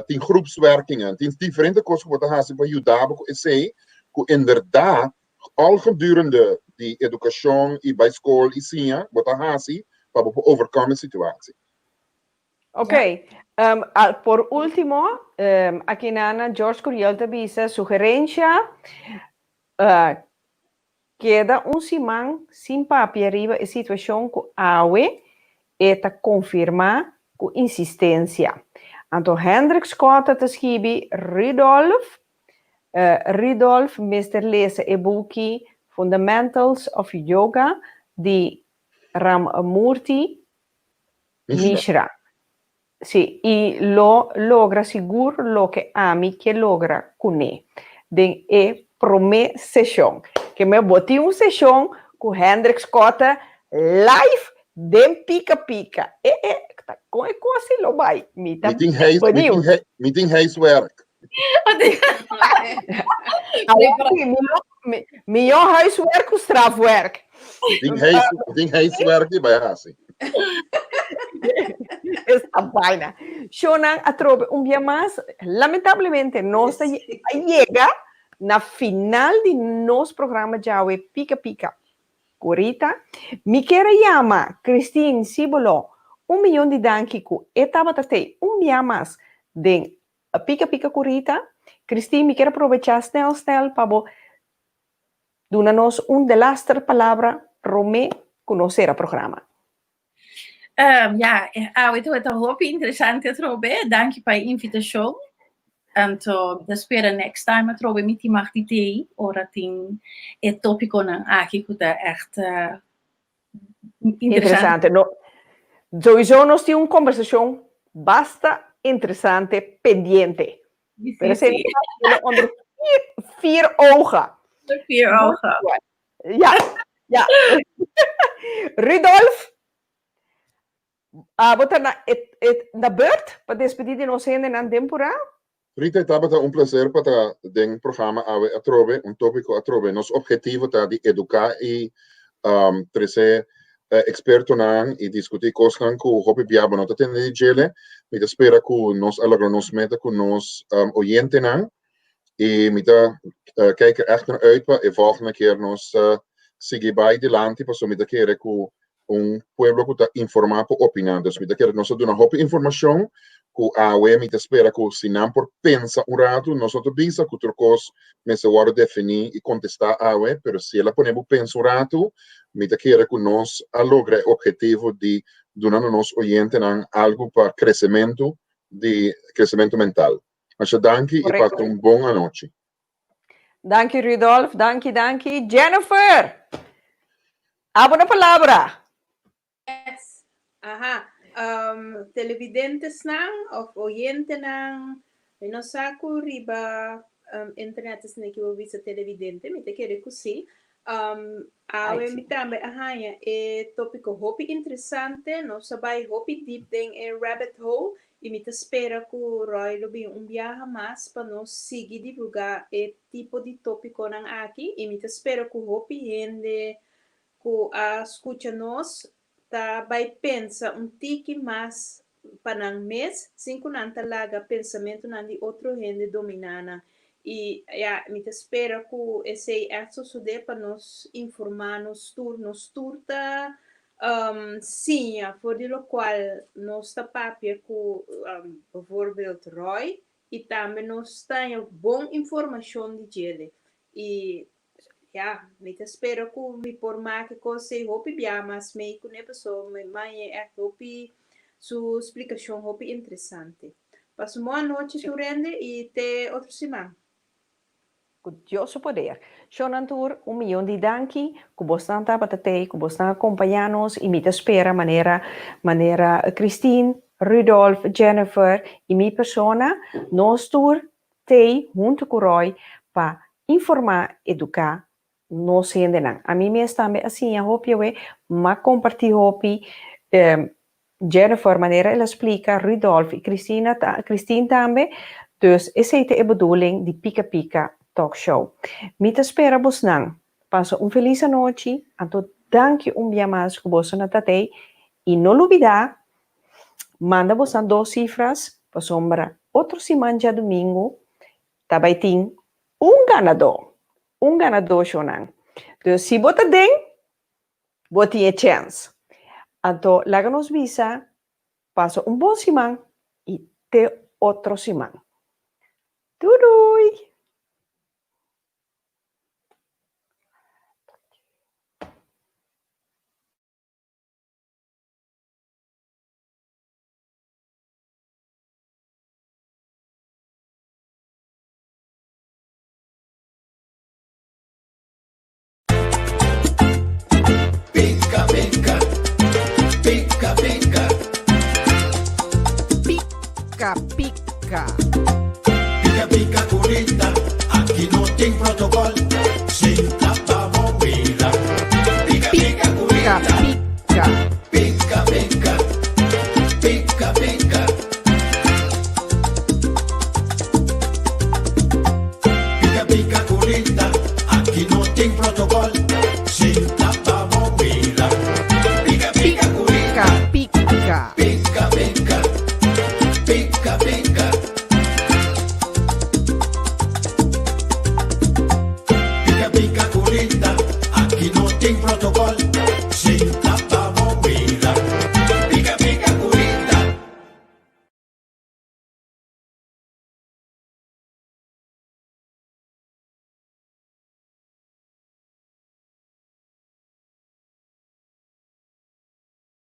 tin groepswerkingen, tin diferente kos ku bo ta hasi pa yuda bo ku esei ku inderdaad al gedurende di edukashon i bai skol i siña bo ta hasi pa bo por overkome e situatie. Ok, por ultimo, aki nana George Curiel ta bisa sugerencia, keda un siman sin papia riba e situacion cu awe e ta confirma cu insistencia. Anto Hendrik Schotte ta skibi Rudolf, Rudolf mester lesa e buki Fundamentals of Yoga di Ramamurti Mishra. Sí, i lo logra sigur loke ami ke logra kuné den e promé seshon. Ke me bo tin un seshon ku Hendrik Schotte live den Pika Pika. E e, ta kon e kos ei lo bai? Mi ta Mi tin huis, mi tin benieuwd. hui, mi tin huiswerk. Awor sí, mihó, mi, mihó huiswerk ku strafwerk. Mi tin huis, mi tin huiswerk di bai hasi. Esta vaina. Shonan atrobe un bia mas. Lamentablemente nos ta a yega na final di nos programa djawe Pika Pika ku Rita. Mi kier a yama Christine Sibolo un miyon di danki ku e tabata tei un bia mas den Pika Pika ku Rita. Christine mi kier a probecha snel snel pa bo Duna nos un delaster palabra promé ku nos sera programa. Ja, awe tabata hopi interesante atrobe. Danki pa e invitashon. Anto mi ta spera next time atrobe mi tin mag di tei ora tin e tópikonan aki ku ta ègt interesante. Interesante. No, sowieso nos tin un kombersashon basta interesante pendiente. Pero sí, onder vier, vier ogen. Onder vier ogen. Ja, ja. Rudolf, abo ta na, et, et, na beurt pa despedí di nos hendenan den purá? Rita, tabata un placer pa ta den programa awe atrobe, un tópiko atrobe. Nos objetivo ta di eduká i um, trese ekspertonan i diskutí kosnan ku hopi bia bo no ta tende di djele. Mi ta spera ku nos a logra nos meta ku nos oyentenan. I mi ta kijk er echt naar uit pa e volgende keer nos sigui bai dilanti pasobra mi ta kere ku un pueblo ku ta informá por opiná. Dus mi ta kere nos a duna hopi informashon ku awe mi ta spera ku si nan por pensa un ratu, nos no ta bisa ku tur kos mester wòrdu definí i kontestá awe, pero si el a pone bo pensa un ratu, mi ta kere ku nos a logra e ophetivo di duna na nos oyentenan algu pa kresementu di kresementu mental. Masha danki i pasa un bon anochi. Danki Rudolf, danki, danki. Jennifer! Abo na palabra. Yes. Aha. Um, televidentesnan of oyentenan, mi no sa ku riba um, internet esne ki bo bisa televidente, mi ta kere ku si. Um, awe mi tambe a haña e tópiko hopi interesante, nos a bai hopi diep den e rabbit hole i mi ta spera ku Roy lo bin un biaha mas pa nos sigui divulgá e tipo di tópikonan aki i mi ta spera ku hopi hende ku a skucha nos ta bai pensa un tiki mas pa nan mes sin ku nan ta laga pensamentunan di otro hende dominá nan. I ya, mi ta spera ku esei ègt sosodé pa nos informá nos tur. Nos tur ta siña for di lokual nos ta papia ku bijvoorbeeld Roy i tambe nos ta haña bon informashon di djele. I ya, mi ta spera ku mi por make kos ei hopi bia mas mei kuné pasobra mi maña ègt hopi su splikashon hopi interesante. Pasa un bon anochi tur hende i te otro siman. Ku Dios su poder. Shownan tur, un miyon di danki ku bosnan tabata tei, ku bosnan a kompañá nos i mi ta spera manera manera Christine, Rudolf, Jennifer i mi persona, nos tur tei huntu ku Roy pa informá, eduká nos hendenan. Ami mes tambe a siña hopi awe, m'a kompartí hopi, Jennifer manera el a splika, Rudolf i Christina ta Christine tambe, dus esei ta e bedoeling di Pika Pika Talk Show. Mi ta spera bosnan pasa un felis anochi, anto danki un bia mas ku boso na ta tei i no lubida manda bosnan dos sifras pasobra otro siman djadumingu ta bai tin un ganadó, un ganadó shownan. Dus si bo ta den, Bo tin e chèns. Anto laga nos bisa, pasa un bon siman i te otro siman. Doei doei! Pica pica, pica pica. Pica pica. Pica pica curita, aki no tin protocol. Si.